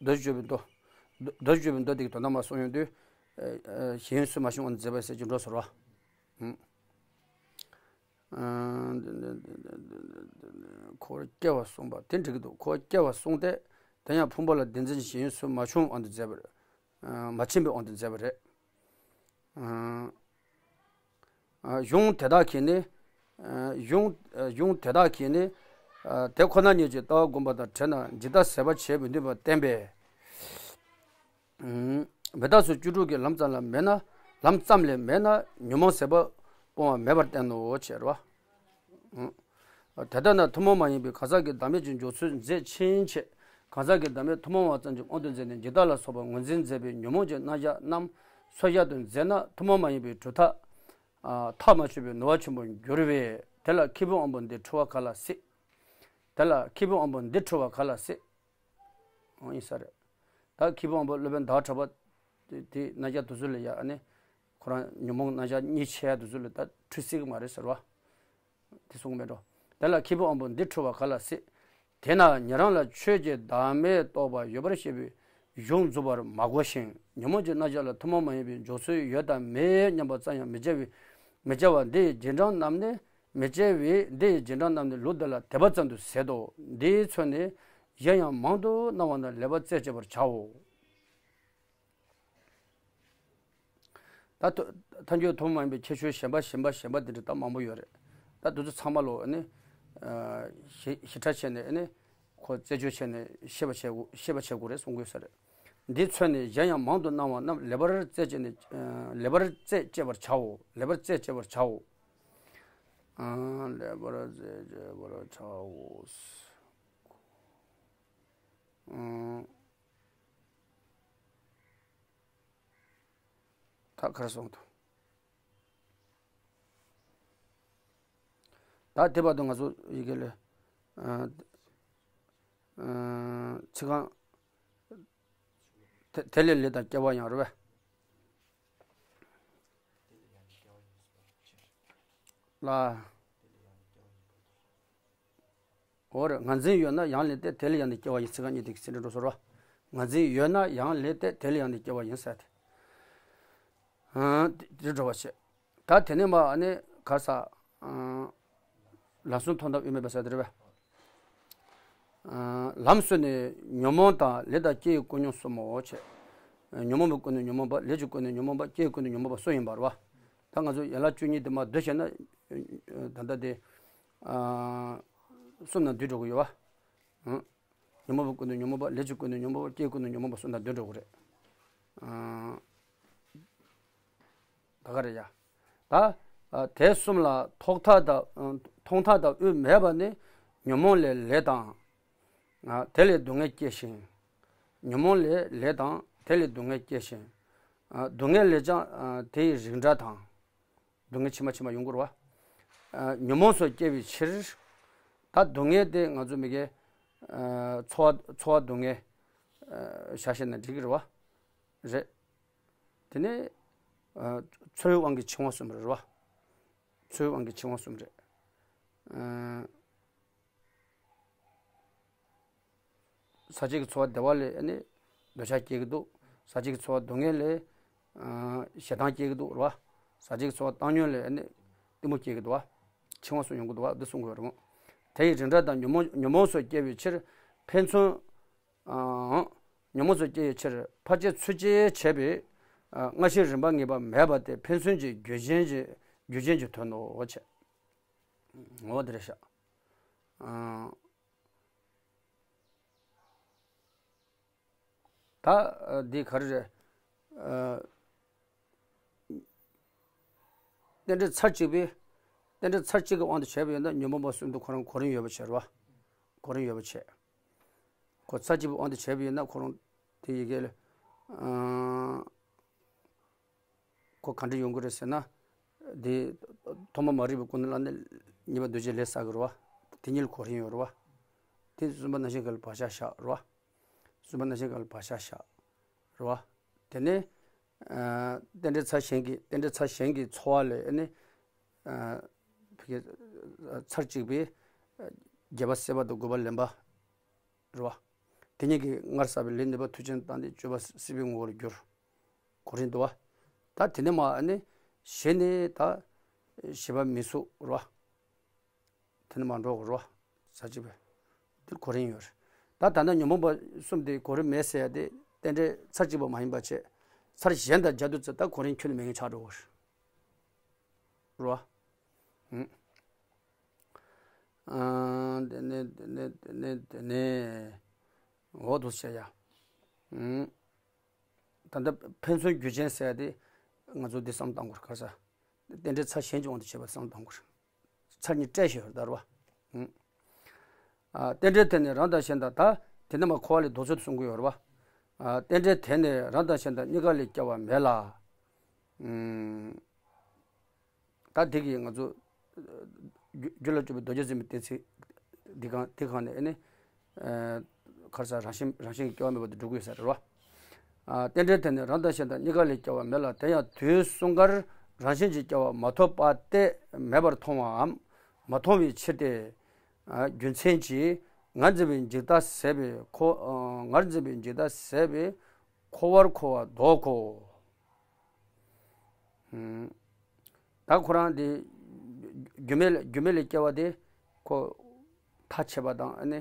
མདོ་རྒྱུད་པའི་མདོ། མདོ་རྒྱུད་པའི་མདོ་དེ་གི་དོན་དག་མ་གསུངས་ཡོང་དུས། ཞེན་ཡུལ་སུ་མ་ཕྱིན་དབང་དུ་མཛད་པ་ཟེར་གྱི་འགྲོ་ཟེར་བ། འཁོར་བ་སྐྱེ་བ་གསུངས་པ་དེ་འགྲིག་གི་འདུག་འཁོར་བ་སྐྱེ་བ་གསུངས་ཏེ། དེ་ཡང་ཕུང་པོ་ལ་བདེན་འཛིན་གྱི་ཞེན་ཡུལ་སུ་མ་ཕྱིན་དབང་དུ་མཛད་པ་རེད། མ་ཕྱིན་པའི་དབང་དུ་མཛད་པ་རེད། གཞུང་དེ་དག་གིས་ནི། གཞུང་གཞུང་དེ་དག་གིས་ནི། དེ་ཁོ་ན་ཉིད་ཀྱི་ལྟ་བ་བསྒོམས་པ་དང་བྲལ་ན་འཇིག་ལྟ་ཟད་པར་བྱེད་མི་ནུས་པར་བསྟན་པས། མི་རྟག་སོགས་བཅུ་དྲུག་གི་ལམ་ཙམ་ལ་མེད་ན། ལམ་ཙམ་ལས་མེད་ན་ཉོན་མོངས་ཟད་པ་སྤོང་བ་མེད་པར་བསྟན་ནོ་ཞེས་རོ། དེ་ལྟ་ན་ཐུན་མོང་མ་ཡིན་པའི་གང་ཟག་གི་བདག་མེད་ཀྱི་འཇོག་ཚུལ་མཛད་ཕྱིན་ཆད། གང་ཟག་གི་བདག་མེད་ཐུན་མོང་བ་ཙམ་གྱི་དབང་དུ་མཛད་ནས་འཇིག་ལྟ་ལ་སོགས་པ་ངོས་འཛིན་མཛད་པའི་ཉོན་མོངས་ཀྱི་རྣམ་གཞག་རྣམས་སོར་བཞག་ཏུ་མཛད་ན་ཐུན་མོང་མ་ཡིན་པའི་གྲུབ་མཐའ་ ཨ་ཐག་མ་ཆོད་པའི་ནུས་པ་ཆེན་པོར་འགྱུར་བས། དེ་ལ་ཁེ་ཕན་དབང་པོ་འདི་འཁྲུལ་བ་ག་ལ་སྲིད། དེ་ལ་ཁེ་ཕན་དབང་པོ་འདི་འཁྲུལ་བ་ག་ལ་སྲིད། འོ་ཡིན་ས་རེད། ད་ཁེ་ཕན་དབང་པོ་སློབ་དཔོན་ཟླ་བ་གྲགས་པ་དེ་དེ་རྣམ་གཞག་དེ་ཚོ་ལ་ཡ་ཨ་ནི་ཁོ་རང་ཉོན་མོངས་རྣམ་གཞག་གཉིས་ཆེ་ཡ་དེ་ཚོ་ལ་ད་འཁྲུལ་སྲིད་ཀྱི་མ་རེད་ཟེར་བ། དེ་གསུངས་མེད་འགྲོ། དེ་ལ་ཁེ་ཕན་དབང་པོ་འདི་འཁྲུལ་བ་ག་ལ་སྲིད། དེས་ན་ཉན་རང་ལ་ཆོས་ཀྱི་བདག་མེད་རྟོགས་པ་ཡོད་པར་བཤད་པའི་གཞུང་རྫོགས་པར་མ་གོ་ཞིང་། ཉོན་མོངས་ཀྱི་རྣམ་གཞག་ལ་ཐུན་མོང་མ་ཡིན་པའི་འཇོག་ཚུལ་ཡོད་དམ་མེད་སྙམ་པ་ཙམ་ཡང་མི་བྱ་བའི་མི་བྱ་བ་འདི་ཡི་རྗེས་འབྲང་རྣམས་ནི། མི་བྱ་བའི་འདི་ཡི་རྗེས་འབྲང་རྣམས་ནི་ལུགས་འདི་ལ་དད་པ་ཙམ་དུ་ཟད་དོ། འདིས་མཚོན་ནས་གཞན་ཡང་མང་དུ་སྣང་བ་ན་ལེགས་པར་རྩད་གཅོད་པར་བྱའོ། ད་ཐ་ཐ་འགྱུར་ཐུན་མོང་མ་ཡིན་པའི་ཁྱད་ཆོས་གཞན་པ་གཞན་པ་གཞན་པ་འདི་འདྲ་ད་མང་པོ་ཡོད་རེད། ད་འདི་ཚོ་ཚང་མ་ལོ་ནི་ཞིབ་ཞིབ་ཕྲ་བྱས་ནས་ནི་ཁོ་རྩད་གཅོད་བྱས་ནས་ཤེས་པ་བྱེད་དགོས་ཤེས་པ་བྱེད་དགོས་རེད་གསུང་གི་ཡོད་ས་རེད། འདིས་མཚོན་ནས་གཞན་ཡང་མང་དུ་སྣང་བ་རྣམས་ལེགས་པར་རྩད་བཅད་ནས་ལེགས་པར་རྩད་གཅོད་པར་བྱའོ། ལེགས་པར་རྩད་གཅོད་པར་བྱའོ། ལེགས་པར་རྩད་གཅོད་པར་བྱའོ། ད་ག་རེ་གསུངས་འདུག་ད་དེ་བར་དུ་ང་ཚོ་ཡི་གེ་ལས་ཚིག་རྐང་དེ་དེ་ལས་ལས་དང་སྐྱེ་བ་ཡང་རེད་པས། ལ། འོ་རེད། ངར་འཛིན་ཡོད་ན་ཡང་ལས་ཏེ་དེ་ལས་ཡང་ནི་སྐྱེ་བ་ཡིན། ཚིག་རྐང་གཉིས་དེ་གི་ཚིག་འབྲུ་འགྲོ་སོར་བ། ངར་འཛིན་ཡོད་ན་ཡང་ལས་ཏེ་དེ་ལས་ཡང་ནི་སྐྱེ་བ་ཡིན་ཟེར་ཏེ། ཨ་དེ་འགྲོ་བ་བྱེད། ད་དེ་ནས་མ་ཨ་ནི་ག་ས། ཨ་ལམ་གསུམ་མཐོང་ཐབས་དབྱེར་མེད་པ་ཟེར་དེ་རེད་པས། ཨ་ལམ་སོགས་ནི་ཉོན་མོངས་དང་ལས་དང་སྐྱེ་བའི་ཀུན་ཉོན་གསུམ་མོ་བྱེད། ཉོན་མོངས་པའི་ཀུན་ནས་ཉོན་མོངས་པ། ལས་ཀྱི་ཀུན་ནས་ཉོན་མོངས་པ། སྐྱེ་བའི་ཀུན་ནས་ཉོན་མོངས་པ་གསུམ་ཡིན་པ་རེད་པ། ད་ང་ཚོ་ཡན་ལག་བཅུ་གཉིས་དེ་མ་བསྡུ་བྱས་ན། ད་ལྟ་དེ་ཨ་གསུམ་ན་བསྡུས་འགྲོ་གི་ཡོད་པ། ཨང་། ཉོན་མོངས་པའི་ཀུན་ནས་ཉོན་མོངས་པ། ལས་ཀྱི་ཀུན་ནས་ཉོན་མོངས་པ། སྐྱེ་བའི་ཀུན་ནས་ཉོན་མོངས་པ་གསུམ་ན་བསྡུས་འགྲོ་གི་རེད། ཨང་། ད་ག་རེ་ཡ། ད་ཨ་དེ་གསུམ་ལ་ཐོག་མཐའ་དང་ཨ་ཐོག་མཐའ་དང་དབུས་མེད་པ་ནི་ཉོན་མོངས་ལས་ལས་དང་། ཨ་དེ་ལས་སྡུག་བསྔལ་སྐྱེ་ཞིང་། ཉོན་མོངས་ལས་ལས་དང་དེ་ལས་སྡུག་བསྔལ་སྐྱེ་ཞིང་། ཨ་སྡུག་བསྔལ་ལས་ཀྱང་ཨ་དེ་ཡི་རིགས་འདྲ་དང་། སྡུག་བསྔལ་ཕྱི་མ་ཕྱི་མ་ཡོང་གི་རེད་པ། ཨ་ཉོན་མོངས་སུ་སྐྱེ་བའི་ཕྱིར། ད་སྡུག་བསྔལ་དེ་ང་ཚོ་མི་དགེ་ཨ་ཚོར་བ་ཚོར་བ་སྡུག་བསྔལ་ཨ་བཞག་བཤད་ན་འགྲིག་གི་རེད་པ། རེད། དེ་ནས་ཨ་ཚོར་བའི་དབང་གིས་འཆིང་བ་གསུམ་རེད་པ། ཚོར་བའི་དབང་གིས་འཆིང་བ་གསུམ་རེད། ཨ་ཟག་བཅས་ཀྱི་ཚོར་བ་བདེ་བ་ལས་ཨ་ནི་འདོད་ཆགས་སྐྱེ་གི་འདུག་ཟག་བཅས་ཀྱི་ཚོར་བ་སྡུག་བསྔལ་ལས་ཨ་ཞེ་སྡང་སྐྱེ་གི་འདུག་རེད་པ། ཟག་བཅས་ཀྱི་ཚོར་བ་བཏང་ཉོན་ལས་ཨ་ནི་གཏི་མུག་སྐྱེ་གི་འདུག་པ། འཆིང་བ་གསུམ་ཡོང་གི་འདུག་པ་འདི་གསུང་གི་ཡོད་རེད་མོ། དེ་ཡི་རིགས་འདྲ་དང་ཉོན་མོངས་ཉོན་མོངས་སུ་སྐྱེ་བའི་ཕྱིར་ཕན་ཚུན། ཨང་། ཉོན་མོངས་སུ་སྐྱེ་བའི་ཕྱིར་ཕར་ཆད་ཚུར་ཆད་བྱེད་པའི་ཨ་སྔ་ཕྱི་རིམ་པ་ངེས་པ་མེད་པ་སྟེ་ཕན་ཚུན་གྱི་རྒྱུ་རྐྱེན་གྱི་རྒྱུ་རྐྱེན་གྱི་དོན་ནོ་བྱས། ངོ་བོ་འདི་རེད་ཤག་ཨང་། ད་ཨ་འདི་ག་རེ་རེད། ཨ་རྟེན་འབྲེལ་ཚར་གཅིག་པའི། རྟེན་འབྲེལ་ཚར་གཅིག་གི་དབང་དུ་བྱས་པ་ཡིན་ན་ཉོན་མོངས་པ་གསུམ་དུ་ཁོ་རང་གོ་རིམ་ཡོད་པ་བྱས་རེད་པ། གོ་རིམ་ཡོད་པ་བྱས། ཁོ་ཚར་གཅིག་པའི་དབང་དུ་བྱས་པ་ཡིན་ན་ཁོ་རང་དེ་ཡི་གེ་ལ། ཨ་ཁོ་ག་འདྲ་ཡོང་གི་རེད་ཟེར་ན། དེ་ཐོག་མ་མ་རིག་པའི་ཀུན་ནས་བསླངས་ནས་གཉིས་པ་འདུ་བྱེད་ལས་བསགས་ཀྱི་རེད་པ། དེ་གཉིས་ལ་གོ་རིམ་ཡོད་རེད་པ། དེ་གསུམ་པ་རྣམ་ཤེས་འགག་ལ་བག་ཆགས་བཞག་རེད་པ། གསུམ་པ་རྣམ་ཤེས་འགག་ལ་བག་ཆགས་བཞག་རེད་པ། དེ་ནས་ཨ་རྟེན་འབྲེལ་ཚར་གཞན་གྱི་རྟེན་འབྲེལ་ཚར་གཞན་གྱི་ཚོར་བ་ལས་ཨ་ནི་ཨ་ཕ་གི་ཚར་གཅིག་པའི་རྒྱས་པ་སྲེད་པ་དང་དགུ་པ་ལེན་པ། རེད་པ། དེ་གཉིས་ཀྱིས་སྔར་བསགས་པའི་ལས་ནུས་པ་མཐུ་ཅན་བཏང་སྟེ་སྤྱོད་པ་སྲིད་པའི་ངོ་བོར་འགྱུར། གོ་རིམ་འདུག་པ། ད་དེ་ནས་མ་ཨ་ནི་གཞི་ནས་ད་ཞེས་པ་མི་ཚུགས་རེད་པ། དེ་ནས་མ་འགྲོ་དགོས་རེད་པ། ཟག་བཅས་པའི་འདིར་གོ་རིམ་ཡོད་རེད། ད་ད་ལྟ་ཉོན་མོངས་པ་གསུམ་དེ་གོ་རིམ་མེད་ཟེར་ཡ་དེ་རྟེན་འབྲེལ་ཚར་གཅིག་པ་མ་ཡིན་པ་བྱས། ཚར་གཞན་དང་སྦྱར་དུས་ཙམ་ད་གོ་རིམ་ཁྱོན་ནས་མེད་མཁན་ཆགས་འགྲོ་གི་རེད། རེད་པ། ཨང་། དེ་ནས་དེ་ནས་དེ་ནས་དེ་ནས་འོ་འདུག་བྱས་ཡ། ཨང་། ད་ལྟ་ཕན་ཚུན་རྒྱུ་རྐྱེན་ཟེར་ཡ་དེ་ང་ཚོ་འདི་བསམ་བཏང་དགོས་རེད། ག་རེ་ཟེར། རྟེན་འབྲེལ་ཚར་གཞན་གྱི་དབང་དུ་བྱས་པ་བསམ་བཏང་དགོས་རེད། ཚར་གཉིས་བསྲེས་ཤིག་ཡོད་རེད་ད། རེད་པ། ཨང་། ཨ་རྟེན་འབྲེལ་དེ་ནི་རང་དང་གཞན་དང་། ད་དེ་ནི་མ་འཁོར་བ་ལས་ལྡོག་ཚུལ་དུ་གསུང་གི་ཡོད་རེད་པ། ཨ་རྟེན་འབྲེལ་དེ་ནི་རང་དང་གཞན་དང་གཉིས་ཀ་ལས་སྐྱེ་བ་མེད་ལ། ཨང་། ད་དེ་གིས་ང་ཚོ་རྒྱུ་རྒྱུ་ལ་དཔྱོད་པའི་རྡོ་རྗེ་འཛིན་པའི་གཏན་ཚིགས་འདི་གང་འདི་གང་ནས་ཨ་ནི། ཁར་ས་རང་བཞིན་རང་བཞིན་གྱི་སྐྱེ་བ་མེད་པ་དེ་འགྲུབ་དགོས་ས་རེད་བ། རྟེན་འབྲེལ་དེ་ནི་རང་དང་གཞན་དང་གཉིས་ཀ་ལས་སྐྱེ་བ་མེད་ལ། དེ་ཡང་དུས་གསུམ་ཀར་རང་བཞིན་གྱིས་སྐྱེ་བ་མ་ཐོབ་པ་སྟེ་མེད་པར་མཐོང་བའམ་མ་མཐོང་བའི་ཕྱིར་ཏེ། རྒྱུ་མཚན་གྱིས་ངར་འཛིན་པའི་འཇིག་ལྟ་ཟད་པས་འཁོར། ངར་འཛིན་པའི་འཇིག་ལྟ་ཟད་པས་འཁོར་བར་འཁོར་བ་ལྡོག་གོ། ད་ཁོ་རང་དེ་རྒྱུ་མེད་ལ་རྒྱུ་མེད་ལས་སྐྱེ་བ་དེ་ཁོ་ཐ་ཆད་པ་དང་ཨ་ནི་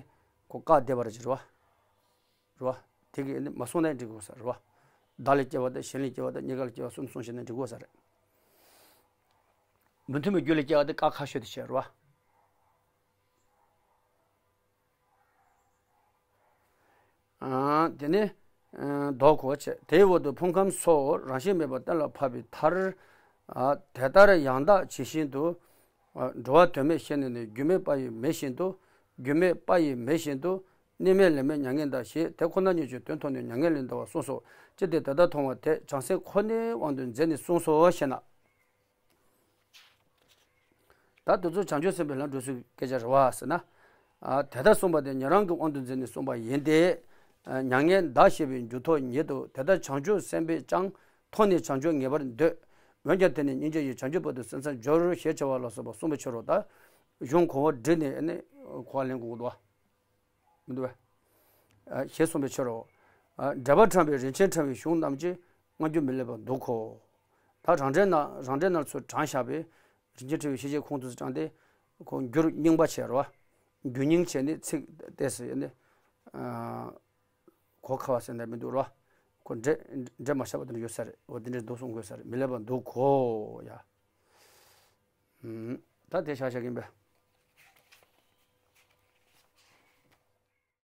ཁོ་བཀག་བསྡད་པ་རེད་ཅེས་རེད་བ། རེད་བ། དེ་གི་ཨ་ནི་མ་སོང་ན་འགྲིག་གོ་ས་རེད་བ། བདག་ལས་སྐྱེ་བ་དང་གཞན་ལས་སྐྱེ་བ་དང་གཉིས་ཀ་ལས་སྐྱེ་བ་གསུམ་སོང་ཞེ་ན་འགྲིག་གོ་ས་རེད། མི་མཐུན་པའི་རྒྱུ་ལས་སྐྱེ་བ་དེ་བཀག་ཁ་ཤོས་དེ་བྱས་རེད་བ། དེ་ནས་ལྡོག་གོ་བྱས། དེའི་འོག་ཏུ་ཕུང་ཁམས་སོགས་རང་བཞིན་མེད་པར་གཏན་ལ་ཕབ་པའི་མཐར། དེ་ལྟར་ཡང་དག་ཇི་བཞིན་དུ། འགྲོ་བ་དོན་མེད་ཤེས་ནས་ནི། རྒྱུ་མེད་པ་ཡི་མེད་བཞིན་དུ། རྒྱུ་མེད་པ་ཡི་མེད་བཞིན་དུ། གནས་མེད་ལས་མེད་མྱ་ངན་འདའ་ཞེས། དེ་ཁོ་ན་ཉིད་ཀྱི་དོན་མཐོང་ནས་མྱ་ངན་ལས་འདའ་བར་གསུངས་སོ། ཅི་སྟེ་དེ་ལྟར་མཐོང་བ་དེ་བྱང་སེམས་ཁོ་ནའི་དབང་དུ་མཛད་ནས་གསུངས་སོ་ཞེ་ན། ད་དེ་ཚོ་བྱང་ཆུབ་སེམས་དཔའི་ལམ་འགྲོ་ཚུལ་སྐད་ཆ་རེད་བ་ཟེར་ན། དེ་ལྟར་གསུངས་པ་དེ་ཉན་རང་གི་དབང་དུ་མཛད་ནས་གསུངས་པ་ཡིན་ཏེ། མྱ་ངན་འདའ་ཞེས་པའི་འཇུག་ཐོགས་ཉིད་དོ། དེ་ལྟར་བྱང་ཆུབ་སེམས་དཔས་ཀྱང་མཐོང་ནས་བྱང་ཆུབ་ངེས་པར་འདོད། འོན་ཀྱང་དེ་ནི་སྙིང་རྗེ་ཡིས་བྱང་ཆུབ་བར་དུ་སེམས་བསམ་སྦྱོར་ཞེས་བྱ་བ་ལ་སོགས་པ་གསུངས་པའི་ཕྱིར་རོ། ད་གཞུང་གོང་འོག་བསྒྲིལ་ནས་ནི་གོ་བ་ལེན་དགོས་འདུག་བ། མི་འདུག་བས། ཞེས་གསུངས་པའི་ཕྱིར་རོ། འགྲེལ་པ་ཕྲང་བའི་རིན་ཆེན་ཕྲེང་བའི་གཞུང་རྣམས་ཀྱིས་སྔ་འགྱུར་མི་སླེབས་པར་འདུག་གོ། ད་རང་འགྲེལ་ན་རང་འགྲེལ་ནར་ཚུར་དྲངས་བཞག་པའི་རིན་ཆེན་ཕྲེང་བའི་ཤེས་བྱའི་ཁུངས་དུ་དྲངས་ཏེ། ཁོ་འགྱུར་རྙིང་པ་བྱས་རོ། རྒྱུ་རྙིང་བྱས་ནས་ཚིག་ཏོག་ཙམ་ནི། གོ་ཁ་བ་ཟེར་ན་མི་འདུག་རོ། ཁོ་འགྲེལ་འགྲེལ་མ་བཞག་པ་དེ་འདྲ་ཡོད་ས་རེད། འོ་དེ་འདྲ་འདུག་གསུང་དགོས་ས་རེད། མི་སླེབས་པར་འདུག་གོ་ཡ། ད་དེ་བཞག་བཞག་ཡིན་པས།